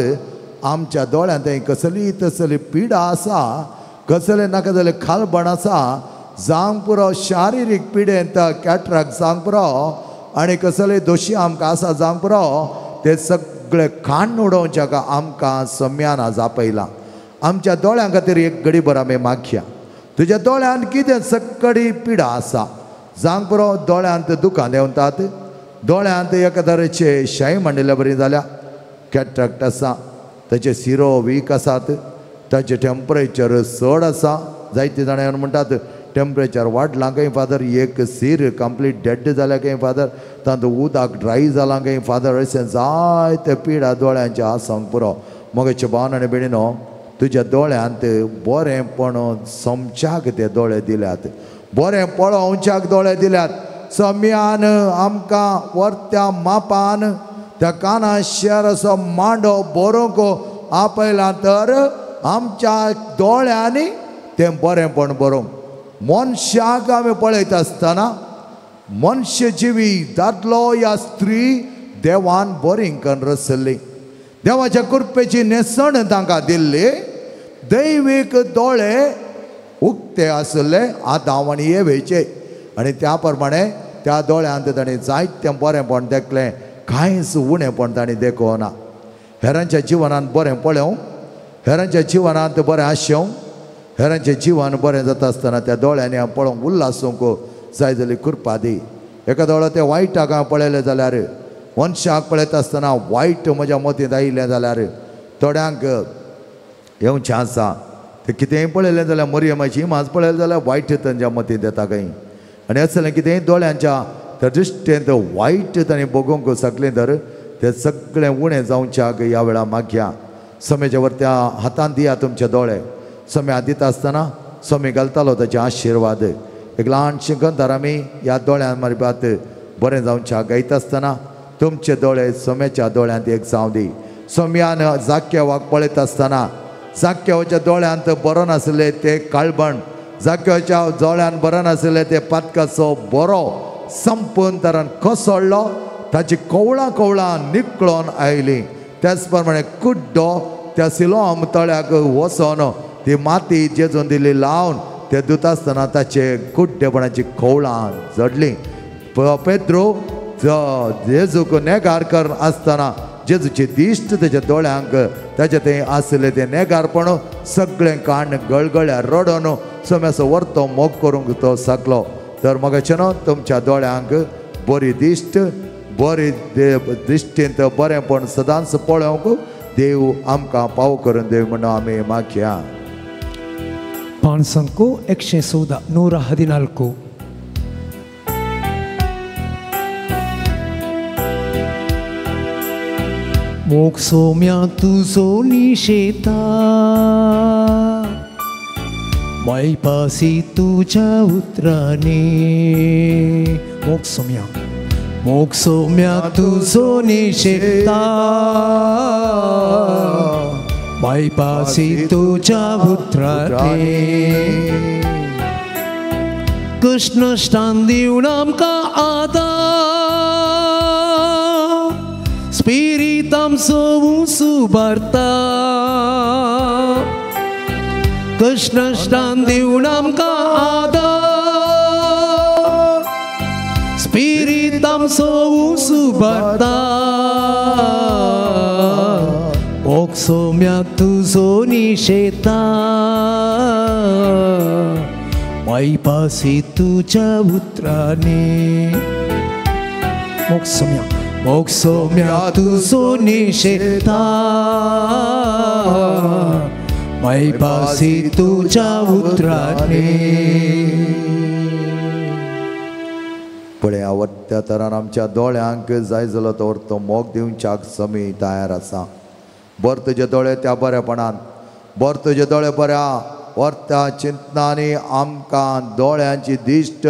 आमच्या दोळ्यांत कसली तसली पिडा आसा, कसले नाका जाल्यार खालबण आसा जावंक पुरो, शारिरीक पिडेंत कॅटराक जावंक पुरो आनी कसले दोशी आमकां आसा जावंक पुरो, ते सगळे खाण उडोवच्याक आमकां सम्यान आज आपयलां. आमच्या दोळ्यां खातीर एक घडीभर आमी मागया. तुज्या दोळ्यांत कितें सगळी पिडा आसा जावंक पुरो, दोळ्यांत दुकां देंवतात, दोळ्यांत एका तरेचे शाय मांडिल्ल्या बरी जाल्या, कॅट्रॅक्ट आसा, ताचे सिरो वीक आसात, ताचें टेम्परेचर चड आसा. जायते जाणां येवन म्हणटात टेम्परेचर वाडलां खंय फादर, एक सीर कंप्लीट डेड जाल्या खंय फादर, तातूंत उदक ड्राय जालां खंय फादर, अशें जायते पिडा दोळ्यांचे आसूंक पुरो. मगेचे भावन आनी भयणीनो तुज्या दोळ्यांत बरेंपण समच्याक ते दोळे दिल्यात, बरें पळोवच्याक दोळे दिल्यात. सम्यान आमकां वर्त्या मापान त्या काना शेर असो मांडो बरोवंक आपयला तर आमच्या दोळ्यांनी तें बरेंपण बरोवंक. मनशाक आमी पळयता आसतना मनश्य जिवी दादलो या स्त्री देवान बरीं करून रचल्ली, देवाच्या कृपेची न्हेसण तांकां दिल्ली, दैवीक दोळे उक्ते आसले आदांव आनी एवेचे. आनी त्या प्रमाणे त्या दोळ्यांत ताणें जायतें बरेंपण देखलें, कांयच उणेंपण ताणें देखोना. हेरांच्या जिवनांत बरें पळोवंक, हेरांच्या जिवनांत बरें आशेवंक, हेरांचें जिवन बरें जाता आसतना त्या दोळ्यांनी हांव पळोवंक उल्हासूंक जाय जाली कृपा दी. एका दोळो ते वायटाक हांव पळयलें जाल्यार, मनशाक पळयता आसतना वायट म्हज्या मतींत आयिल्लें जाल्यार थोड्यांक येवचें आसा तें कितेंय पळयलें जाल्यार मरियमाची माज पळयलें जाल्यार वायट तांच्या मतींत येता खंय. आनी असलें कितेंय दोळ्यांच्या त्या दृश्टेंत वायट तांणी बगोवंक शकलें तर ते सगळें उणें जावच्याक ह्या वेळार मागया. सम्याच्या वरत्या हातान दिया तुमचे दोळे. सम्या दिता आसतना स्वामी घालतालो ताचे आशिर्वाद. एक ल्हानशें गंधार आमी ह्या दोळ्यां मारपात बरें जावच्याक गायता आसतना तुमचे दोळे सोम्याच्या दोळ्यांत एक जावं दी. सोम्यान जाक्यावाक पळयता आसतना जाक्यावाच्या दोळ्यांत बरो नासले ते काळबण, जाक्यावाच्या दोळ्यान बरो नासले ते पातकाचो बरो संपून तरान कोसळ्ळो, ताची कवळां कवळां निकळोन आयली. त्याच प्रमाणे कुड्डो त्या सिलोम तळ्याक वचोन ती माती जेजून दिली लावन ते धुता आसतना ताचे कुड्डेपणाची कवळां जडलीं. पेद्रो जेजूक नेगार कर आसतना जेजूची दिश्ट तेच्या दोळ्यांक ताचे तें आसलें तें नेगारपण सगळें काण गळगळ्या रडोन सोम्याचो वर्तो मोग करूंक तो सकलो. तर मगाचें न्हू तुमच्या दोळ्यांक बरी दिश्ट, बरी दिश्टींत बरेंपण सदांच पळोवंक देव आमकां पाव करून देव म्हणून आमी मागया.
5 114 114. मोग सोम्या तुजो निशेता मायपासी तुज्या उतरांनी. मोग सोम्या, मोग सोम्या तुजो निशेता मायपासी तुज्या उतरांनी. कृष्णाष्टान दिवन आमकां आदार स्पिरीत आमचो सुबारता. कृष्णाष्टान दिवन आमकां आदार स्पिरीत आमचो सुबारता. मोग सोम्या तुजो निशेता मायपासी तुज्या उतरांनी. मोग सोम्या मोग सोम्या तुजो निशेता मायपासी तुज्या उतरांनी.
पळय आवडत्या तरान आमच्या दोळ्यांक जाय जालो तर तो मोग दिवच्याक समी तयार आसा. बर तुजे दोळे त्या बरेपणान, बर तुजे दोळे बऱ्या वर्त्या चिंतनांनी आमकां दोळ्यांची दिश्ट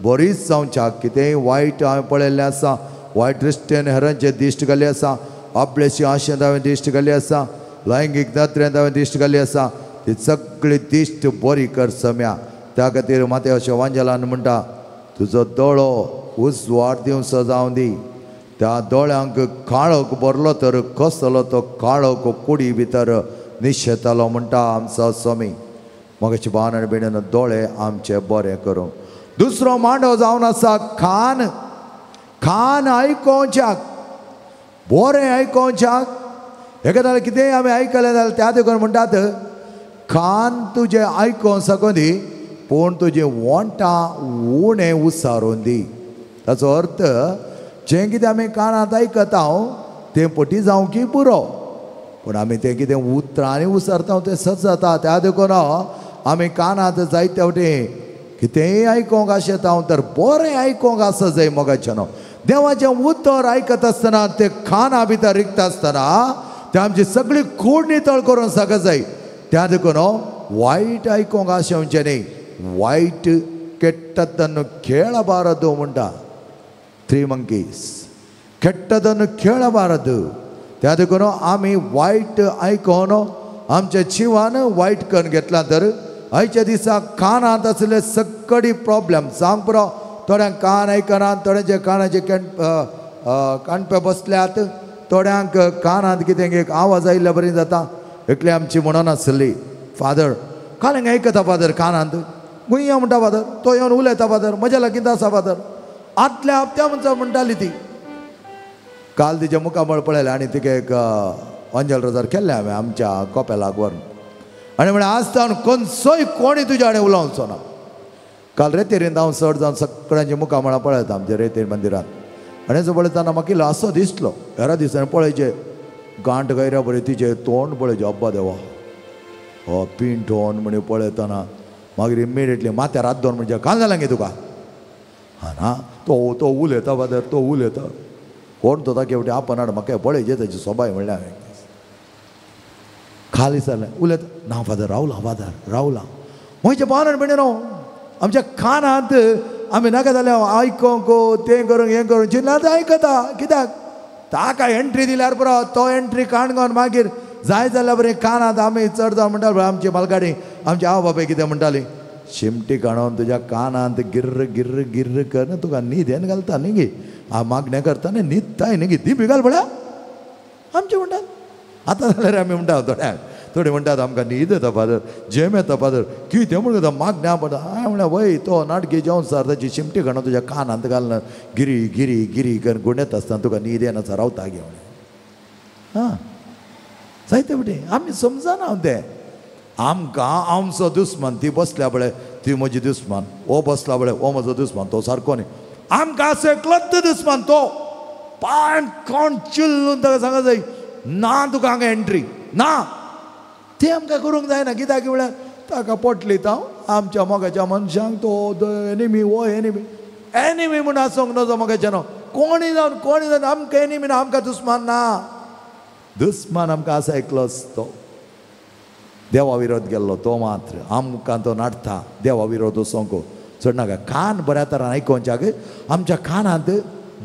बरीच जावच्याक. कितेंय वायट हांवें पळयल्लें आसा, वायट दृश्टेन हेरांचे दिश्ट घाल्ली आसा, आपलेशी आशेंत हांवें दिश्ट घाल्ली आसा, लैंगीक नदरेंत हांवें दिश्ट घाल्ली आसा, ती सगळी दिश्ट बरी कर सम्या. त्या खातीर माते अशें वांजेलान म्हणटा, तुजो दोळो उजवाड दिवचो जावं दी, त्या दोळ्यांक काळोख भरलो तर कसलो तो काळोख कुडी भितर निशेतालो म्हणटा आमचो स्वामी. मगाची भावन आनी भयणीन दोळे आमचे बरे करूं. दुसरो मांडो जावन आसा खान. खान आयकोवच्याक, बरें आयकोवच्याक. एका जाल्यार कितेंय आमी आयकलें जाल्यार त्या देखून म्हणटात खान तुजें आयकोंक सकून दी पूण तुजी वोंटां उणें उसारून दी. ताचो अर्थ जें कितें आमी कानांत आयकता तें पटी जावंक पुरो, पूण आमी तें कितें उतरांनी उसारता तें सच जाता. त्या देखून आमी कानांत जायते फावटी कितेंय आयकोंक आशेता तर बरें आयकोंक आसा जाय. मोगाचें न्हू देवाचें उतर आयकत आसतना तें काना भितर रिगता आसतना तें आमची सगळी कूड नितळ करून सगळें जाय. त्या देखून वायट आयकोंक आशेवचें न्ही. वायट ಕೆಟ್ಟದ್ದನ್ನು ಕೇಳಬಾರದು म्हणटा. थ्री मंकीज ಕೆಟ್ಟದನ್ನು ಕೇಳಬಾರದು. त्या देखून आमी वायट आयकोन आमच्या जिवान वायट करून घेतला तर आयच्या दिसा कानांत आसले सगळी प्रॉब्लेम सांग पुरो. थोड्यांक कान आयकनात, थोड्यांचे कानाचे कानपे बसल्यात, थोड्यांक कानांत कितें एक आवाज आयिल्ल्या बरी जाता. एकली आमची म्हणून आसली फादर काल हांगा आयकता फादर कानांत गुंया म्हणटा फादर, तो येवन उलयता फादर, म्हज्या लागीं आसा फादर. आदल्या हप्त्या म्हणचा म्हणटाली ती. काल तिच्या मुखामळ पळयलें आनी तिका एक अंजल रजार केल्लें हांवें आमच्या कोपेलाक व्हरून आनी म्हणलें आज तावन खंयचोय कोणी तुज्या कडेन उलोवचो ना. काल रेतेरीन हांव चड जावन सगळ्यांच्या मुखामळां पळयता आमच्या रेतेर मंदिरांत आनी जो पळयतना म्हाका इल्लो असो दिसलो. हेरा दिसांनी पळयचें गांठ गैऱ्या बरें तिचें तोंड पळयचें, अब्बा देवा हो पिंठोन म्हण पळयतना मागीर इमिडिएटली माथ्यार हात दवर म्हणजे काल जालां गे तुका. हा ना तो तो उलयता फादर, तो उलयता कोण तो ताके वटे आपण हाड म्हाका पळयचें ताची सोबाय म्हणलें हांवें. खाली जालें उलयता ना फादर रावला फादर रावला. म्हजें भावन भयणी न्हू आमच्या कानांत आमी नाका जाल्यार आयकोंक तें करूंक हें करूंक चिंतल्यार आयकता. कित्याक ताका एंट्री दिल्यार पुरो, तो एंट्री काणकोण मागीर जाय जाल्यार बरें कानांत आमी चड जावन म्हणटा. आमची मालगाडी आमची आवय बापाय कितें म्हणटाली, शिमटी काडून तुज्या कानांत गिर्र गिर्र गिर्र कर तुका न्हीद येन घालता न्ही गे, हांव मागणें करता न्ही न्हिदताय न्ही गे, दी घाल पळया आमचें म्हणटात. आतां जाल्यार आमी म्हणटा थोड्यांक थोडे म्हणटात आमकां न्हीद येता फादर, जेम येता फादर, कितें म्हणून मागण्या पडटा. हांवें म्हणलें वय तो नाटके जेवन सर ताची शिमटी काडून तुज्या कानांत घालना गिरी गिरी गिरी करून गुंडेत आसतना तुका न्हीद येना रावता गे म्हणलें. हां जायते फावटी आमी समजना तें. आमकां आमचो दुस्मान ती बसल्या पळय ती म्हजी दुस्मान, हो बसला पळय हो म्हजो दुस्मान, तो सारको न्ही. आमकां असो एकलोच दुस्मान तो पांय कोण चिल्लून ताका सांगा जाय ना तुका हांगा एंट्री ना. तें आमकां करूंक जायना. कित्याक म्हळ्यार ताका पोटलीत हांव आमच्या मोगाच्या मनशांक तो एनिमी हो एनिमी एनिमी म्हूण आसूंक नजो मोगाच्या न्हू. कोणी जावन कोणी जावन आमकां एनिमी ना, आमकां दुस्मान ना. दुस्मान आमकां आसा एकलोच तो देवा विरोध गेल्लो तो मात्र आमकां तो नाडटा देवा विरोध वचोंक चड नाका. कान बऱ्या तरान आयकोवच्याक आमच्या कानांत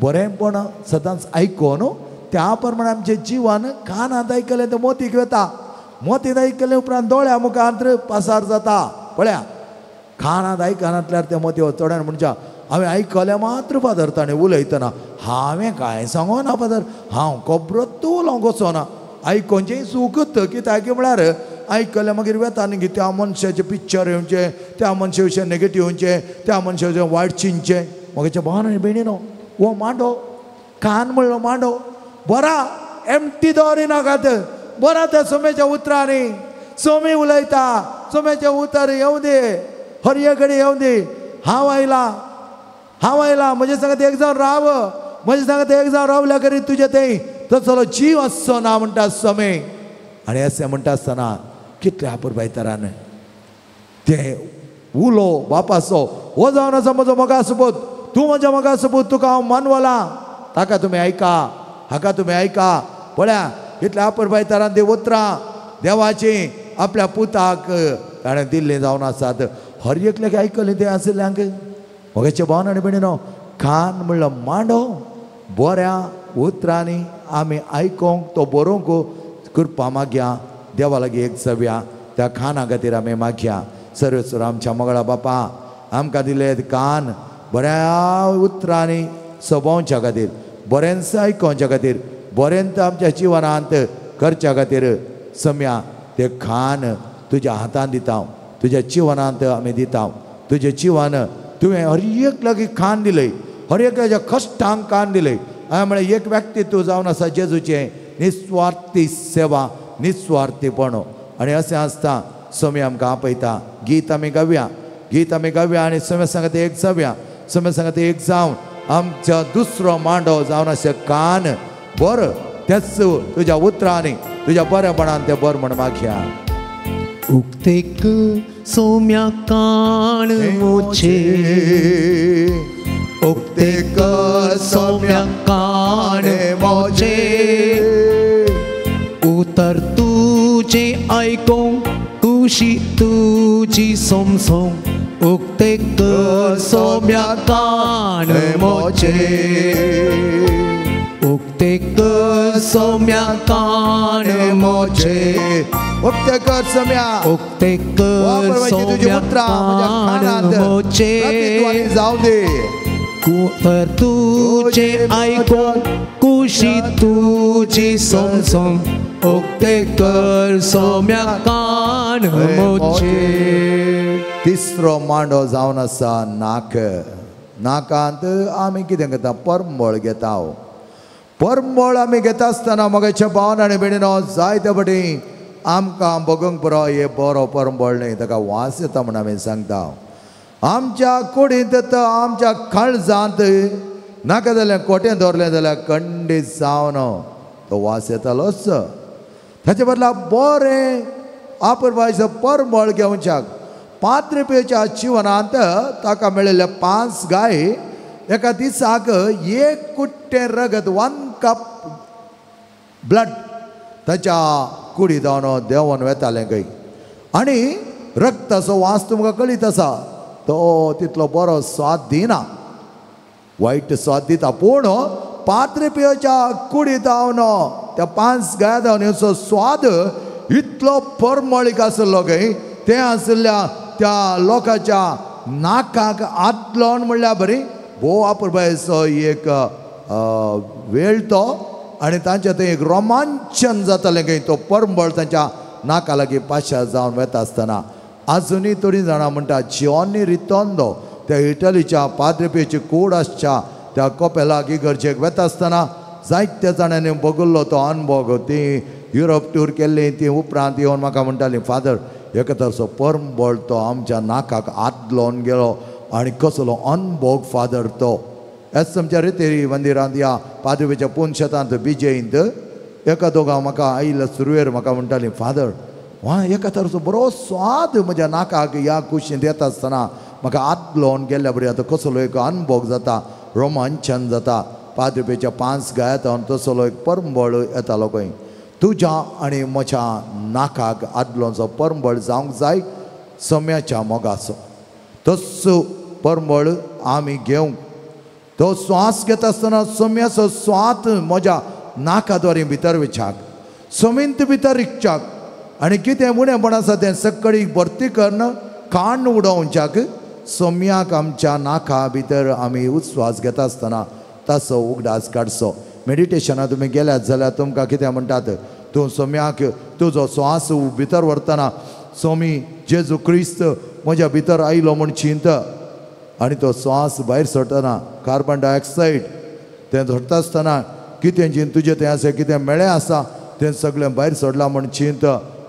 बरेंपण सदांच आयकोन त्या प्रमाणे आमचें जिवन कानांत आयकलें तें मोतीक वता, मोतीन आयकलें उपरांत दोळ्या मुखांत पासार जाता. पळया कानांत आयकनातल्यार तें मोती चोड्यान म्हणच्या हांवें आयकलें मात्र फादर ताणें उलयतना हांवें कांय सांगोना फादर, हांव खबरत उलोवंक वचोना. आयकोवचें सुकत कित्याक म्हळ्यार आयकलें मागीर वेता न्ही त्या मनशाचें पिक्चर येवचें, त्या मनशा विशय नेगेटीव येवचें, त्या मनशा विशय वायट चिंतचें. म्हगेच्या भावान आनी भयणी न्हू हो मांडो कान म्हणलो मांडो बरा एमटी दवरिनाकात, बरा त्या सोम्याच्या उतरांनी सोमी उलयता, सोम्याचें उतर येवं दे. हर एक घडी येवं दी. हांव आयला, हांव आयला, म्हजे सांगत एक जावन राव, म्हजे सांगत एक जावन रावल्या करी तुजे थंय तसलो जीव आसचो ना म्हणटा स्वामी. आनी अशें म्हणटा आसतना कितल्या अपुरबायतरान तें उलो बापाचो हो जावन आसा म्हजो मोगा सोबत, तूं म्हज्या मोगा सोबत, तुका हांव मानवला, ताका तुमी आयका, हाका तुमी आयका. पळया इतल्या अपुरबायतरान ती उतरां देवाची आपल्या पुताक ताणें दिल्लीं जावन आसात. हर एकल्याक आयकलें तें आशिल्ल्यांक. मोगाचे भावन आनी भयणीनो, कान म्हणलो मांडो बऱ्या उतरांनी आमी आयकोंक तो बरोवंक कृपा मागया, देवा लागीं एक जावया, त्या खाना खातीर आमी मागया. सर्वेस्वर आमच्या मोगळा बापा, आमकां दिले कान बऱ्या उतरांनी सोबोवच्या खातीर, बरेंच आयकोवच्या खातीर, बरेंच आमच्या जिवनांत करच्या खातीर सम्या ते खान तुज्या हातान दिता, तुज्या जिवनांत आमी दिता. तुजें जिवन तुवें हर एक लागीं खान दिलें, हर एकल्याच्या कश्टांक कान दिलें. हांवें म्हळें एक व्यक्ती तूं जावन आसा जेजूचें निस्वार्थी सेवा, निस्वार्थीपण. आनी अशें आसता स्वामी आमकां आपयता. गीत आमी गावया, गीत आमी गावया आनी स्वामी सांगता एक जावया, स्वामी सांगता एक जावन आमच्या दुसरो मांडो जावन अशें कान बरो तेच तुज्या उतरांनी तुज्या बरेपणान तें बरें म्हण मागया.
उक्तेक सोम्या कान मोचे, उक्तेक सोम्या कान मोचे, उतर तुझे आयकोंक कुशी तुजी सोमसों, उक्तेक सोम्या कान मोचे, उक्तेक सोम्या कान मोचे,
उक्ते कर सोम्या,
उक्ते कर सोम्या कान मोचे,
जावं दे.
तर तुझे आयकोंक कुशी तुजी सोमसों, उक्ते कर सोम्या कान मोचे.
तिसरो मांडो जावन आसा नाक. नाकांत आमी कितें करता, परमळ घेता. परमळ आमी घेता आसतना मोगाच्या भावन आनी भयणीनो, जायते फावटी आमकां बगूंक पुरो हे बरो परमळ न्हय, ताका वास येता म्हूण आमी सांगता. आमच्या कुडींत तर आमच्या काळजांत नाका जाल्यार कोटें दवरलें जाल्यार कंडीत जावन तो वास येतालोच. ताचे बदला बरें अपुरबायेचो परमळ घेवच्याक 5 रुपयाच्या जिवनांत ताका मेळिल्ले 5 गाय एका दिसाक 1 कुट्टें रगत, 1 कप ब्लड ताच्या कुडी जावन देंवन वेतालें खंय. आनी रक्ताचो वास तुमकां कळीत आसा, तो तितलो बरो स्वाद दिना, वायट स्वाद दिता. पूण 5 रुपयाच्या कुडी जावन त्या 5 गाय जावन हेचो स्वाद इतलो परमळीक आसलो खंय, तें आशिल्ल्या त्या लोकांच्या नाकाक आदलोन म्हणल्यार बरी भोव अपुरबायेचो एक वेळ तो. आनी तांच्या थंय एक रोमांचन जातालें खंय, तो परमळ तांच्या नाका लागीं पाशार जावन वेता आसतना. आजुनूय थोडीं जाणां म्हणटा जिओनी रितोंदो त्या इटलीच्या पाद्रपेची कूड आसच्या त्या कोपेलाक इगर्जेक वेता आसतना जायत्या जाणांनी बगल्लो तो अनभोग. ती युरोप टूर केल्ली, ती उपरांत येवन म्हाका म्हणटाली, फादर एका तसो परमळ तो आमच्या नाकाक आदलोन गेलो आनी कसलो अनभोग फादर तो. एस आमच्या रितेरी मंदिरांत ह्या पाद्रपेच्या पुनशेतांत बिजयंत एका दोगां म्हाका आयिल्ल्या सुरवेर म्हाका म्हणटाली, फादर वा एका तरेचो बरो स्वाद म्हज्या नाकाक ह्या कुशींत येता आसतना म्हाका आदलोन गेल्ल्या बरी आतां कसलो एक अनभोग जाता, रोमांचन जाता. पाद्रपेच्या 5 गायत तसलो एक परमळ येतालो खंय. तुज्या आनी म्हज्या नाकाक आदलोंचो परमळ जावंक जाय सम्याच्या मोगाचो. तसो परमळ आमी घेवंक तो स्वास घेता आसतना सम्याचो स्वाद म्हज्या नाका द्वारे भितर वचाक, समींत भितर रिगच्याक आनी कितें उणेपण आसा तें सकाळी भरती करून काण उडोवच्याक सम्याक आमच्या नाका भितर आमी उस्वास घेता आसतना ताचो उगडास काडचो. मेडिटेशनाक तुमी गेल्यात जाल्यार तुमकां कितें म्हणटात, तूं सम्याक तुजो स्वास भितर व्हरतना स्वामी जेजू क्रिस्त म्हज्या भितर आयलो म्हूण चिंत, आनी तो स्वास भायर सोडटना कार्बन डायऑक्सायड तें सोडटा आसतना कितें जीन तुजें तें आसा कितें मेळें आसा तें सगळें भायर सोडलां म्हूण चिंत.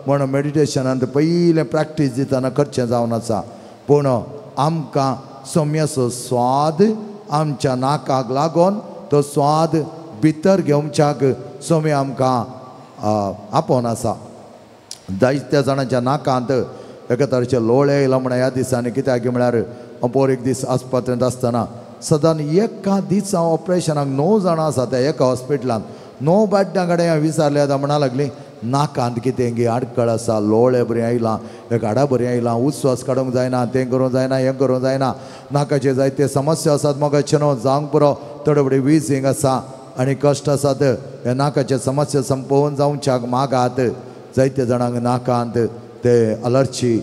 म्हण मेडिटेशनांत पयलें प्रॅक्टीस दितना करचें जावन आसा. पूण आमकां सोम्याचो स्वाद आमच्या नाकाक लागून तो स्वाद भितर घेवच्याक सोम्या आमकां आपोवन आसा. जायत्या जाणांच्या नाकांत एका तरेचे लोळे येयला म्हणून ह्या दिसांनी, कित्याक म्हळ्यार पोर एक दीस आस्पत्रेंत आसतना सदां एका दिसा ऑपरेशनाक 9 जाणां आसा त्या एका हॉस्पिटलांत 9 बाड्यां कडेन हांवें विचारलें आतां म्हणा लागली नाकांत कितें गे आडकळ आसा, लोळे बरें आयलां, एक हाडा बरें आयलां, उस्वास काडूंक जायना, तें करूंक जायना, हें करूंक जायना, नाकाचे जायते समस्या आसात, मोगाचे न्हू जावंक पुरो, थोडे फुडें विजींग आसा आनी कश्ट आसात. हे नाकाचे समस्या संपोवन जावच्याक मागात. जायते जाणांक नाकांत ते अलर्जी,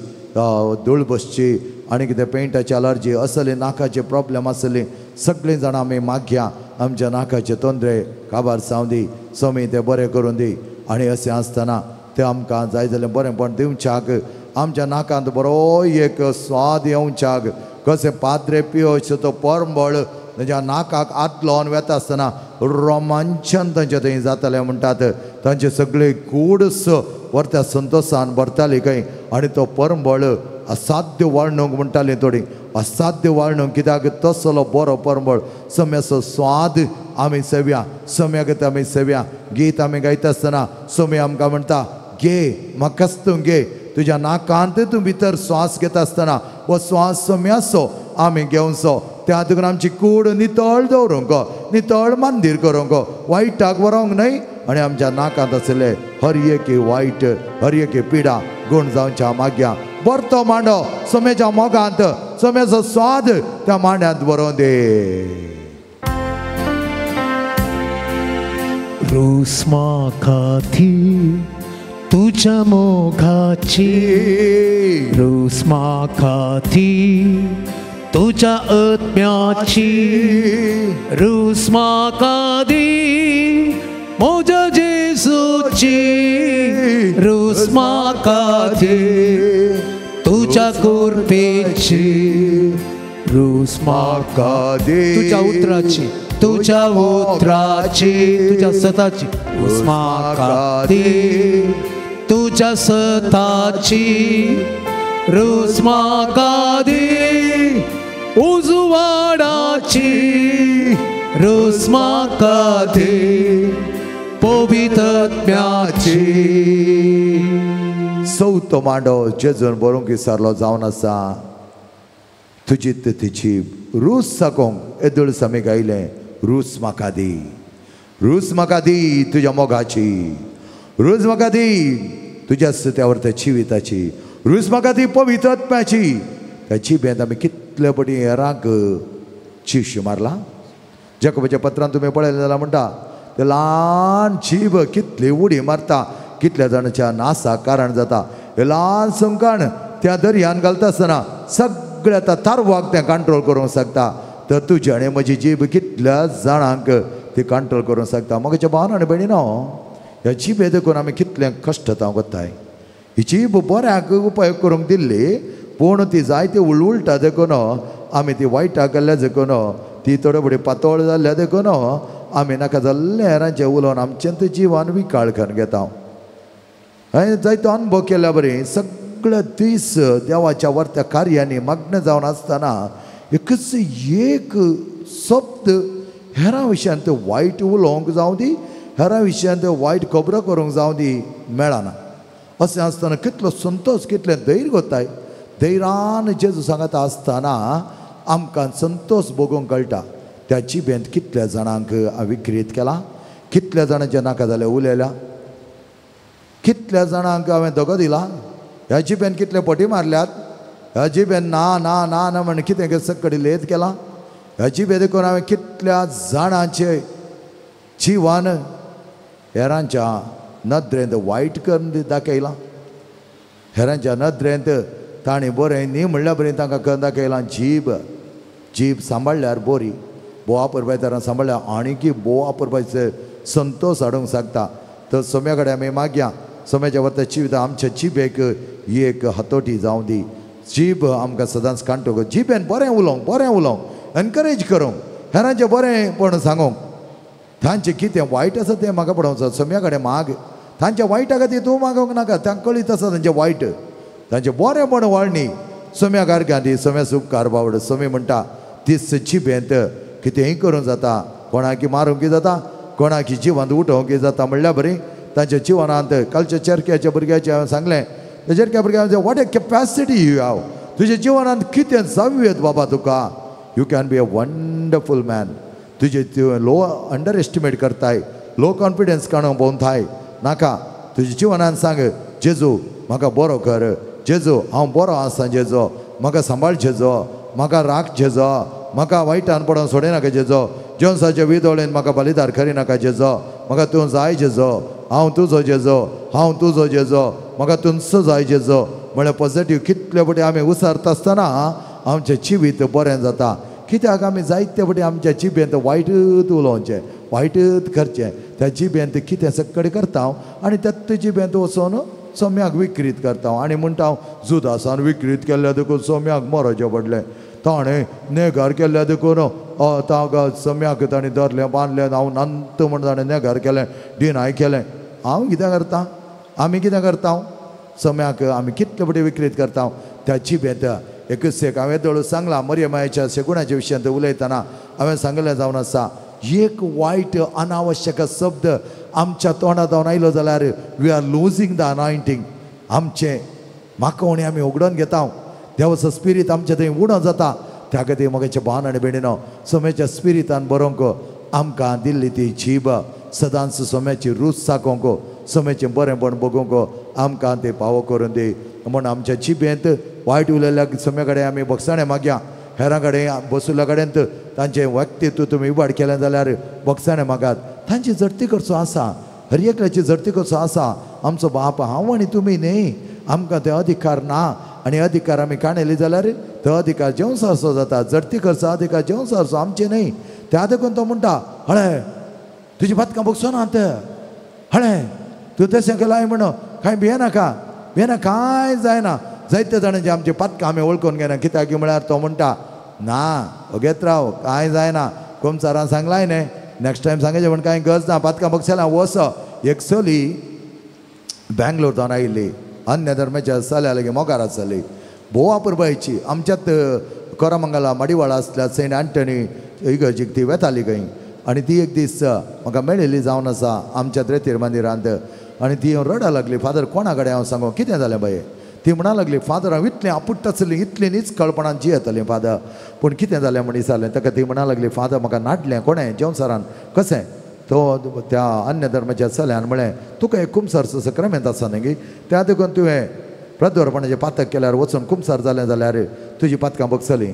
धूळ बसची आनी कितें पेंटाची अलर्जी असली नाकाचे प्रॉब्लम आसली सगळीं जाणां आमी मागया आमच्या नाकाचे तोंदरे काबार जावं दी, सोमी ते बरें करून दी. आनी अशें आसतना तें आमकां जाय जाल्यार बरेंपण दिवच्याक आमच्या नाकांत बरो एक स्वाद येवच्याक कशें पाद्रे पियोचो तो परंबळ तांच्या नाकाक आत लावन वेता आसतना रोमांचन तांचे थंय जातालें म्हणटात. तांचे सगळे कूडस व्हरत्या संतोशान भरताली खंय आनी तो परंबळ असाध्य वाळणूक म्हणटाली थोडी असाध्य वाळणूक, कित्याक तसलो बरो परंबळ सम्याचो स्वाद आमी सेव्या, सम्याक आमी सेव्या. गीत आमी गायता आसतना सोमी आमकां म्हणटा घे म्हाकाच तूं घे, तुज्या नाकांत तूं भितर स्वास घेता आसतना हो स्वास सोम्याचो आमी घेवचो. त्या देखून आमची कूड नितळ दवरूंक, नितळ मंदीर करूंक, वायटाक व्हरूंक न्हय. आनी आमच्या नाकांत आशिल्ले हर एक वायट, हर एक पिडा गुण जावच्या माग्या बरतो मांडो सोम्याच्या मोगांत, सोम्याचो स्वाद त्या मांड्यांत बरोवन दे.
रूस म्हाका तुज्या मोगाची, रूस म्हाका तुज्या आत्म्याची, रूस म्हाका दी म्हज्या जेजूची, रूस म्हाका दी तुज्या कृपेची, रूस म्हाका दी तुज्या उतराची, तुज्या उतराची, तुज्या सताची, रूस म्हाका दी तुज्या सताची, रूस म्हाका दी उजवाडाची, रूस म्हाका दी पवित्रत्म्याची.
चवथो मांडो जेजून बरोवंक विसरलो जावन आसा तुजी तिची रूस साकोंक येदोळ आमी गायलें रूस म्हाका दी, रूस म्हाका दी तुज्या मोगाची, रूस म्हाका दी तुज्या सत्यावर त्या जिविताची, रूस म्हाका दी पवित्रत्म्याची. त्या जिबेंत आमी कितले पटी हेरांक चिश मारला. जेकोबाच्या पत्रान तुमी पळयलें जाल्यार म्हणटा ते ल्हान जीब कितली उडी मारता, कितल्या जाणांच्या नासाक कारण जाता. हे ल्हान संकाण त्या दर्यान घालता आसतना सगळ्या त्या तारवाक तें कंट्रोल करूंक शकता. तर तुजी आनी म्हजी जीब कितल्या जाणांक ती कंट्रोल करूंक शकता. म्हज्या भावान आनी भयणीनो, ह्या जिबे देखून आमी कितलें कश्ट कोत्ताय. ही जीब बऱ्याक उपयोग करूंक दिल्ली, पूण ती जायती उलउलटा देखून आमी ती वायटाक गेल्ल्या देखून ती थोडे फुडें पातळ जाल्ल्या देखून आमी नाका जाल्लें हेरांचें उलोवन आमचें जिवान विकाळ करून घेता. हांवें जायतो अनुभव केल्या बरी सगळे दीस देवाच्या वर्त्या कार्यांनी मग्न जावन आसतना एकच एक शब्द हेरां विशयांत वायट उलोवंक जावं दी, हेरां विशयांत वायट खबरो करूंक जावं दी, मेळना. अशें आसतना कितलो संतोश, कितलें धैर्य गोताय. धैर्यान जेजू सांगता आसतना आमकां संतोश भोगूंक कळटा. त्या जिबेंत कितल्या जाणांक विक्रीत केला, कितल्या जाणांचे नाका जालें उलयल्या, कितल्या जाणांक हांवें धोको दिला, ह्या जिबेन कितले पटी मारल्यात, ह्या जिबेन ना ना ना ना म्हण कितें सकडी लेत केला, ह्या जिबे देखून हांवें कितल्या जाणांचे जिवान हेरांच्या नदरेंत वायट करून दाखयलां, हेरांच्या नदरेंत तांणी बरें न्ही म्हणल्या बरें तांकां करून दाखयलां. जीब जीब सांबाळ्ळ्यार बरी, बोवा परबायतारान सांबाळ्ळ्यार आनीकी बोवा परबायचे संतोश हाडूंक शकता. तर सोम्या कडेन आमी मागया, सोम्याच्या वता जिविता आमच्या जिबेक एक हातोटी जावं दी. जीब आमकां सदांच कांटो, जिबेन बरें उलोवंक, बरें उलोवंक, एनकरेज करूंक, हेरांचें बरें पण सांगूंक, तांचें कितें वायट आसा तें म्हाका पळोवंक. सोम्या कडेन माग, तांच्या वायटा खातीर तूं मागोवंक नाका, तांकां कळीत आसा तांचें वायट, तांचें बरेंपण वाळणी सोम्याक आर्गां सोम्या उपकार बावड. सोमी म्हणटा तीच जिबेंत कितेंय करूंक जाता, कोणाकी मारूंक जाता, कोणाकी जिवांत उठोवंक जाता. म्हणल्यार बरी तांच्या जिवनांत कालच्या चेरक्याच्या भुरग्याचें हांवें सांगलें, त्या चेरक्या भुरग्यां what a capacity you have, तुज्या जिवनांत कितें जावं बाबा तुका, you can be a wonderful man. तुजें तुवें लो अंडर एस्टिमेट करताय, लो कॉन्फिडन्स काडूंक भोंवताय नाका. तुज्या जिवनान सांग जेजू म्हाका बरो कर, जेजू हांव बरो आसा, जेजो म्हाका सांबाळ, जेजो म्हाका राख, जेजो म्हाका वायटान पडोवन सोडिनाका, जेजो जोन्साच्या विदोळेन म्हाका बलिदार करिनाका, जेजो म्हाका तूं जाय, जेजो हांव तुजो, जेजो हांव तुजो, जेजो म्हाका तुमचो जाय, जेजो. म्हळ्यार पॉझिटीव कितले फावटी आमी उसारता आसतना आमचें जिवीत बरें जाता. कित्याक आमी जायते फावटी आमच्या जिबेंत वायटूच उलोवचें, वायटूच करचें, त्या जिबेंत कितें सक्कडें करता हांव आनी त्याच जिबेंत वचोन सोम्याक विक्रीत करता हांव आनी म्हणटा हांव जुदासान विक्रीत केल्ल्या देखून सोम्याक मरोचें पडलें, ताणें नेगार केल्ल्या देखून ताका सोम्याक ताणें धरलें बांदलें, हांव नंत म्हण ताणें नेगार केलें, डिनाय केलें. हांव कितें करता, आमी कितें करता, सोम्याक आमी कितले फावटी विक्रीत करता त्या जिबेंत. एकूच एक हांवें दोळू सांगलां मरियमायाच्या शेगुणाच्या विशयांत उलयतना हांवें सांगलें जावन आसा, एक वायट अनावश्यक शब्द आमच्या तोंडा जावन आयलो जाल्यार we are losing the anointing. आमचें माकोवणी आमी उगडून घेता, देवाचो स्पिरीत आमच्या थंय उणो जाता. त्या खातीर म्हगेचे भावन आनी भयणीनो सोम्याच्या स्पिरितान बरोवंक आमकां दिल्ली ती जीब सदांच सोम्याची रूच चाकोवंक, सोम्याचें बरेंपण बगोवंक आमकां ते पावो करून दी. म्हूण आमच्या जिबेंत वायट उलयल्ल्या सोम्या कडेन आमी बगसाणें मागया, हेरां कडेन बसुल्ल्या कडेन तांचें व्यक्तित्व तुमी इबाड केलें जाल्यार बगसाणें मागात. तांची झडती करचो आसा, हर एकल्याची झडती करचो आसा. आमचो बाप हांव आनी तुमी न्ही, आमकां ते अधिकार ना आनी अधिकार आमी काणयले जाल्यार तो अधिकार जेवसारचो जाता. झडती करचो अधिकार जेवसारचो आमचें न्ही. त्या देखून तो म्हणटा हळे तुजी पातकां बगसो ना ते, हळे तूं तशें केलां म्हण कांय भियेनाका, भियेना कांय जायना. जायते जाणांचे आमचे पातकां आमी वळखून घेना, कित्याक म्हळ्यार तो म्हणटा ना ओगेत राव कांय जायना, कुमसारान सांगलाय न्ही, नेक्स्ट टायम सांगायचें म्हण कांय गरज ना, पातकां बगसेला वस. एक चली बेंगलोर जावन आयिल्ली, अन्य धर्माच्या चल्या लागीं मोगार आसली, भोव अपुरबायेची. आमच्यात कोरामंगला मडिवाळा आसल्या सेंट अँटनी इगर्जीक ती वेताली खंय आनी ती एक दीस म्हाका मेळिल्ली जावन आसा आमच्या त्रेतीर मंदिरांत. आनी ती रडा लागली, फादर कोणा कडेन हांव सांगू कितें जालें बाये. ती म्हणा लागली फादर हांव इतलें आपुट्ट आसली, इतलें न्हीच कळपणान जियेतालें फादर, पूण कितें जालें म्हण विचारलें ताका. ती म्हणा लागली फादर म्हाका नाडलें कोणें जेवण कशें. तो त्या अन्य धर्माच्या चल्यान म्हळें तुका एक कुमसारचो सक्रामेंत आसा न्ही, त्या देखून तुवें प्रद्वरपणाचें पातक केल्यार वचून कुमसार जालें जाल्यार तुजी पातकां बगसलीं.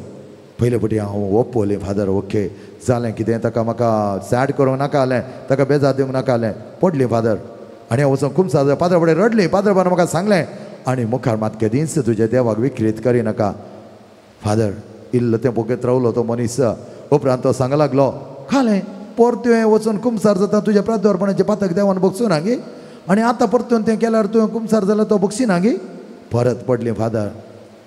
पयले फावटी हांव ओपवलें फादर ओके जालें कितें, ताका म्हाका सॅड करूंक नाका जालें, ताका बेजार दिवंक नाका जालें, पडली फादर. आनी हांव वचून कुमसार जालें, पाद्रा फुडें रडली, पाद्राबान म्हाका सांगलें आनी मुखार मात केदींच तुज्या देवाक विक्रीत करिनाका. फादर इल्लो तें बोगेत रावलो तो मनीस. उपरांत तो सांग लागलो खालें परतून वचून कुमसार जाता तुज्या प्राद्वारपणाचें पातक देवान बगसूं ना गे, आनी आतां परतून तें केल्यार तुवें कुमसार जाल्यार तो बगसिना गे. परत पडली फादर,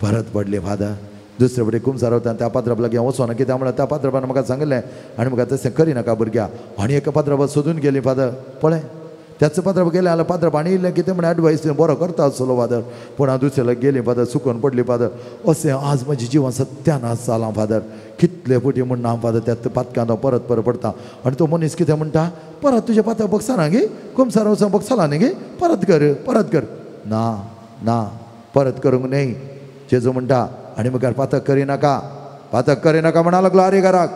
परत पडली फादर. दुसरे फुडें कुमसार वता त्या पात्राप लागीं वचोना, कित्याक म्हळ्यार त्या पात्रापान म्हाका सांगलें आनी म्हाका तशें करिनाका भुरग्या. आनी एका पात्रापा सोदून गेली फादर, पळय त्याच पात्राप गेलें जाल्यार पात्राप आनी इल्लें कितें म्हण एडवायस बरो करता आसलो फादर, पूण हांव दुसऱ्या गेली फादर, चुकोन पडली फादर. अशें आज म्हजें जिवन सत्यानाश जालां फादर, कितले फुटी म्हण ना फादर त्या पातकान हांव परत परत पडटा. आनी तो मनीस कितें म्हणटा, परत तुजें पातक बगसना गे, कुमसार वचोन बगसला न्ही गे, परत कर परत कर. ना ना परत करूंक न्हय जेजू म्हणटा. आनी मुखार पातक करिनाका, पातक करिनाका म्हणा लागलो आरे घराक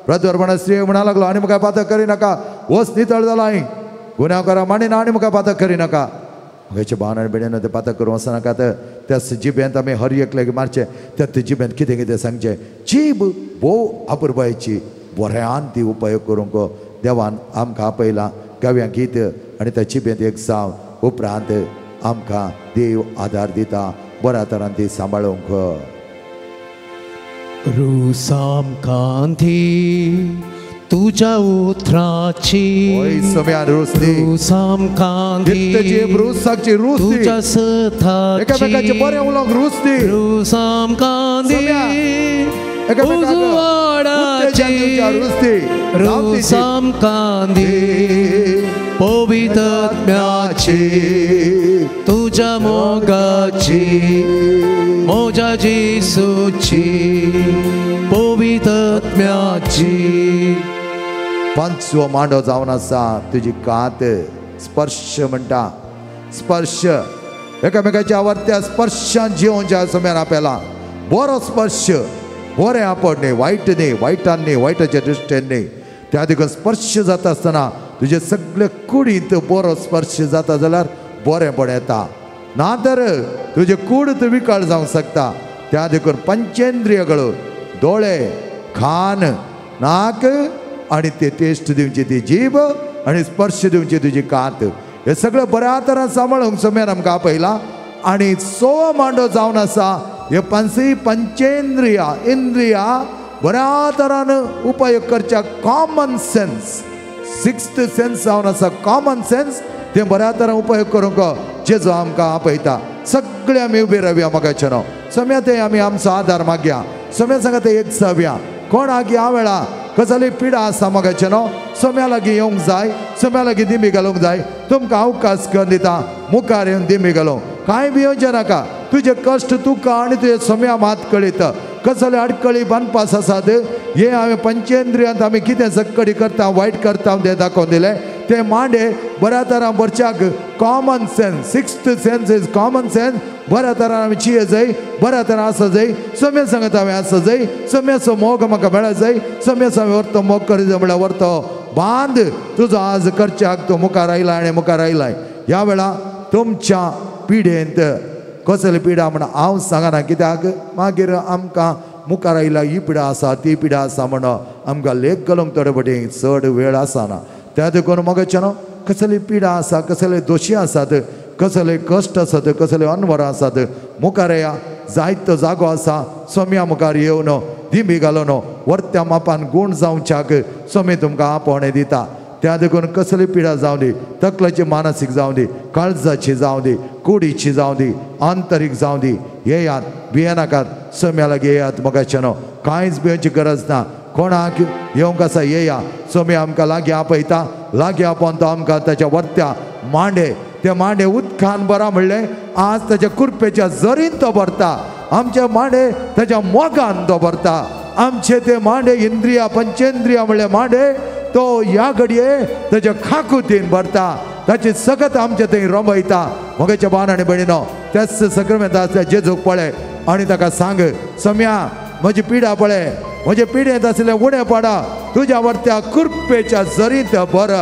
प्रद्वर्पण स्त्री म्हणा लागलो आनी मुखार पातक करिनाका, वच नितळ जाला गुन्यांवकारा मांडिना आनी मुखार पातक करिनाका. म्हगेचे भावन आनी भयणीनो तें पातक करूं वचनाका. तर त्या जिबेंत आमी हर एकल्याक मारचें, त्या जिबेंत कितें कितें सांगचें. जीब भोव अपुरबायेची, बऱ्यान ती उपयोग करूंक देवान आमकां आपयलां. गावया गीत आनी त्या जिबेंत एक जावन उपरांत आमकां देव आदार दिता बऱ्या तरान ती सांबाळूंक.
रूसाम कांती तुझ्या उतराची, रूसाम कांती तुझ्या सथाची, रूसाम कांती उजवाडाची, रूसाम कांती पवित्रत्म्याची, तुझ्या मोगाची म्हज्या
म्हज्या जेसूची पवित्रत्म्याची.
पंचवो मांडो जावन आसा तुजी कात स्पर्श म्हणटा. स्पर्श एकामेकाच्या वरत्या स्पर्शान जिवोवच्या सम्यान आपल्याला बरो स्पर्श, बरें आपण न्ही, वायट न्ही, वायटान न्ही, वायटाच्या दृश्टीन न्ही. त्या देखून स्पर्श जाता आसतना तुजे सगळे कुडींत बरो स्पर्श जाता जाल्यार बरेंपण येता, ना तर तुजे कूड तूं विकाळ जावंक शकता. त्या देखून पंचेंद्रियगळ दोळे, खान, नाक आनी ते टेस्ट दिवची ती जीभ आनी स्पर्श दिवची तुजी कात, हे सगळें बऱ्या तरान सांबाळूंक सम्यान आमकां आपयला. आनी सो मांडो जावन आसा हे पंचय पंचेंद्रिया इंद्रिया बऱ्या तरान उपयोग करच्या कॉमन सेन्स, सिक्स्थ सेन्स जावन आसा कॉमन सेन्स, तें बऱ्या तरान उपयोग करूंक जेजो आमकां आपयता. सगळे आमी उबे रावया म्हाका न्हू सम्या ते आमी आमचो आदार मागया, सम्या सांगा ते एक जावया. कोणाक ह्या वेळा कसली पिडा आसा म्हाका न्हू सम्या लागीं येवंक जाय, सम्या लागीं दिमी घालूंक जाय. तुमकां अवकाश करून दिता मुखार येवन दिमी घालूंक, कांय भियोवचें नाका. तुजे कश्ट तुका आनी तुजे सम्या मात कळयता. कसले अडकळी बांदपास आसात हे आमी पंचेंद्रियांत आमी कितें सक्कडी करता वायट करता तें दाखोवन दिलें. ते मांडे बऱ्या तरान भरच्याक common sense, sixth sense is common sense. बऱ्या तरान आमी चिये जाय, बऱ्या तरान आसा जाय, सम्या सांगत हांवें आसा जाय, सम्याचो मोग म्हाका मेळत जाय, सम्याचो हांवें व्हरतो मोग करी जाय म्हळ्यार व्हरतो बांद तुजो आज करच्याक तो मुखार आयला आनी मुखार आयलाय. ह्या वेळा तुमच्या पिढेंत कसली पिडा म्हण हांव सांगना, कित्याक मागीर आमकां मुखार आयला ही पिडा आसा ती पिडा आसा म्हण आमकां लेख घालूंक थोडे फावटी चड वेळ आसना. त्या देखून म्हाका न्हू कसली पिडा आसा, कसले दोशी आसात, कसले कश्ट आसात, कसले अनवरां आसात, मुखार या जायतो जागो आसा सोम्या मुखार येवन दिमी घालून वरत्या मापान गूण जावच्याक सोमी तुमकां आपोवणें दिता. त्या देखून कसली पिडा जावं दी, तकलेची मानसीक जावं दी, काळजाची जावं दी, कुडीची जावं दी, आंतरीक जावं दी, येयात भियेनाकात, सोम्या लागीं येयात. म्हाका न्हू कांयच भिवची गरज ना. कोणाक येवंक आसा येया, सोमी आमकां लागीं आपयता. लागीं आपोवन तो आमकां ताच्या वरत्या मांडे, ते मांडे उदकान बरा म्हणलें आज ताच्या कुरपेच्या जरीन तो भरता. आमचे मांडे ताच्या मोगान तो भरता. आमचे ते मांडे इंद्रिया पंचेंद्रिया म्हणले मांडे तो ह्या घडये ताच्या खाकुतीन भरता. ताची सगत आमचे थंय रमयता. म्हगेच्या बाण आनी भयणीनो त्याच सक्रमेंत आसल्या जेजूक पळय आनी ताका सांग, सम्या म्हजी पिडा पळय, म्हजे पिडेंत आसलें उणें पडा, तुज्या वरत्या कुरपेच्या जरींत भर,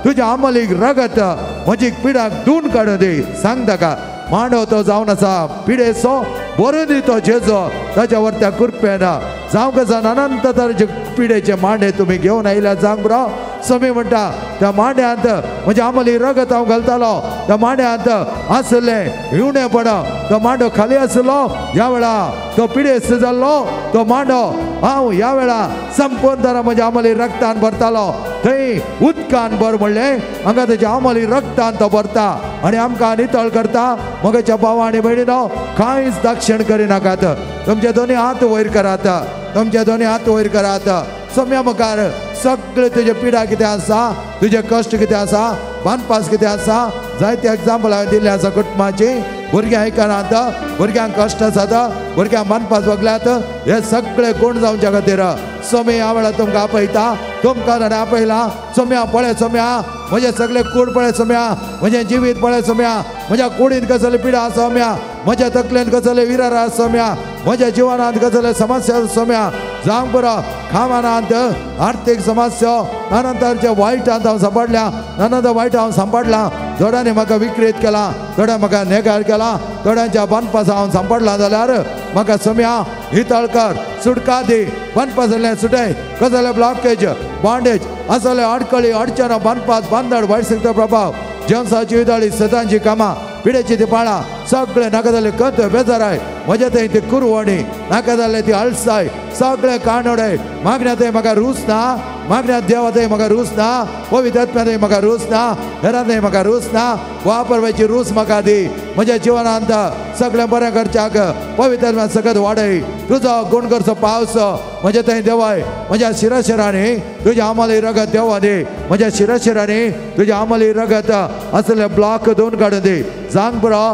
तुज्या आमलीक रगत म्हजी पिडाक धुवन काडून दी. सांग ताका मांडो तो जावन आसा पिडेचो भरून दी तो जेजो ताच्या वरत्या कुरपेन. जावंक आसा अनंत तरेचे पिडेचे मांडे तुमी घेवन आयल्या. जावंक बरो समी म्हणटा त्या मांड्यांत म्हज्या आमली रगत हांव घालतालो, त्या मांड्यांत आसलें हिवणें पड, तो मांडो खाली आसलो ह्या वेळा तो पिडेस्त जाल्लो तो मांडो हांव ह्या वेळा संपूर्ण तरा म्हज्या आमली रगतान भरतालो. थंय उदकान भर म्हणलें हांगा तेच्या आमली रगतान तो भरता आनी आमकां नितळ करता. म्हगेच्या भावा आनी भयणीनो कांयच दाक्षिण करिनाकात. तुमचे दोनी हात वयर करात, तुमचे दोनी हात वयर करात. सम्या मुखार सगळे तुजे पिडा कितें आसा, तुजे कश्ट कितें आसा, बांदपास कितें आसा, जायते एग्जाम्पल हांवें दिल्लें आसा कुटुंबाची. भुरग्यां आयकनात, भुरग्यांक कश्ट आसात, भुरग्यांक बांदपास भोगल्यात, हे सगळे गुण जावच्या खातीर सोमी ह्या वेळार तुमकां आपयता. तुमकां ताणें आपयला. सोम्या पळय, सोम्या म्हजें सगळें कूड पळय, सोम्या म्हजें जिवीत पळय, सोम्या म्हज्या कुडींत कसले पिडा आसा, सोम्या म्हज्या तकलेंत कसले विरार आसा, सोम्या म्हज्या जिवनांत कसले समस्या आसा, सोम्या जावंक पुरो खामानांत आर्थीक समस्या नाना तरेच्या वायटांत हांव सांपडल्या, नाना वायट हांव सांपडला. थोड्यांनी म्हाका विक्रीत केला, थोड्या म्हाका नेगार केला, थोड्यांच्या बांदपास हांव सांपडला जाल्यार म्हाका सम्या नितळ कर, सुटका दी. बांदपास जाल्यार सुटय, कसले ब्लॉकेज बांडेज असले अडकळी अडचणां बांदपास बांदड वायट शक्त प्रभाव जनसाची विदाळी सदांची कामां पिडेची ती पाळां सगळे नाका जाल्ले कत बेजाराय म्हज्या थंय ती कुरवणी नाका जाल्ले ती अळसाय सगळे काणोडे मागण्या थंय म्हाका रूच ना, मागण्या देवा थंय म्हाका रूच ना, पवित्र आत्म्या थंय म्हाका रूच ना, हेरां थंय म्हाका रूच ना, वापरपाची रूच म्हाका दी. म्हज्या जिवनांत सगळें बरें करच्याक पवित्र आत्म्या सगळें वाडय. तुजो गुण करचो पावस म्हज्या थंय देवाय, म्हज्या शिराशिरांनी तुज्या आमली रगत देवा दी, म्हज्या शिराशिरांनी तुज्या आमली रगत असले ब्लॉक धुवन काडून दी. जावंक पुरो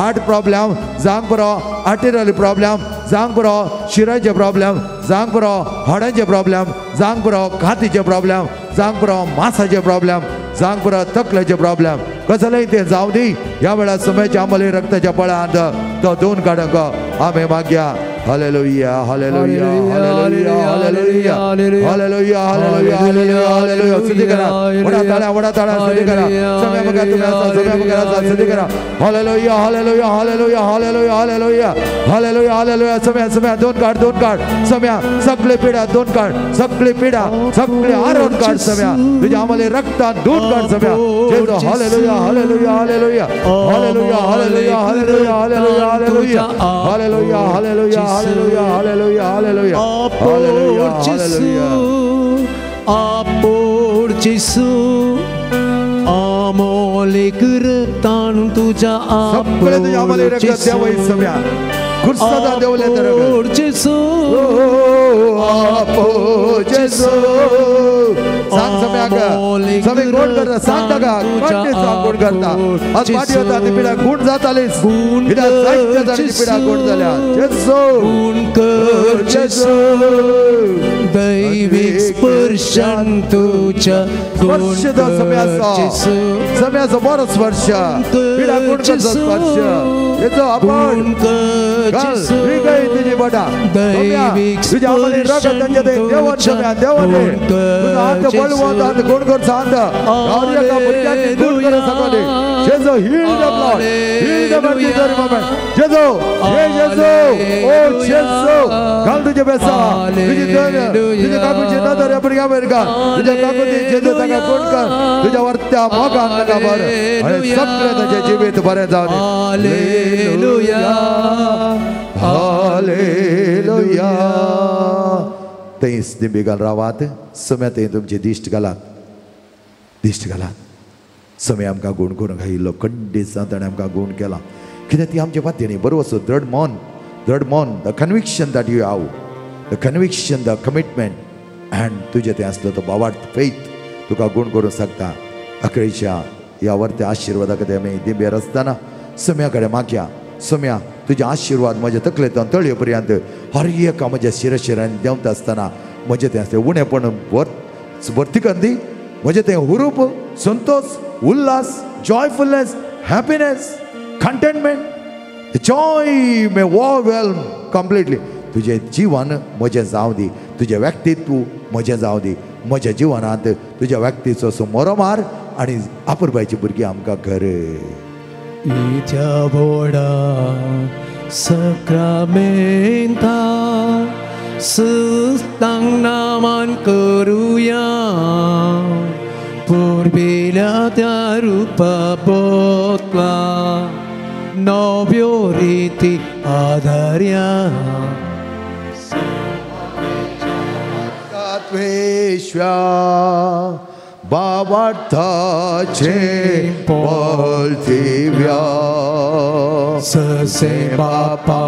हार्ट प्रॉब्लेम जावंक पुरो, आर्टेरियल प्रॉब्लेम जावंक पुरो, शिरांचे प्रॉब्लेम जावंक पुरो, हाडांचे प्रॉब्लेम जावंक पुरो, कातीचे प्रॉब्लेम जावंक पुरो, मासाचे प्रॉब्लेम जावंक पुरो, तकलेचे प्रॉब्लेम कसलेंय तें जावं दी. ह्या वेळार सोम्याच्या आमले रक्ताच्या बळांत तो दोन काडूंक आमी मागया. Hallelujah, hallelujah, hallelujah, hallelujah, hallelujah, hallelujah, hallelujah, hallelujah. स्तुती करा, वडा ताळ्या, वडा ताळ्या, स्तुती करा. सगळ्या मुखार तुम्ही आसा, सगळ्या मुखार आसा, स्तुती करा. Hallelujah, hallelujah, hallelujah, hallelujah, hallelujah, hallelujah, hallelujah. सम्या, सम्या, दोन काढ, दोन काढ सम्या, सगळे पिढा दोन काढ, सगळे पिढा सगळे आरोन काढ सम्या, तुझ्या आम्हाला रक्तात दोन काढ सम्या. Hallelujah, hallelujah, hallelujah, hallelujah, hallelujah, hallelujah, hallelujah, hallelujah, hallelujah, hallelujah, hallelujah, hallelujah, hallelujah, hallelujah, hallelujah.
आपोर जेसू आमोले करतान तुझ्या
सगळे तुझ्या आम्हाला रक्त देवय सम्या, खुर्सादा देवले तर
आपोर जेसू,
आपोर जेसू. सांग सम्या का सगळे कोण करता सांग ताका, कोण सांग कोण करता. आज पाठी होता ती पिढा गुण जातालीस, कित्याक जायते जाणांची पिढा गुण जाल्या. जेसू,
गुण जेसू, दैवीक स्पर्शान तुझ्या
स्पर्श दो सम्याचो, सम्याचो बरो स्पर्श, पिढा गुण करचो स्पर्श. जेसू आपण तुझी बटा तुझ्या आम्हाला रगत त्यांच्या देवन सम्या, देवन तुझा हात बळवंत हात गुण करचो हात, एका भुरग्यांची गुण करूं सकले. जेजू, heal the blood, heal the blood this very moment. जेजू, हे जेजू, ओ जेजू, घाल तुझे बेसा, तुझी तुझ्या काकूची नदर या भुरग्यां वयर घाल, तुझ्या काकूची जेजू ताका गुण कर, तुझ्या वरत्या मोगान ताका बरें आनी सगळें ताचें जिवीत बरें जावं दी.
Hallelujah,
hallelujah. थंयच दिंबी घाल रावात सम्या, थंय तुमची दिश्ट घालात, दिश्ट घालात. सम्या आमकां गूण करूंक आयिल्लो खंडीत ताणें आमकां गूण केला. कित्याक ती आमचे पाती न्ही बरोबर असो दृढ मन, दृढ मन, the conviction that you have, the conviction, the commitment and तुजें तें आसलो तो बावार्थ फेथ तुका गूण करूंक शकता. अकरेच्या ह्या वरत्या आशिर्वादा खातीर आमी दिंबेर आसतना सम्या कडेन मागया. सम्या तुजे आशिर्वाद म्हज्या तकलेंतल्यान तळये पर्यंत हर एका म्हज्या शिरशिरान देंवता आसतना म्हजें तें आसलें उणेपण भरती करून दी, म्हजें तें हुरूप, Santosh, Ulhas, joyfulness, happiness, contentment, joy may overwhelm completely. तुजें जीवन म्हजें जावं दी, तुजें व्यक्तित्व म्हजें जावं दी, म्हज्या जिवनांत तुज्या व्यक्तीचो असो मोरो मार आनी आपुरबायची भुरगीं आमकां घर.
इत्या व्हडा सक्रामेंता सुस्तांक नामान करुया, पुर्विल्या त्या रुपा बोतला नव्यो रिती आधार्या.
त्वेश्व्या बाबार्थाचे बोलतिव्या,
ससे बापा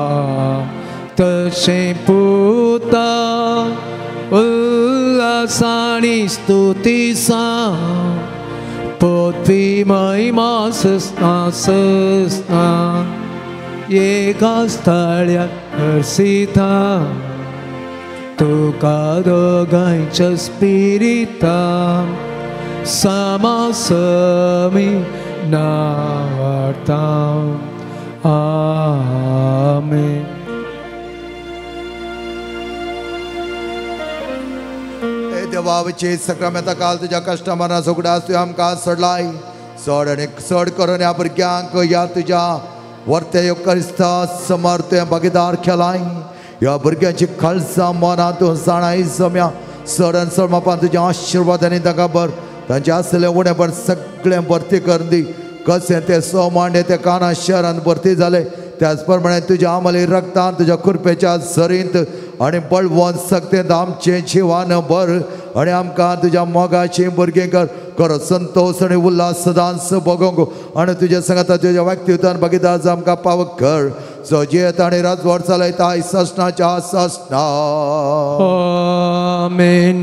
तशे पुता, उल्हासानी स्तुती सा, पृथ्वी महिमा सस्ना सस्ना, एका स्थळ्या हर्षिता, तुका दोगांयच्या स्पिरिता समासमी नावार्ता. आमेन.
देवाचे सक्रामेंता काल तुज्या कश्टा मरणाचो उगडास तुवें आमकां सोडलाय. चड आनी चड करून ह्या भुरग्यांक ह्या तुज्या वर्ते क्रिस्ता समर तुवें भागीदार केलाय. ह्या भुरग्यांची खालसा मनां तूं जाणाय सम्या. चड आनी चड मापान तुज्या आशिर्वादांनी तांकां भर, तांचें आसलें उणेपण सगळें भरती करून दी. कशें तें 6 मांडे ते काना शहरांत भरती जाले, त्याच प्रमाणे तुज्या आमले रक्तान तुज्या कृपेच्या सरींत आनी बळवंत सक्तेंत आमचें जिवान भर आनी आमकां तुज्या मोगाची भुरगीं कर. खरो संतोष आनी उल्हास सदांच भोगोवंक आनी तुज्या सांगाता तुज्या व्यक्तित्वान भागीदार आमकां पावक कर. जो जियेता आनी राजवट चलयता ससनाच्या ससना.
आमेन.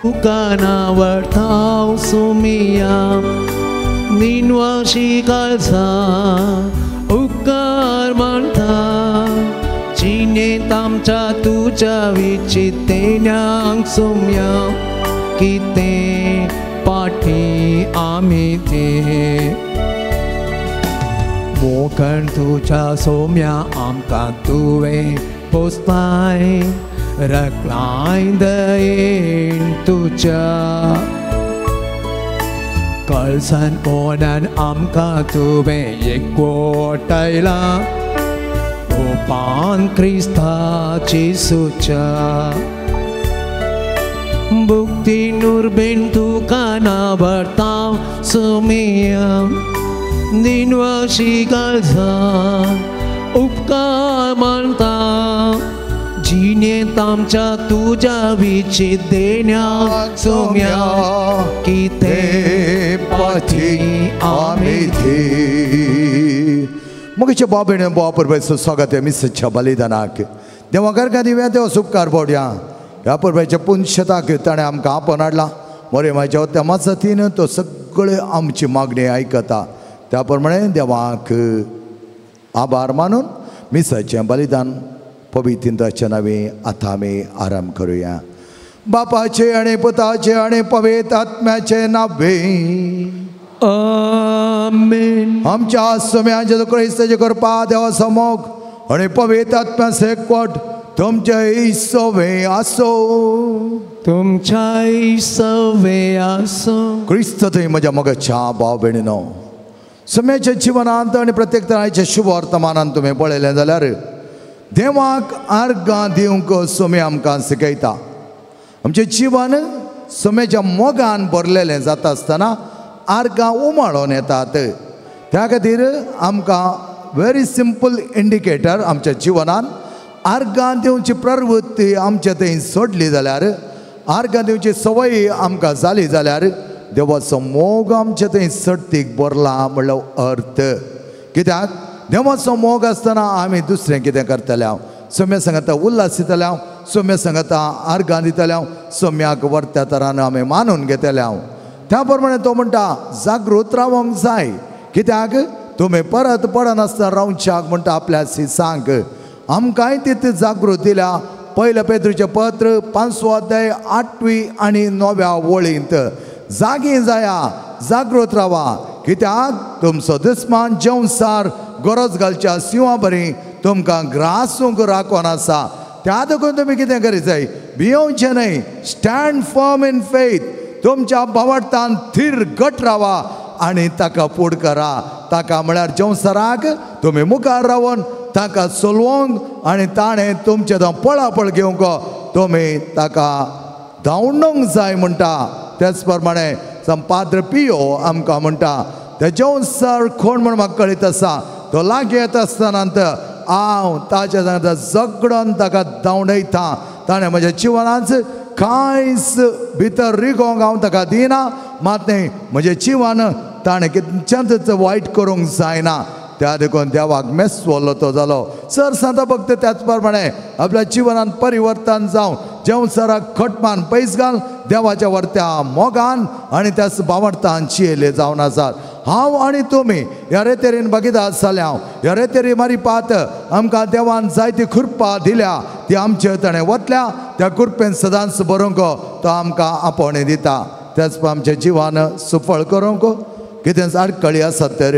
तुका नावडता सुमिया निनवाशी काळजा उपकार मानता जिणेंत आमच्या तुज्या विचितेन्यांक सुम्या कितें पाठी आमी ते मोखण तुज्या सोम्या आमकां तुवें पोसलाय रकलाय दयेन तुज्या कळसान ओडान आमकां तुवें एकवटायला ओपान क्रिस्ताची सुच्या भुक्ती नुरबेन तुका नावडता सुमिया निनवाशी काळजा उपकार मानता जिणेंत आमच्या तुज्या विचितेन्या सोम्या कितें पाठी आमी
थे. मुगेच्या बाबेन बाबा परबायचो स्वागत आहे मिसच्या बलिदानाक. देवा घरका दिव्या देवा सुपकार बोड्या ह्या परबायच्या पुनशताक ताणें आमकां आपोवन हाडला. मोरे म्हाज्या त्या मजतीन तो सगळे आमची मागणी आयकता. त्या प्रमाणे देवाक आभार मानून मिसाचें बलिदान पवित्र नांवे आतां आमी आराम करुया. बापाचे आनी पुताचे आनी पवित्र आत्म्याचे नावे
आमेन.
आमच्या सोम्या जेजू क्रिस्ताचे कृपा देवाचो मोग आनी पवित्र आत्म्याचो एकवट तुमचे सवे आसो.
तुमच्याय सवे आसो.
क्रिस्त थंय म्हज्या मोगाच्या भाव भयणीनो, सोम्याच्या जिवनांत आनी प्रत्येक तरांच्या शुभ वर्तमानान तुमी पळयलें जाल्यार देवाक आर्गां दिवंक सोमे आमकां शिकयता. आमचें जिवन सोम्याच्या मोगान भरलेलें जाता आसतना आर्गां उमाळोन येतात. त्या खातीर आमकां व्हेरी सिंपल इंडिकेटर आमच्या जिवनान आर्गां दिवची प्रवृत्ती आमचे थंय सोडली जाल्यार, आर्गां दिवची संवय आमकां जाली जाल्यार देवाचो मोग आमचे थंय सडतीक भरला म्हणलो अर्थ. कित्याक देवाचो मोग आसतना आमी दुसरें कितें करतले हांव? सोम्या सांगता उल्हास दितले हांव, सोम्या सांगता आर्गां दितले हांव, सोम्याक वर्त्या तरान आमी मानून घेतले हांव. त्या प्रमाणे तो म्हणटा जागृत रावंक जाय. कित्याक तुमी परत पडनासतना रावच्याक म्हणटा आपल्या सांग. आमकांय तितली जागृत दिल्या. पयल्या पेत्रूचें पत्र 5वो अध्याय 8वी आनी 9व्या वळींत जागी जाया, जागृत रावा, कित्याक तुमचो दुस्मान जेवसार गरज घालच्या सिंवा बरी तुमकां ग्रासूंक राखोन आसा. त्या देखून तुमी कितें करीत जाय, भियोवचें न्हय. Stand firm in faith. तुमच्या भावार्थान थीर घट रावा आनी ताका फुड करा. ताका म्हळ्यार जेवसाराक तुमी मुखार रावन ताका चलोवंक आनी ताणें तुमचें तो पळापळ घेवंक तुमी ताका धांवडूंक जाय म्हणटा. तेच प्रमाणे पाद्र पियो आमकां म्हणटा ते जेवसार कोण म्हण म्हाका कळीत आसा, तो लागीं येता आसतना हांव ताच्या सांगता झगडोन ताका धांवडयता. ताणें म्हज्या जिवनांत कांयच भितर रिगोवंक हांव ताका दिना. मात न्हय म्हजें जिवन ताणें कितच्याच वायट करूंक जायना. त्या देखून देवाक मेसवलो तो जालो. सर सांता भक्त त्याच प्रमाणे आपल्या जिवनांत परिवर्तन जावन जेवसाराक खटमान पयस घाल देवाच्या वर्त्या मोगान आनी त्याच बावडतान चियेले जावन आसात. हांव आनी तुमी ह्या रेतेरीन बगिता जाल्या हांव ह्या रेतेरी मारी पात आमकां देवान जायती कृपा दिल्या, ती आमचे ताणें वतल्या त्या कृपेन सदांच बरोवंक तो आमकां आपोवणें दिता. त्याच आमच्या जिवान सुफळ करूंक कितेंच आडखळी आसात तर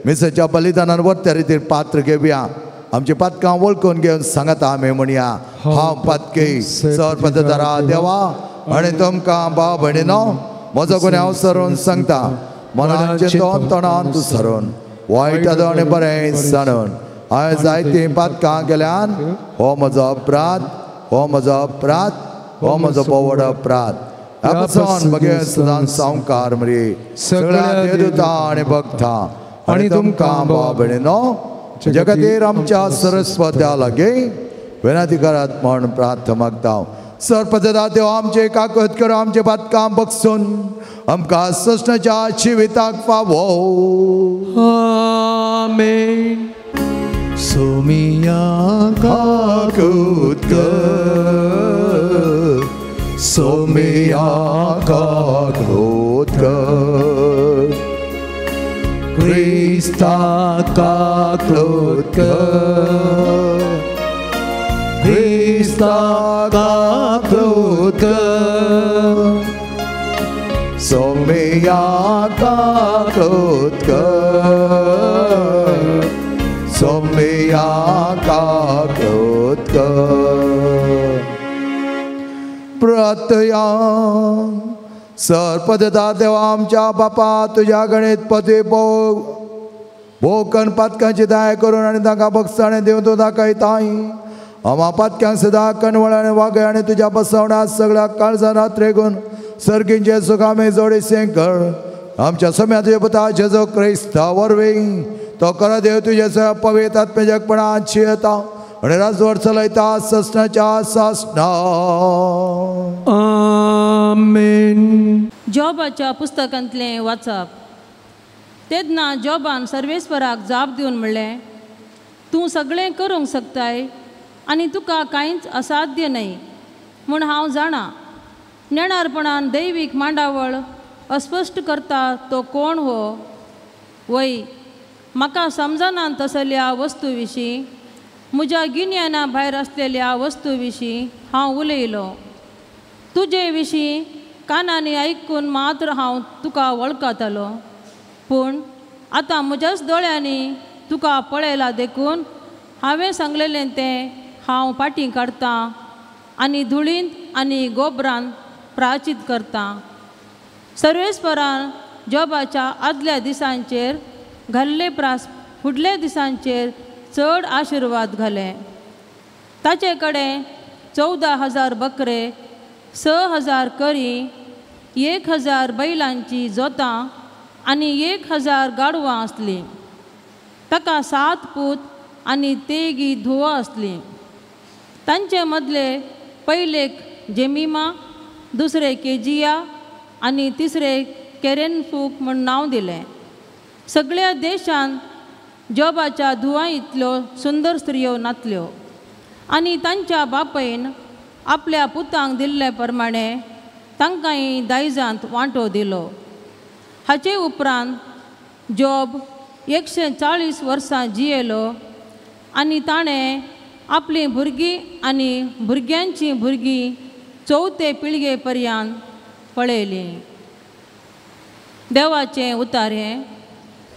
मिसाच्या बलिदानान वर्त्या रितीर पात्र घेवया. आमची पातकां वळखून घेवन सांगता आमी म्हणया, हांव पातकी सरपंचदारा देवा आनी तुमकां भाव भयणीनो म्हजो गुन्यांव सरून सांगता. मनाचें तोंडान तूं सरून वायट आनी बरें जाणून हांवें जायतीं पातकां केल्यान हो म्हजो अपराध, हो म्हजो अपराध, हो म्हजो पोवड अपराध. मगे सदां सावकार मरे सगळ्या देवता आनी भक्ता आनी तुमकां भाव भयणीनो जगतीर आमच्या सरस्वत्या लागीं विनंती करात म्हण प्रार्थना मागता. सरपंचदा देव आमचे काकत करो आमचे बातकाम बक्षून आमकां सृष्णाच्या जिविताक फावो.
आमेन. सोमिया
काकूत कर, सोमिया
काकूत कर, क्रिस्ता काकूत कर,
सोम्या काकूत कर, सोम्या काकूत कर। प्रतया सरपदता देवा आमच्या बापा तुज्या गणित पती भोकन पातकांची दया करून आनी तांकां बगसाणें दिवन तूं दाखयताय। आमा पातक्यांक सदां कणवळ आनी वागय आनी तुज्या बसवण्यात सगळ्या काळजान रात्रेगून सर्गींचे सुखामे जोडीसें कर। आमच्या सम्या तुज्या पुता जेजू क्रिस्ता वरवीं तो खरो देव तुजे पवित्र आत्म्यापणान शियता आनी राजवट चलयता ससनाच्या सासना।
आमेन।
जॉबाच्या पुस्तकांतलें वाचप। तेन्ना जॉबान सर्वेस्वराक जाप दिवन म्हणलें, तूं सगळें करूंक शकताय आनी तुका कांयच असाध्य न्हय म्हूण हांव जाणा। नेणारपणान दैवीक मांडावळ अस्पश्ट करता तो कोण हो? वय म्हाका समजना तसल्या वस्तू विशीं, म्हज्या गिन्याना भायर आसलेल्या वस्तू विशीं हांव उलयलो। तुजे विशीं कानांनी आयकून मात्र हांव तुका वळखतालो, पूण आतां म्हज्याच दोळ्यांनी तुका पळयला देखून हांवें सांगलेलें तें हांव फाटीं काडटां आनी धुळींत आनी गोबरान प्राचीत करतां। सर्वेस्परान जॉबाच्या आदल्या दिसांचेर घाल्ले प्रास फुडल्या दिसांचेर चड आशिर्वाद घाले। ताचे कडेन 14,000 बकरे, 6,000 करी, 1,000 बैलांची जोतां आनी 1,000 गाडवां आसलीं। ताका 7 पूत आनी 3 धुवो आसलीं। तांचे मदले पयलेक जेमिमा, दुसरे केजिया आनी तिसरे केरेनफूक म्हूण नांव दिलें। सगळ्या देशांत जॉबाच्या धुवां इतल्यो सुंदर स्त्रियो नातल्यो आनी तांच्या बापायन आपल्या पुतांक दिल्ले प्रमाणे तांकांय दायजांत वांटो दिलो। हाचे उपरांत जॉब 140 वर्सां जियेलो आनी ताणें आपलीं भुरगीं आनी भुरग्यांचीं भुरगीं चवथे पिळगे पर्यंत पळयलीं। देवाचें उतार हें।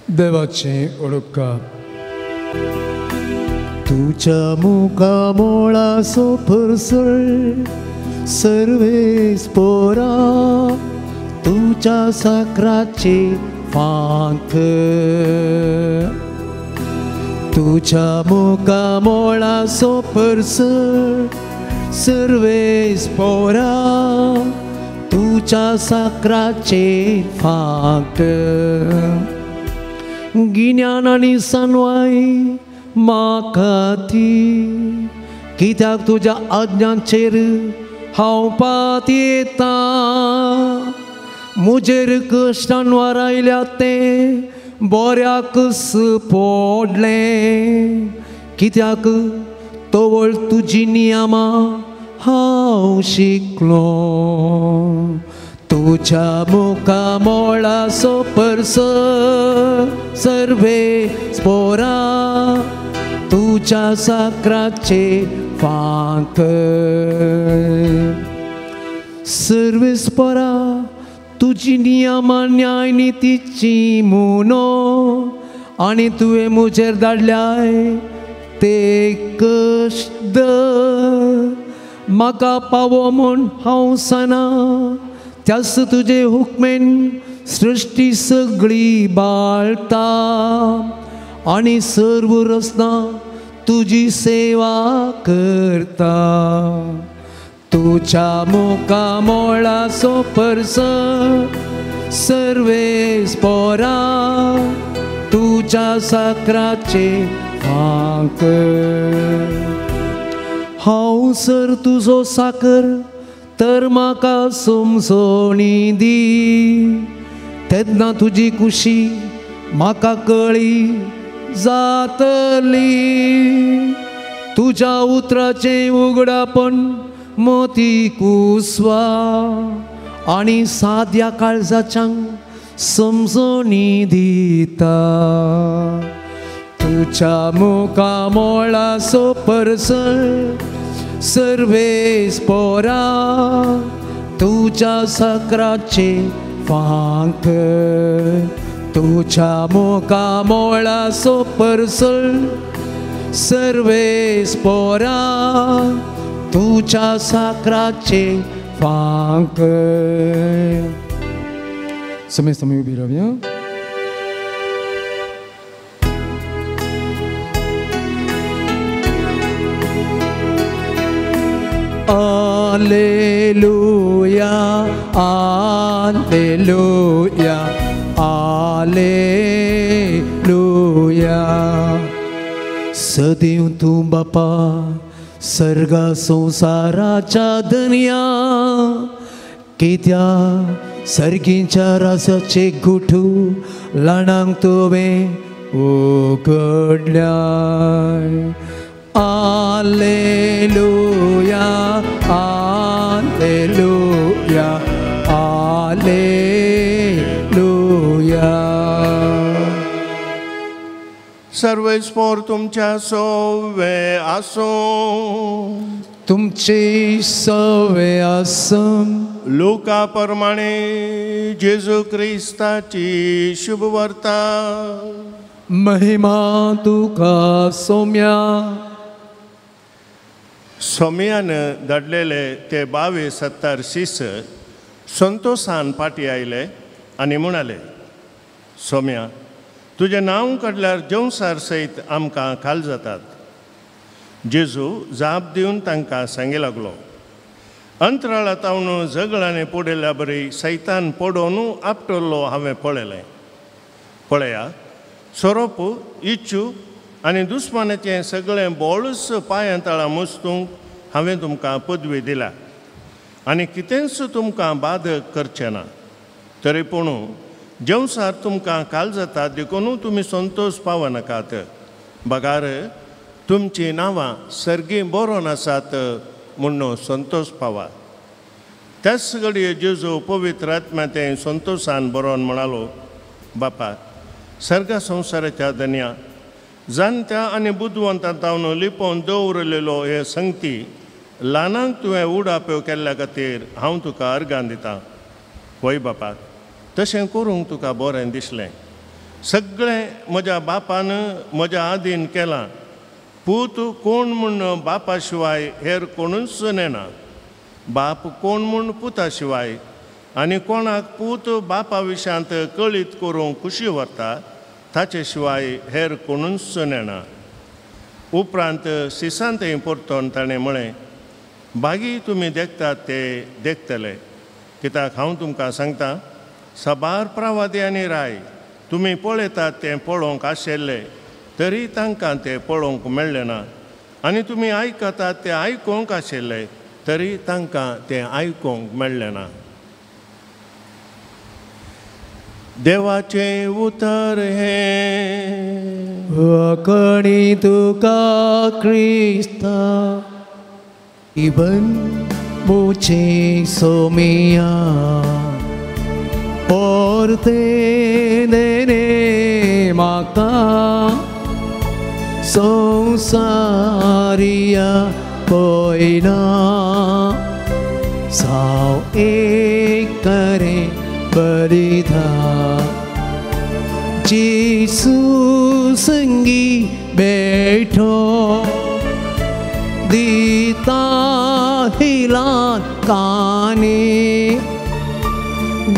देवाचें ओळखा।
तुझ्या मुखामोळाचो परसळ सर्वेस पोरा, तुझ्या साकराचे फांक। तुझ्या मुखामोळाचो परसळ सर्वेस पोरा, तुझ्या साकराचे फांक। गिन्यान आनी सानवाय म्हाका ती, कित्याक तुज्या आज्ञांचेर हांव पातयेतां। म्हजेर कश्टान वारायल्या तें बऱ्याकच पडलें, कित्याक तवळ तुजी नियमां हांव शिकलो। तुझ्या मुखामोळाचो परसळ सर्वेस पोरा, तुझ्या साकराचे फांक। सर्वेस पोरा तुजी नियमां न्याय नितीची मुनो, आनी तुवें म्हजेर धाडल्याय ते कश्ट म्हाका पावो म्हूण हांव सना। त्याच तुजे हुकमेन सृश्टी सगळी बाळता आनी सर्व रचना तुजी सेवा करता। तुझ्या मुखामोळाचो परसळ सर्वेस पोरा, तुझ्या साकराचे फांक। हांव सर तुजो साकर तर म्हाका समजणी दी, तेन्ना तुजी कुशी म्हाका कळी जातली। तुज्या उतराचें उगडापण मोती कुसवा आनी साद्या काळजाच्यांक समजणी दिता। तुझ्या मुखामोळा सोपरसळ सर्वेस पोरा तुझ्या सकराचे फांक तुझ्या मुखामोळा सोपरसळ सर्वेस पोरा तुझ्या साकराचे फांक. समेस्त आमी उबी रावया. Alleluia, Alleluia, Alleluia. सदैव तूं बापा सर्गा संवसाराच्या दर्या कित्या सर्गींच्या रासाचे गुठू ल्हानांक तुवें उगडल्याय. Alleluia, Alleluia, Alleluia.
सर्वेस्पोर तुमच्या सोवे आसूं.
तुमचे सवे आसूं.
लुका प्रमाणे जेजू क्रिस्ताची शुभवार्ता.
महिमा तुका सोम्या.
सोम्यान धाडलेले ते 22 शीस संतोषान पाटी आयले आनी म्हणाले, सोम्या तुजें नांव काडल्यार जेवसार सयत आमकां खाल जातात. जेजू जाप दिवन तांकां सांगी लागलो, अंतराळांत हांव झगडांनी पडिल्ल्या बरी सैतान पडोवन आपटल्लो हांवें पळयलें. पळया, सोरोप, इच्छू आनी दुस्मानाचें सगळें बोळूच पांयां तळा मुस्तूंक हांवें तुमकां पदवी दिल्या आनी कितेंच तुमकां बाधक करचें ना. तरी पूण जेवसार तुमकां काल जाता देखून तुमी संतोश पावनाकात, बगार तुमचीं नांवां सर्गी बरोवन आसात म्हूण संतोश पावा. त्याच घडये जेजू पवित्र आत्म्या तें संतोशान बरोवन म्हणालो, बापा सर्गा संवसाराच्या दन्या जाणत्या आनी बुदवंतां तावन लिपोवन दवरलेलो हे संगती ल्हानांक तुवें उडाप्यो केल्ल्या खातीर हांव तुका अर्गां दितां. वय बापा, तशें करूंक तुका बरें दिसलें. सगळें म्हज्या बापान म्हज्या आदीन केलां. पूत कोण म्हूण बापा शिवाय हेर कोणूच नेना, बाप कोण म्हूण पुता शिवाय, आनी कोणाक पूत बापा विशयांत कळीत करूंक खुशी व्हरता ताचे शिवाय हेर कोणूच नेना. उपरांत सिसांतय परतून ताणें म्हळें, बागी तुमी देखतात ते देखतले, कित्याक हांव तुमकां सांगता, साबार प्रवादी आनी राय तुमी पळयतात तें पळोवंक आशिल्ले तरी तांकां तें पळोवंक मेळ्ळें ना, आनी तुमी आयकतात तें आयकूंक आशिल्ले तरी तांकां तें आयकूंक मेळ्ळें ना. देवाचें उतर हें.
वखणी तुका क्रिस्ता इबन मुझे सोमिया पोरते देने माका संसारिया पोयना साव एक करे बलिदा जीसू संगी बैठो दीता हिलान कानी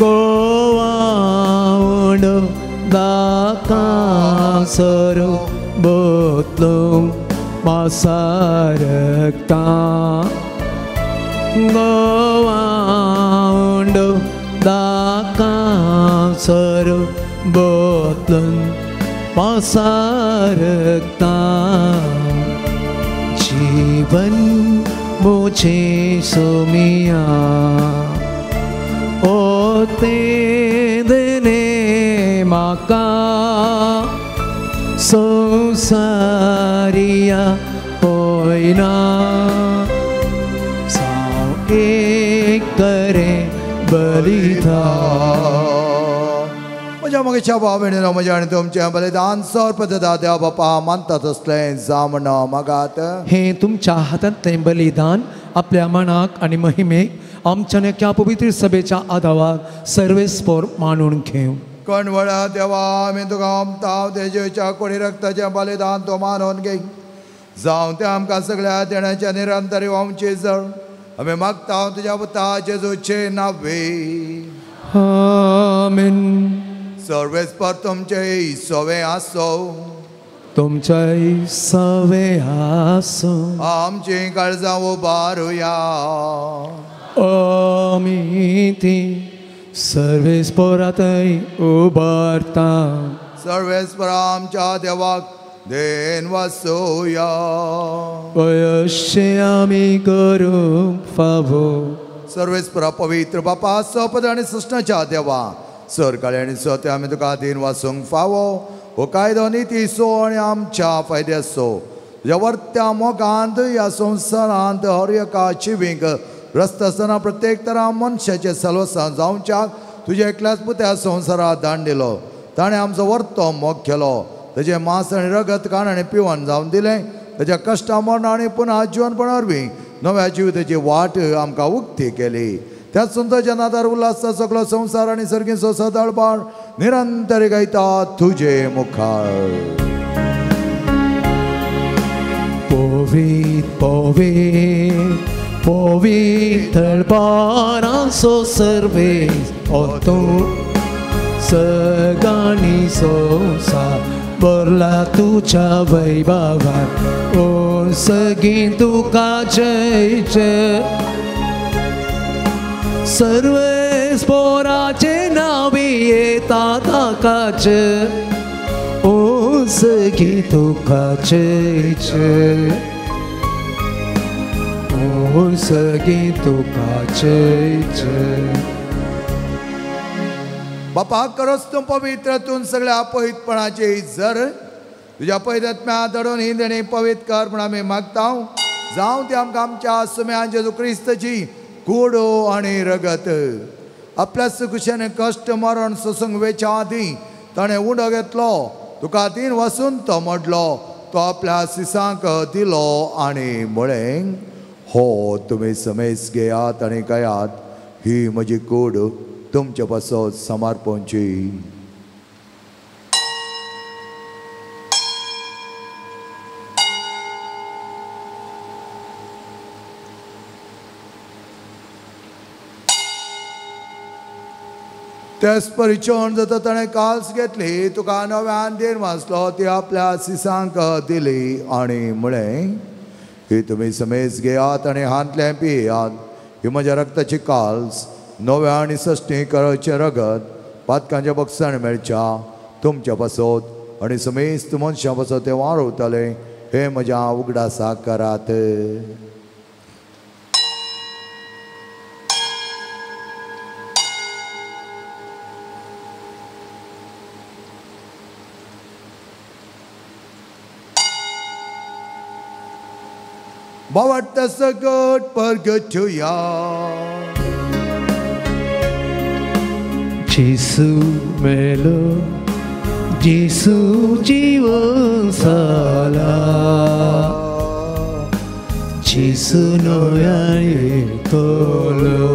गोवाउंड दाकासर बोतलूं मासारकता गोवाउंड दाकासर बोतलूं मासारकता जीवन मुझे सोमिया ओते देने माका संसारिया पोयना साव एक करे बलिदा.
म्हज्या मोगेच्या भाव भयणीनो, म्हज्या आनी तुमचें बलिदान सर्पदा देव बापा मानता तसलें जावं मागात.
हे तुमच्या हातांतलें बलिदान आपल्या मनाक आनी महिमेक आमच्या नक्या पवित्र सभेच्या आदावाक सर्वेस्पोर मानून घेवं.
कणवळा देवा आमी तुका ओमताव तेजेच्या कोडी रक्ताचें बलिदान तो मानून घे. जावं तें आमकां सगळ्या देण्याच्या निरंतर व्हांवची जळ आमी मागता तुज्या पुता जेजूचे नावे.
आमेन.
सर्वेस्पर तुमचे सवे आसो.
तुमचे सवे आसो.
आमची काळजां उबारुया.
आमी ती सर्वेस्परातय उबारता.
सर्वेस्पर आमच्या देवाक then वासोया.
अशें आमी करूंक फावो.
सर्वेस्परा पवित्र बापा सपद आनी सृष्णाच्या देवा सरकाळी आनी सत्य आमी तुका then वासूंक फावो. हो कायदो निती सो आनी आमच्या फायद्याचो तुज्या वर्त्या मोगांत ह्या संवसारांत हर एका जिवींक रस्ता आसतना प्रत्येक तरा मनशाचें सलवसां जावच्याक तुज्या एकल्याच पुत्या संवसारात दान दिलो. ताणें आमचो वर्तो मोग केलो. ताजें मांस आनी रगत काण आनी पिवन जावन दिलें. ताज्या कश्टां मरण आनी पुनः जिवनपणा वरवीं नव्या जिविताची वाट आमकां उक्ती केली. त्याच सुंदरच्या नादार उल्हासता सगळो संवसार आनी सर्गीचो सदाळपार निरंतर गायता तुजे मुखार.
पवित्र पवित्र पवित्र पारांसो सर्वेस ओ तूं सगळ्यांनी संवसार भरला तुज्या वैभवान. ओ सगळीं तुका जय जय. सर्वेस्पोराचे नावी येता ताकाचे. ओ सगळीं तुका जय जय. ओ सगळीं तुका जय जय.
बापा करस तूं पवित्र तूं सगळ्या पवित्रपणाचे जर तुज्या पवित्रात्म्या दडून ही देणी पवित्र कर म्हूण आमी मागता. जावं ते आमकां आमच्या सुम्या जेजू क्रिस्ताची कूड आनी रगत. आपल्या सुकुशेन कश्ट मरण सोसूंक वेच्या आदीं ताणें उंडो घेतलो. तुका दिन वसून तो मोडलो. तो आपल्या सिसांक दिलो आनी म्हळें, हो तुमी समेस घेयात आनी गायात, ही म्हजी कूड तुमचे पासत समर्पणची. त्याच परिचण जाता ताणें काल्स घेतली. तुका नव्यान देर वाचलो. ती आपल्या सिसांक दिली आनी म्हळें, ही तुमी समेस घेयात आनी हांतलें पियात. ही म्हज्या रक्ताची काल्स नव्या आनी सश्टी करचें रगत पातकांच्या बक्षाण मेळच्या तुमच्या पासत आनी समेस्त मनशां पासत तें वारवतालें. हें म्हज्या उगडासाक करात. बावट्ट सगट परगटुया.
जेसू मेलो जेसू जीवन जाला. जेसू नव्यान येतलो.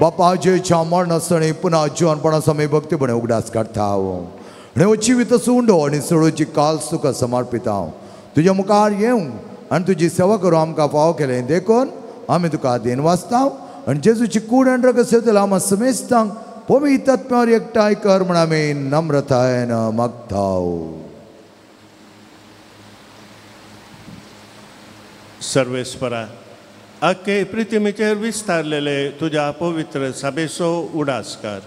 बापाजेच्या मरणासणी पुन्हा जिवनपणाचो आमी भक्तीपणे उगडास काडटा. आनी हो जिवीत उंडो आनी सळूची काल्स तुका समर्पिता. तुज्या मुखार येवं आनी तुजी सेवा करूं आमकां फावो केलें देखून आमी तुका then वाचता. आनी जेजूची कूड आनी रगत सेवतल्या आमकां समेस्तांक पवित्र आत्म्यावर एकठांय कर म्हूण आमी नम्रतायेन मागता.
सर्वेस्परा आखे पृथ्वीचेर विस्तारलेले तुज्या पवित्र सभेचो उडास कर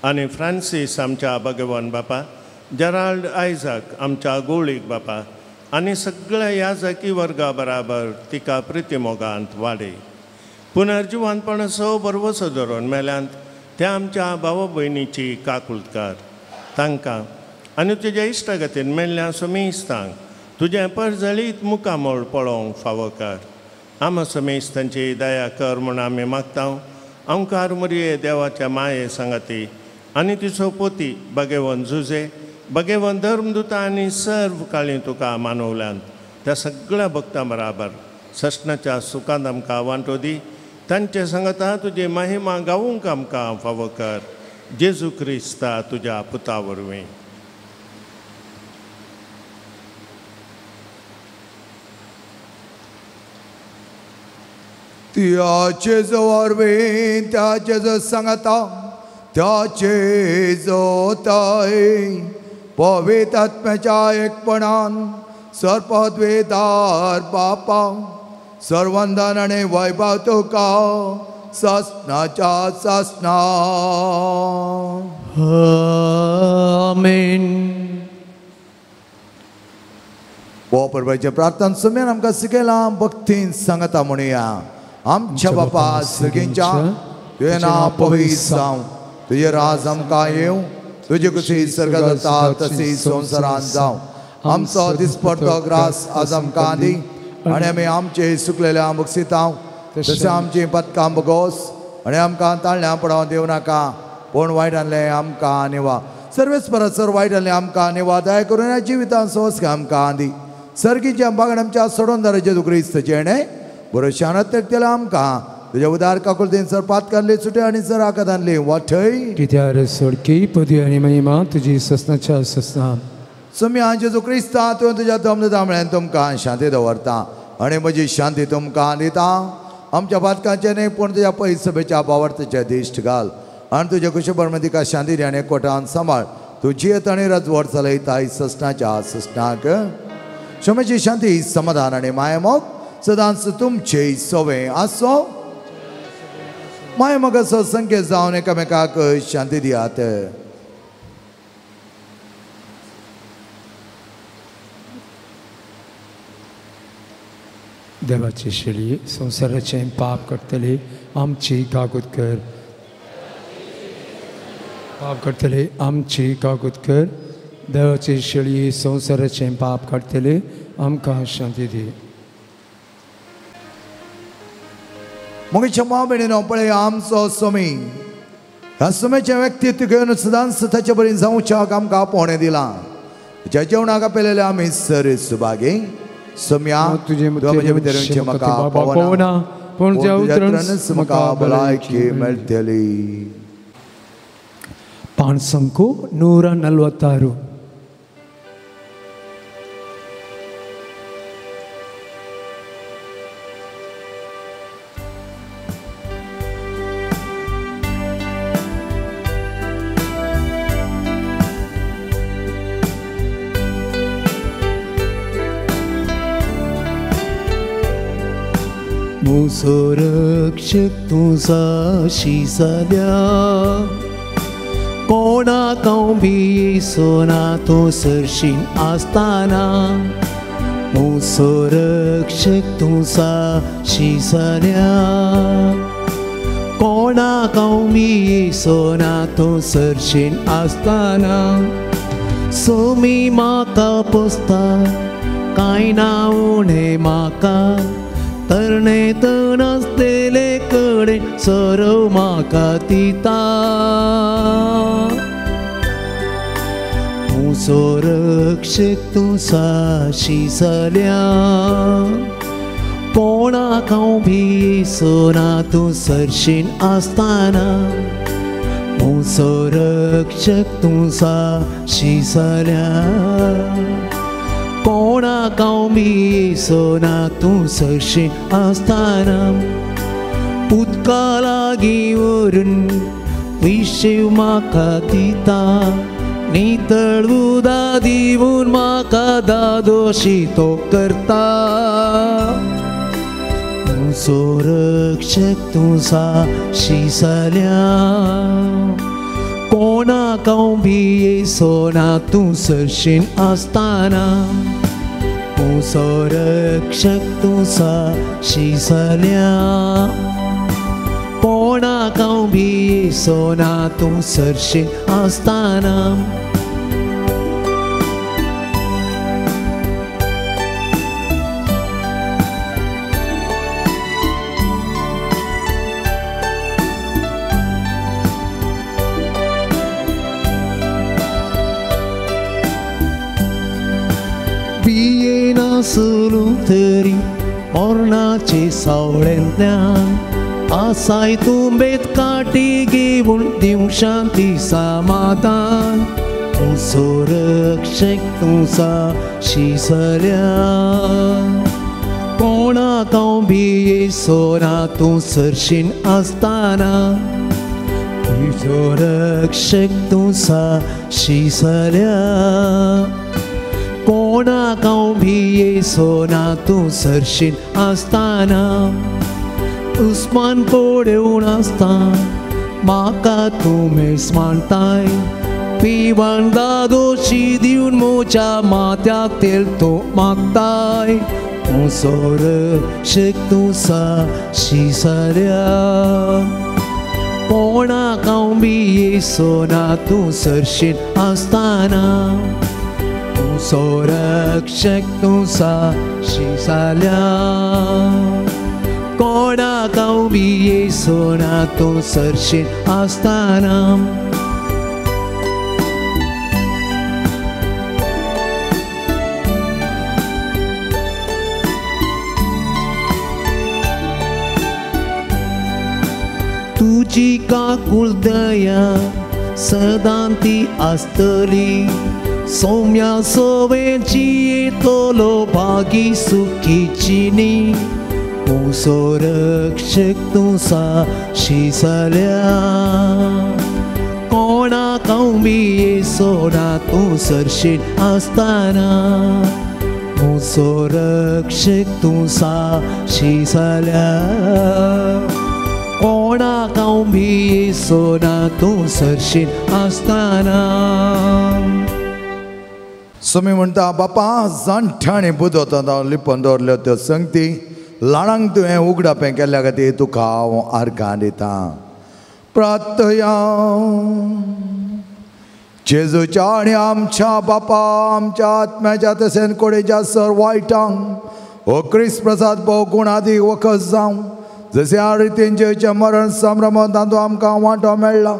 आनी फ्रांसीस आमच्या भगवान बापा, जेराल्ड आयझाक आमच्या गोळीक बापा आनी सगळ्या याजकी वर्गा बराबर तिका प्रितीमोगांत वाडय. पुनर्जिवनपणाचो भरवसो धरून मेल्यांत त्या आमच्या भाव भयणीची काकूळट कर. तांकां आनी तुज्या इश्टागतीन मेल्ल्या समेस्तांक तुजें परजळीत मुखामळ पळोवंक फावो कर. आमा समेस्तांची दया कर म्हूण आमी मागता. अंकार मुरये देवाच्या माये सांगाती आनी तिचो पोती भगेवन जुजे भगेवन धर्मदूता आनी सर्व काळी तुका मानवल्यान त्या सगळ्या भक्तां बराबर सस्नाच्या सुखांत आमकां वांटो दी. तांचे सांगता तुजी महिमा गावूंक आमकां फावो कर जेजू क्रिस्ता तुज्या पुता वरवीं.
त्याचे जो वरवीं त्याचे जो सांगता त्याचे जोताय पवित्र आत्म्याच्या एकपणान सर्पद्वेदार बापा सर्वंदन आनी वैभव तुका सासणाच्या सासणा.
आमेन.
हो परबाचे प्रार्थना सुम्यान आमकां शिकयलां भक्तीन सांगता म्हणुया. आमच्या बापा सगळ्यांच्या तुवें नांव पवित्र जावं, तुजें राज आमकां येवं, तुजे कशी सर्गांत जाता तशी संवसारांत जावं. आमचो दिसपडतो ग्रास आज आमकां दी आनी आमी आमचे सुकलेल्या बक्षितां तशें आमची पदकां बगोस आनी आमकां ताळण्यां पडोवं दिवं नाका, पूण वायट आहलें आमकां निवा. सर्वेस परत सर वायट आहलें आमकां निवा. दया करून ह्या जिवितान सोंस आमकां दी. सर्गीच्या बागण आमच्या सोडून दाराचे तूं क्रिस्त जेणे बरो शाणत तेकतेलें आमकां तुज्या उदार काकुळतेन सर पातकांतली सुटे आनी सर आकादांतली वाटय
कित्यार सोडकी पदवी आनी महिमा तुजी ससनाच्या ससना.
सुम्या जेजू क्रिस्ता तुवें तुज्या दमदता म्हळ्यान तुमकां शांती दवरता आनी म्हजी शांती तुमकां दिता. आमच्या पातकांचें न्हय पूण तुज्या पयसभेच्या बावडतेचे दिश्ट घाल आनी तुज्या कुशबर तिका शांती दी आनी कोटान सांबाळ. तूं जियेत आनी रजवड चलयता ससनाच्या ससनाक. क्षमेची शांती समाधान आनी मायामोग सदांच तुमचे सवे आसो. मायामोगाचो संकेत जावन एकामेकाक शांती दियात.
देवाची शेळी संवसाराचें पाप करतले आमची कागूत कर, पाप करतले आमची कागूत कर. देवाची शेळी संवसाराचें पाप काडटले आमकां शांती दी.
मगे क्षमा भयणीनो पळय आमचो स्वामी ह्या स्वामीचें व्यक्तित्व घेवन सदांच ताचे बरी जावच्याक आमकां आपोवणें दिलां. ज्या जेवणाक आपयलेले आमी सर सुभागी. सम्या
तुजे
म्हजे भितर येवचें म्हाका पावना,
पूण
तुज्या उतरानच म्हाका भलायकी मेळटली.
पाणसंको 146.
संरक्षक तूं जाशी जाल्या कोणाक हांव भिसना तूं सरशीन आसतना. संरक्षक तूं जाशी जाल्या कोणाक हांव भिसना तूं सरशीन आसतना. सोमी म्हाका पोसता कांय ना उणें म्हाका, तरणे तर नासलेले कडेन सरव म्हाका दिता. संरक्षक तूं जाशी जाल्या कोणाक हांव भिसना तूं सरशीन आसतना. संरक्षक तूं जाशी जाल्या कोणाक हांव भिसना तूं सरशीन आसतना. उदका लागीं व्हरून विशेव म्हाका दिता, नितळ उदक दिवन म्हाका दादोशी तो करता. संरक्षक तूं जाशी जाल्या कोणाक हांव भिसना तूं सरशीन आसतना. संरक्षक तूं जाशी जाल्या कोणाक हांव भिसना तूं सरशीन आसतना. आसलो तरी मरणाचे सावळेंतल्यान आसाय तूं बेत काटी घेवन दिवं शांती समाधान तूं संरक्षक तूं साक्षी जाल्या कोणाक हांव भियेसो ना तूं सरशीन आसतना संरक्षक तूं साक्षी जाल्या कोणाक हांव भियेसो ना तूं सरशीन आसतना उस्मान पडून आसता म्हाका तूं मेस मानताय पिवन दादोशी दिवन म्हज्या माथ्याक तेल तूं मागताय तूं संरक्षक तूं साक्षी जाल्या कोणाक हांव भियेसो ना तूं सरशीन आसतना तूं संरक्षक तूं साक्षी जाल्या कोणाक हांव भियेसो ना तूं सरशीन आसतना तुजी काकूळ दया सदां ती आसतली सौम्या सवेची येतलो भागी सुखी चिनी तूं संरक्षक तूं साक्षी जाल्या कोणाक हांव भियेसो ना तूं सरशीन आसतना तूं संरक्षक तूं साक्षी जाल्या कोणाक हांव भियेसो ना तूं सरशीन आसतना.
स्वामी म्हणटा बापा जाणट्यांनी बुदवंत लिपून दवरल्यो त्यो संगती ल्हानांक तुवें उगडापें केल्ल्या खातीर तुका हांव आर्गां दितां. प्रार्थया जेजूच्या आनी आमच्या बापा आमच्या आत्म्याच्या तशेंच कोडेच्या सर वायटांक हो क्रिस्त प्रसाद भोव गुणादी वखद जावं जशें ह्या रितीन जेजूचें मरण संभ्रमांत तातूंत आमकां वांटो मेळ्ळा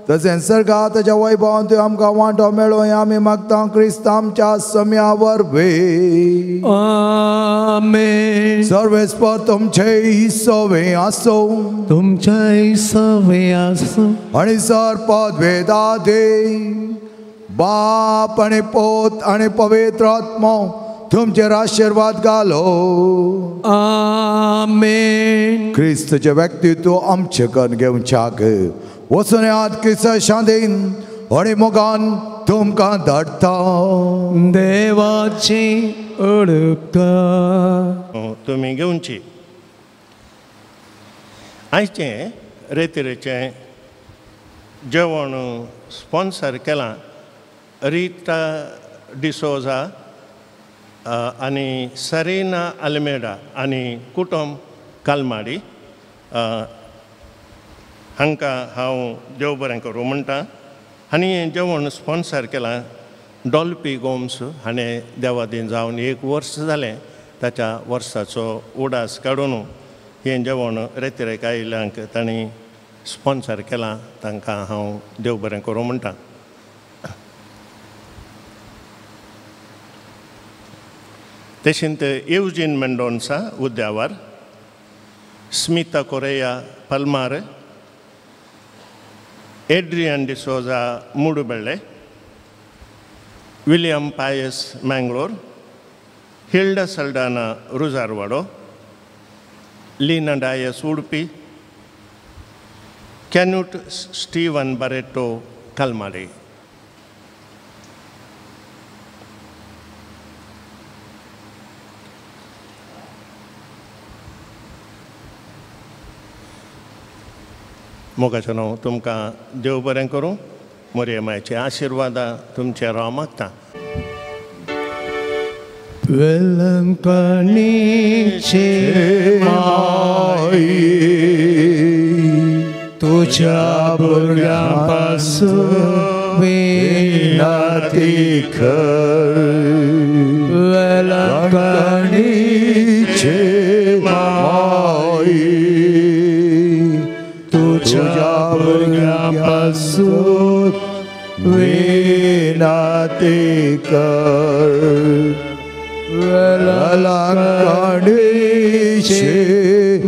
तशेंच सर्गांत ताच्या वैभवांत आमकां वांटो मेळो हें आमी मागता क्रिस्त आमच्या सम्या वरवीं.
आमेन.
सर्वेस्पर तुमचे सवे आसूं
तुमचे सवे आसूं
आनी सर पदवेदा दे बाप आनी पोत आनी पवित्र आत्मो तुमचेर आशिर्वाद घालो.
आमेन.
क्रिस्तचें व्यक्तित्व आमचें करून घेवच्याक वचून याद क्रिस्त शांतीन आनी मोगान तुमकां धाडटा.
देवाची उपकार
तुमी घेवची. आयचें रेतिरेचें जेवण स्पॉन्सर केलां रिता डिसोजा आनी सरीना आल्मेडा आनी कुटुंब कालमाडी हांकां हांव देव बरें करूं म्हणटा. आनी हें जेवण स्पॉन्सर केलां डॉल्पी गोम्स हाणें देवादीन जावन 1 वर्स जालें ताच्या वर्साचो उडास काडून हें जेवण रेतिरेक आयिल्ल्यांक तांणी स्पॉन्सर केलां तांकां हांव देव बरें करूं म्हणटा. तशेंच Eugene Mendonca Udyavar, Smita Correa Palmar, Adrian D'Souza Moodubelle, William Pius Mangalore, Hilda Saldanha Rujarwado, Leena Dias Udupi, Canute Steven Barreto Kalmadi. मोगाचो नांव तुमकां देव बरें करूं, मोरये मायचे आशिर्वादा तुमचेर हांव मागता.
वेलंकणीचे माई तुझ्या भुरग्यां पासून विनती कर. वेलंकणीचे माई तुझ्या भुरग्यां पासून विनती कर.
वेलंकणीची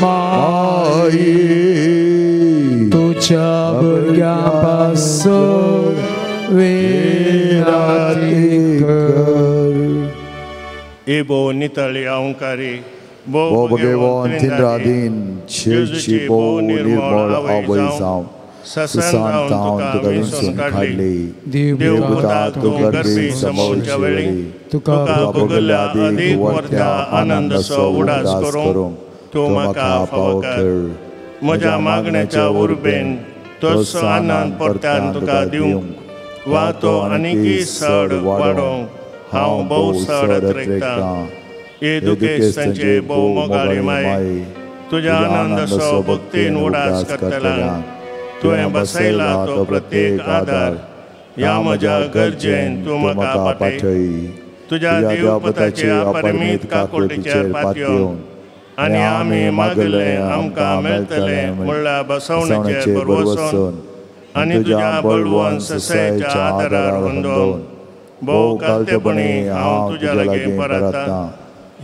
माई
तुझ्या भुरग्यां पासून विनंती कर.
ए भोव नितळी अहंकारी
भोव भगेवन तिंद्रादीन जेजूची भोव निर्मळ आवय जावं ससान तावन तुका विंचून काडली. देवपुता तूं गर्भी समोवच्या वेळी
तुका
भोगल्या आदीक वर्त्या आनंदाचो उडास करूंक तूं म्हाका फावो कर.
म्हज्या मागण्याच्या उर्बेन तोचो आनंद परत्यान तुका दिवंक वा तो आनीकय चड वाडोवंक हांव भोव चड अत्रेकतां. हे दुखेस्तांचे भोव मोगाळी माय, तुज्या आनंदाचो भक्तीन उडास करतल्यांक तुवें बसयला तो प्रत्येक आदार ह्या म्हज्या गरजेन तूं म्हाका पाठय. तुज्या देवपताचे अपरिमीत काकुळटीचेर पातयेवन आनी आमी मागलें आमकां मेळटलें म्हणल्यार बसवणेचेर भरवसून आनी तुज्या बळवंत ससायेच्या आदारार होंदोवन भोव कालतेपणी हांव तुज्या लागीं परततां.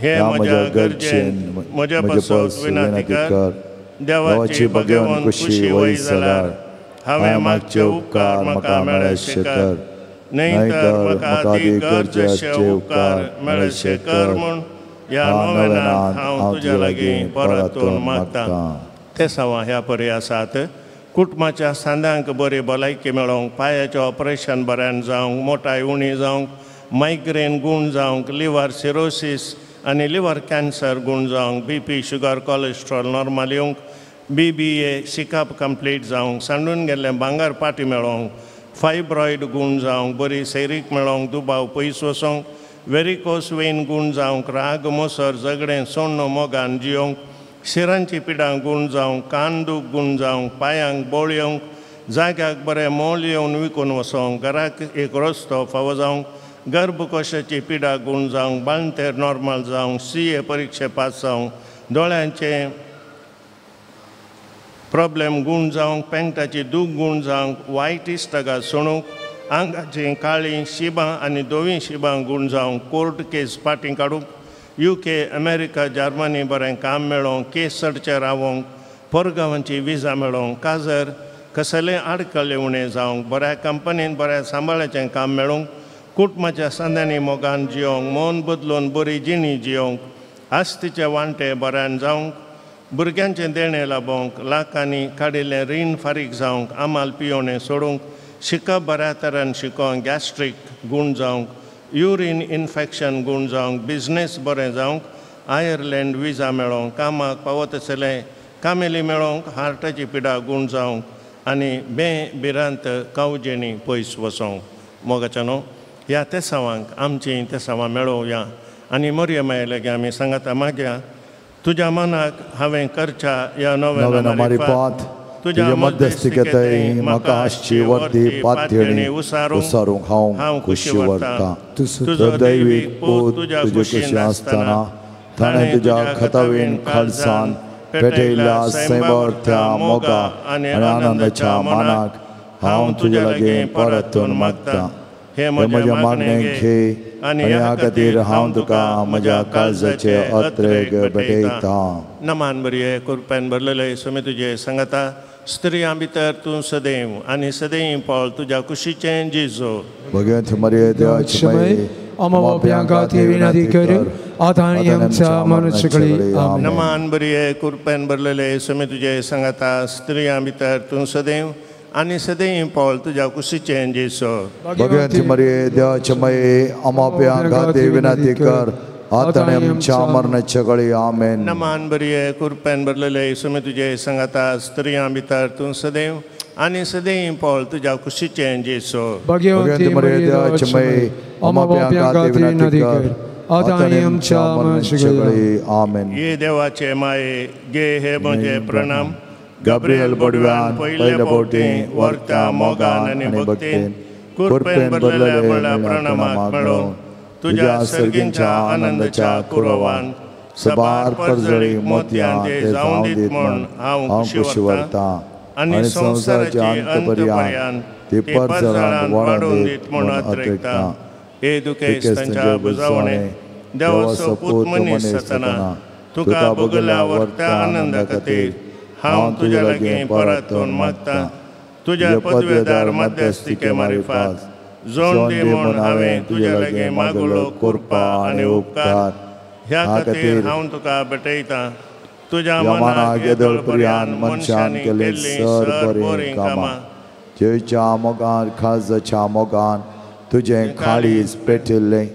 हे म्हज्या गरजेन म्हज्या पासत विनंती कर. देवाची भगवंत खुशी वय जाल्यार हांवें मागचे उपकार म्हाका मेळशे कर, न्हय तर म्हाका ती गरज आसचे उपकार मेळशे कर म्हूण ह्या नोवेनांत हांव तुज्या लागीं परतून मागतां. ते सवां ह्या परी आसात. कुटुंबाच्या सांद्यांक बरी भलायकी मेळोवंक, पांयाचें ऑपरेशन बऱ्यान जावंक, मोटाय उणी जावंक, मायग्रेन गूण जावंक, लिवर सिरोसीस आनी लिवर कॅन्सर गूण जावंक, BP sugar cholesterol normal येवंक, BBA शिकप कंप्लीट जावंक, सांडून गेल्लें भांगर पाटी मेळोवंक, फायब्रॉयड गूण जावंक, बरी सैरीक मेळोवंक, दुबाव पयस वचोंक, वेरिकोस वेन गूण जावंक, राग मोसर झगडें सोण्ण मोगान जियोवंक, शिरांची पिडां गूण जावंक, कान दूख गूण जावंक, पांयांक बोळ येवंक, जाग्याक बरें मोल येवन विकून वचोंक, घराक एक रस्तो फावो जावंक, गर्भकोशाची पिडा गूण जावंक, बाळंतेर नॉर्मल जावंक, CA परिक्षे पास जावंक, दोळ्यांचे प्रॉब्लेम गूण जावंक, पेंटाची दूख गूण जावंक, वायट इश्टागात सोणूंक, आंगाचीं काळीं शिबां आनी धवीं शिबां गूण जावंक, कोर्ट केस फाटीं काडूंक, UK America Germany बरें काम मेळोवंक, केस चडचे रावोंक, परगांवांची विजा मेळोवंक, काजर कसलें आडखळी उणें जावंक, बऱ्या कंपनीन बऱ्या सांबाळाचें काम मेळोवंक, कुटुंबाच्या सांद्यांनी मोगान जियोवंक, मन बदलून बरी जिणी जियोवंक, आस्तीचे वांटे बऱ्यान जावंक, भुरग्यांचें देणें लाबोवंक, लाखांनी काडिल्लें रीण फारीक जावंक, आमाल पियोणें सोडूंक, शिकप बऱ्या तरान शिकोवंक, गॅस्ट्रीक गूण जावंक, युरीन इन्फेक्शन गूण जावंक, बिजनेस बरें जावंक, आयर्लंड विजा मेळोवंक, कामाक पावत आसलें कामेली मेळोवंक, हार्टाची पिडा गूण जावंक आनी बे भिरांत कावजेणी पयस वचोंक. मोगाच्या न्हू ह्या तेसावांक आमचीं तेसावां मेळोवया आनी मोरये माये लागीं आमी सांगाता मागया. तुज्या मनाक हांवें करच्या ह्या नव्या
मारिफात तुज्या मध्यस्थिकेतय म्हाका आसची वर्दी पातयेणी उसारूंक हांव खुशी व्हरतां. तुजो दैवीक पूत तुज्या कुशीन आसतना ताणें तुज्या खतावीण खालसान पेटयल्ल्या सैंबावरत्या मोगा आनी आनंदाच्या मानाक हांव तुज्या लागीं परतून मागतां. हे म्हज्या मागणें घे आनी ह्या खातीर हांव तुका म्हज्या काळजाचे अत्रेग भेटयतां.
नमान बरये कुरप्यान भरलेले स्वामी तुजे सांगाता. स्त्रियां भितर तूं सदैव आनी सदैव पळ तुज्या कुशीचें जेजू.
भगवंत मरिये देवाची माई,
आम्हा पाप्यां खातीर विनंती कर आता आनी आमच्या मरणाच्या वेळी. आमेन.
नमान बरये कुरप्यान भरलेले स्वामी तुजे सांगाता. स्त्रियां भितर तूं सदैव आनी सदैव पळ तुज्या कुशीचें जेजू.
भगवंत मरिये देवाची माई, आम्हा पाप्यां खातीर विनंती कर आता आनी आमच्या मरणाच्या वेळी. आमेन.
नमान बरये कुरप्यान भरलेले स्वामी तुजे सांगाता. स्त्रियां भितर तूं सदैव आनी सदैव पळ तुज्या कुशीचें जेजू.
भगवंत मरिये देवाची माई, आम्हा पाप्यां खातीर विनंती कर आता आनी आमच्या मरणाच्या वेळी.
आमेन.
ये देवाचे माये गे हे म्हजे प्रणाम.
गाब्रियल बोडव्यान पयले फावटी वर्त्या मोगान आनी भक्तीन कुरपेन भरलेल्या म्हणल्या प्रणामाक मेळोवन
तुज्या सर्गींच्या आनंदाच्या कुरवान
सबार परजळी मोतयां ते जावं दीत म्हूण हांव खुशी व्हरतां आनी संवसाराच्या अंतपर्यान ती परजळान वाडोवन दीत म्हूण अत्रेकतां.
हे दुखेस्तांच्या बुजावणे देवाचो पूत मनीस जातना तुका बगल्या व्हरत्या आनंदा खातीर हांव तुज्या लागीं परतून मागता. तुज्या पदवेदार मध्यस्थिके मारिफात जोड दी म्हूण हांवें तुज्या लागीं मागलो कृपा आनी उपकार. ह्या खातीर हांव तुका भेटयतां. तुज्या मनाक येदोळ पर्यान मनशान केल्लीं सर बरीं कामां
जेच्या मोगान खाजच्या मोगान तुजें खाळीज पेटिल्लें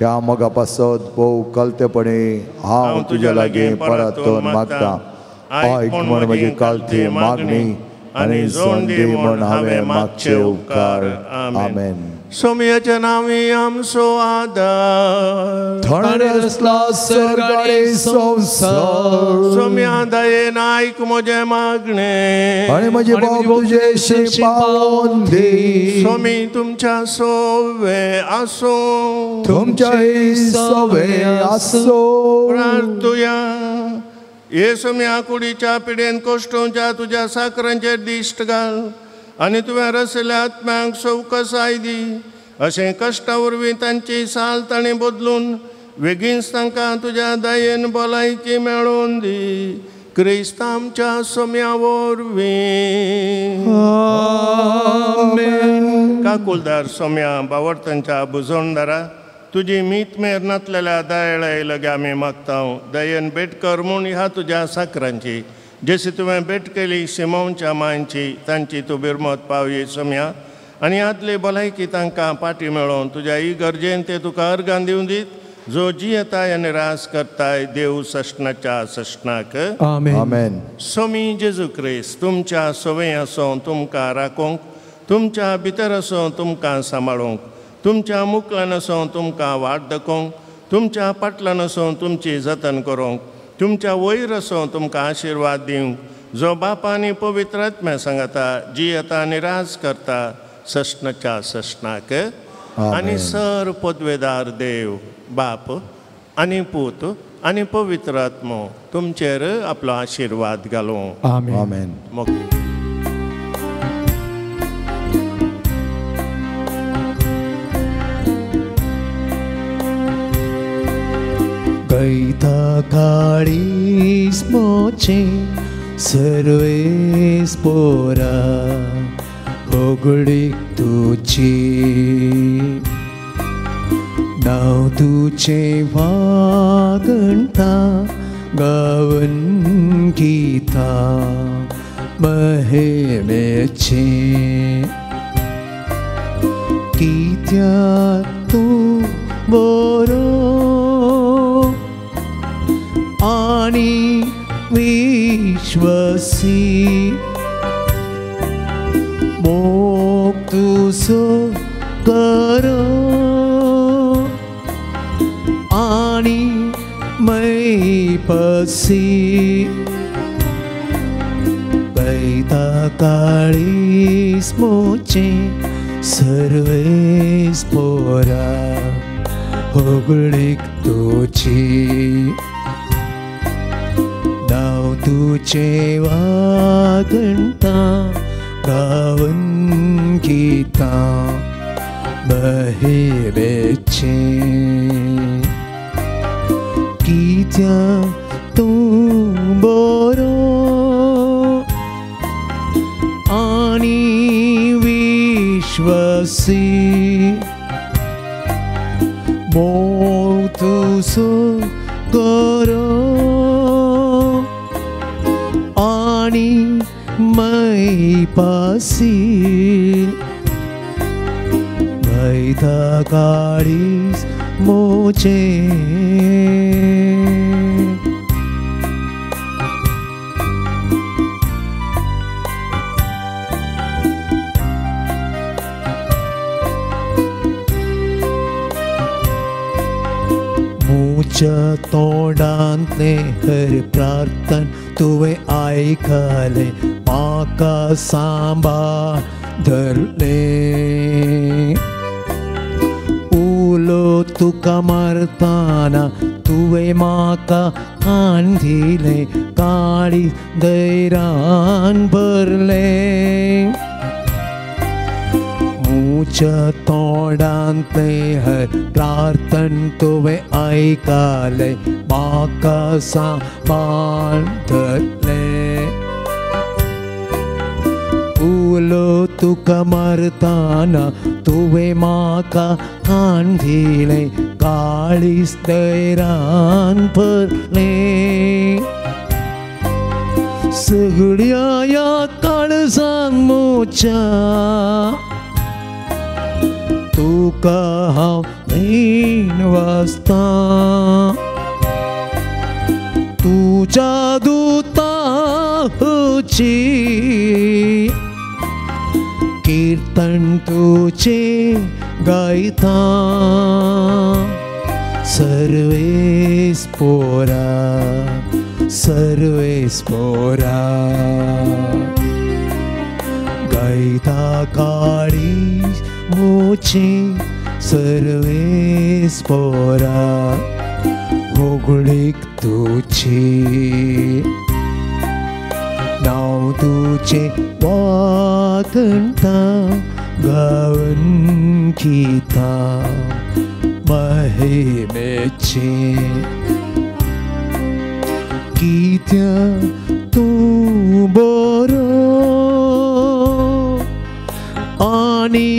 ह्या मोगा पासत भोव कलतेपणी हांव तुज्या लागीं परतून मागता. आयक म्हूण म्हजी कालती मागणी आनी जोड दी म्हूण हांवें मागचे उपकार. आमेन.
सोमयाच्या नांवी आमचो आदार
थंड रसला सर्ग आनी संवसार.
सोम्या दयेन आयक म्हजें मागणें
आनी म्हजी बोब तुजेशी पावोवन दी.
सोमी तुमच्या सोवे आसूं
तुमच्याय सोवे आसूं.
प्रार्थुया. हे सोम्या कुडीच्या पिडेन कोश्टोवच्या तुज्या साकरांचेर दिश्ट घाल आनी तुवें रसल्या आत्म्यांक सवकसाय दी. अशें कश्टा वरवीं तांची साल तांणी बदलून वेगींच तांकां तुज्या दयेन भलायकी मेळोवन दी. क्रिस्त आमच्या सोम्या वरवीं.
आमेन.
काकुलदार सोम्या बावर्तांच्या बुजवणदारा तुजी मीत मेर नातलेल्या दयाळाय लगे आमी मागता. दयेन भेट कर म्हूण ह्या तुज्या साकरांची जशी तुवें भेट केली शिमोवच्या मांयची तांची तूं बिरमत पावये सोम्या आनी आदली भलायकी तांकां पाटी मेळोवन तुज्या ही गरजेन ते तुका अर्गान दिवन दीत जो जियेताय आनी रास करताय देव सश्णाच्या सश्णाक.
आमेन.
सोमी जेजू क्रिस्त तुमच्या सवय आसूं तुमकां राखूंक तुमच्या भितर आसूं तुमकां सांबाळूंक तुमच्या मुकल्यान आसूं तुमकां वाट दाखोवंक तुमच्या पाटल्यान आसूं तुमची जतन करूंक तुमच्या वयर आसूं तुमकां आशिर्वाद दिवंक जो बाप आनी पवित्र आत्म्या सांगता जियेता आनी राज करता सश्णाच्या सश्णाक. आनी सर पदवेदार देव बाप आनी पूत आनी पवित्र आत्मो तुमचेर आपलो आशिर्वाद घालूं.
आमेन.
गैता काळीज मोचे सर्वेस पोरा होगडीक तुजी नांव तुजें वागणता गावन गीता महेमेचें कित्याक तूं बरो आनी विश्वासी मोग तुजो करो आनी मैपसी गैता काळीज मोचें सर्वेस पोरा होगळीक तुजी नांव तुजें वागणता गावन गीता महेमेचें कित्याक तूं बरो आनी विश्वासी मोग तुजो करो आनी मैपासी गैता काळीज मोचें. म्हज्या तोंडांतलें हर प्रार्थन तुवें आयकलें म्हाका सांबाळ धरलें उलो तुका मारतना तुवें म्हाका कान दिलें काळीज धैर्यान भरलें. मुच्या तोंडांतलें हर प्रार्थन तुवें आयकलें म्हाका सांबाळटलें. उलो तुका मारताना तुवें म्हाका कान दिलें काळीज दैरान भरलें. सगळ्या ह्या काळजान मुच्या तुका हांव न्हीन वाचतां. तुज्या दुताची कीर्तन तुजें गायता. सर्वेस पोरा सर्वेस पोरा गायता काळीज मुची सर्वेस पोरा होगळीक तुजी. नांव तुजें वागणता गावन गीतां महिमेचें. कित्याक तूं बरो आनी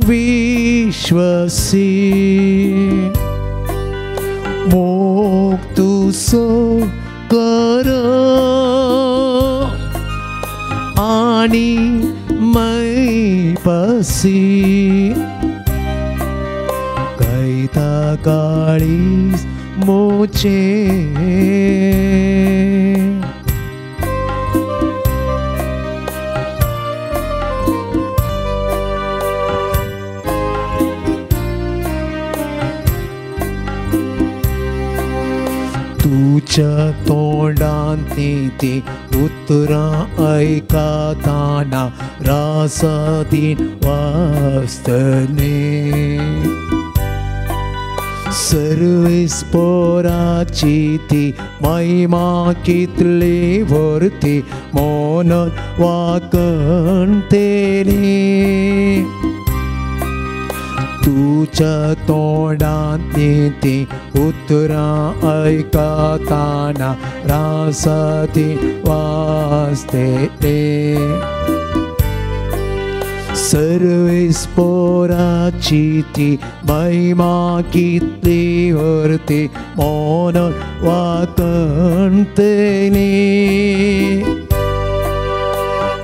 विश्वासी मोग तुजो कर आनी मैपासी. गायता काळीज मोचें. तुज्या तोंडांतलीं तीं उतरां आयकताना रासादीन वाचतलें. सर्वेस पोराची ती महिमा कितली व्हरती मोनन वाकणतेली. तुज्या तोंडांतलीं तीं उतरां आयकताना रासादीन वाचतलें. सर्वेस पोराची ती महिमा कितली व्हरती मोनन वाकणतेली.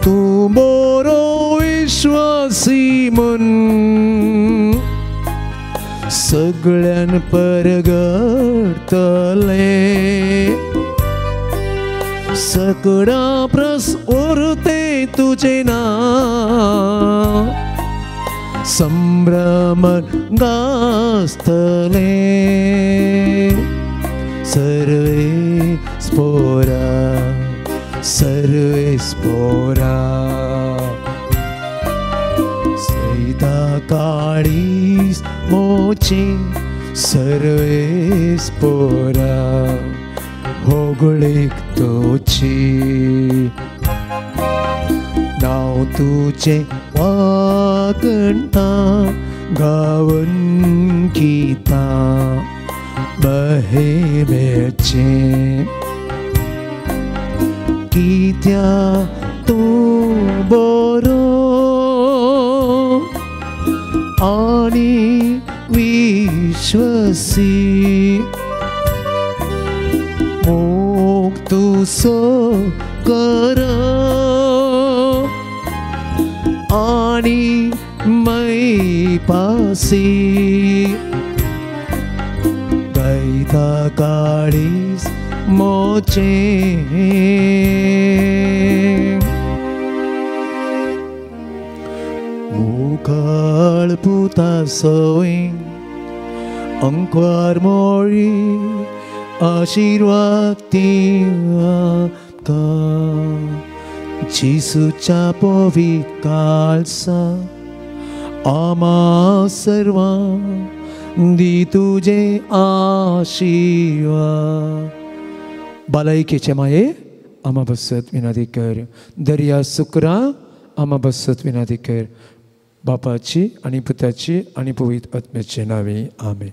तूं बरो विश्वासी म्हूण सगळ्यान परगटतलें. सगळ्या प्रस उरतें तुजें नांव संभ्रमन गाजतलें. सर्वेस पोरा सर्वेस पोरा सैता काळीज मोची सर्वेस पोरा होगळीक तुजी. नांव तुजें वागणता गावन गीतां महिमेचें. कित्याक तूं बरो आनी विश्वासी मोग तुजो कर आनी मैपासी. गायता काळीज मोचें. मुखाळ पुता सवय अंकवार मोळी आशिर्वाद आमकां. जेसूच्या पवित्र काळसा आमा सर्वां दी तुजे आशिर्वाद.
भलायकेचे माये आमा बसत विनंती कर. दर्या सुकरा आमा बसत विनंती कर. बापाची आनी पुताची आनी पवित्र आत्म्याचे नांवे, आमेन.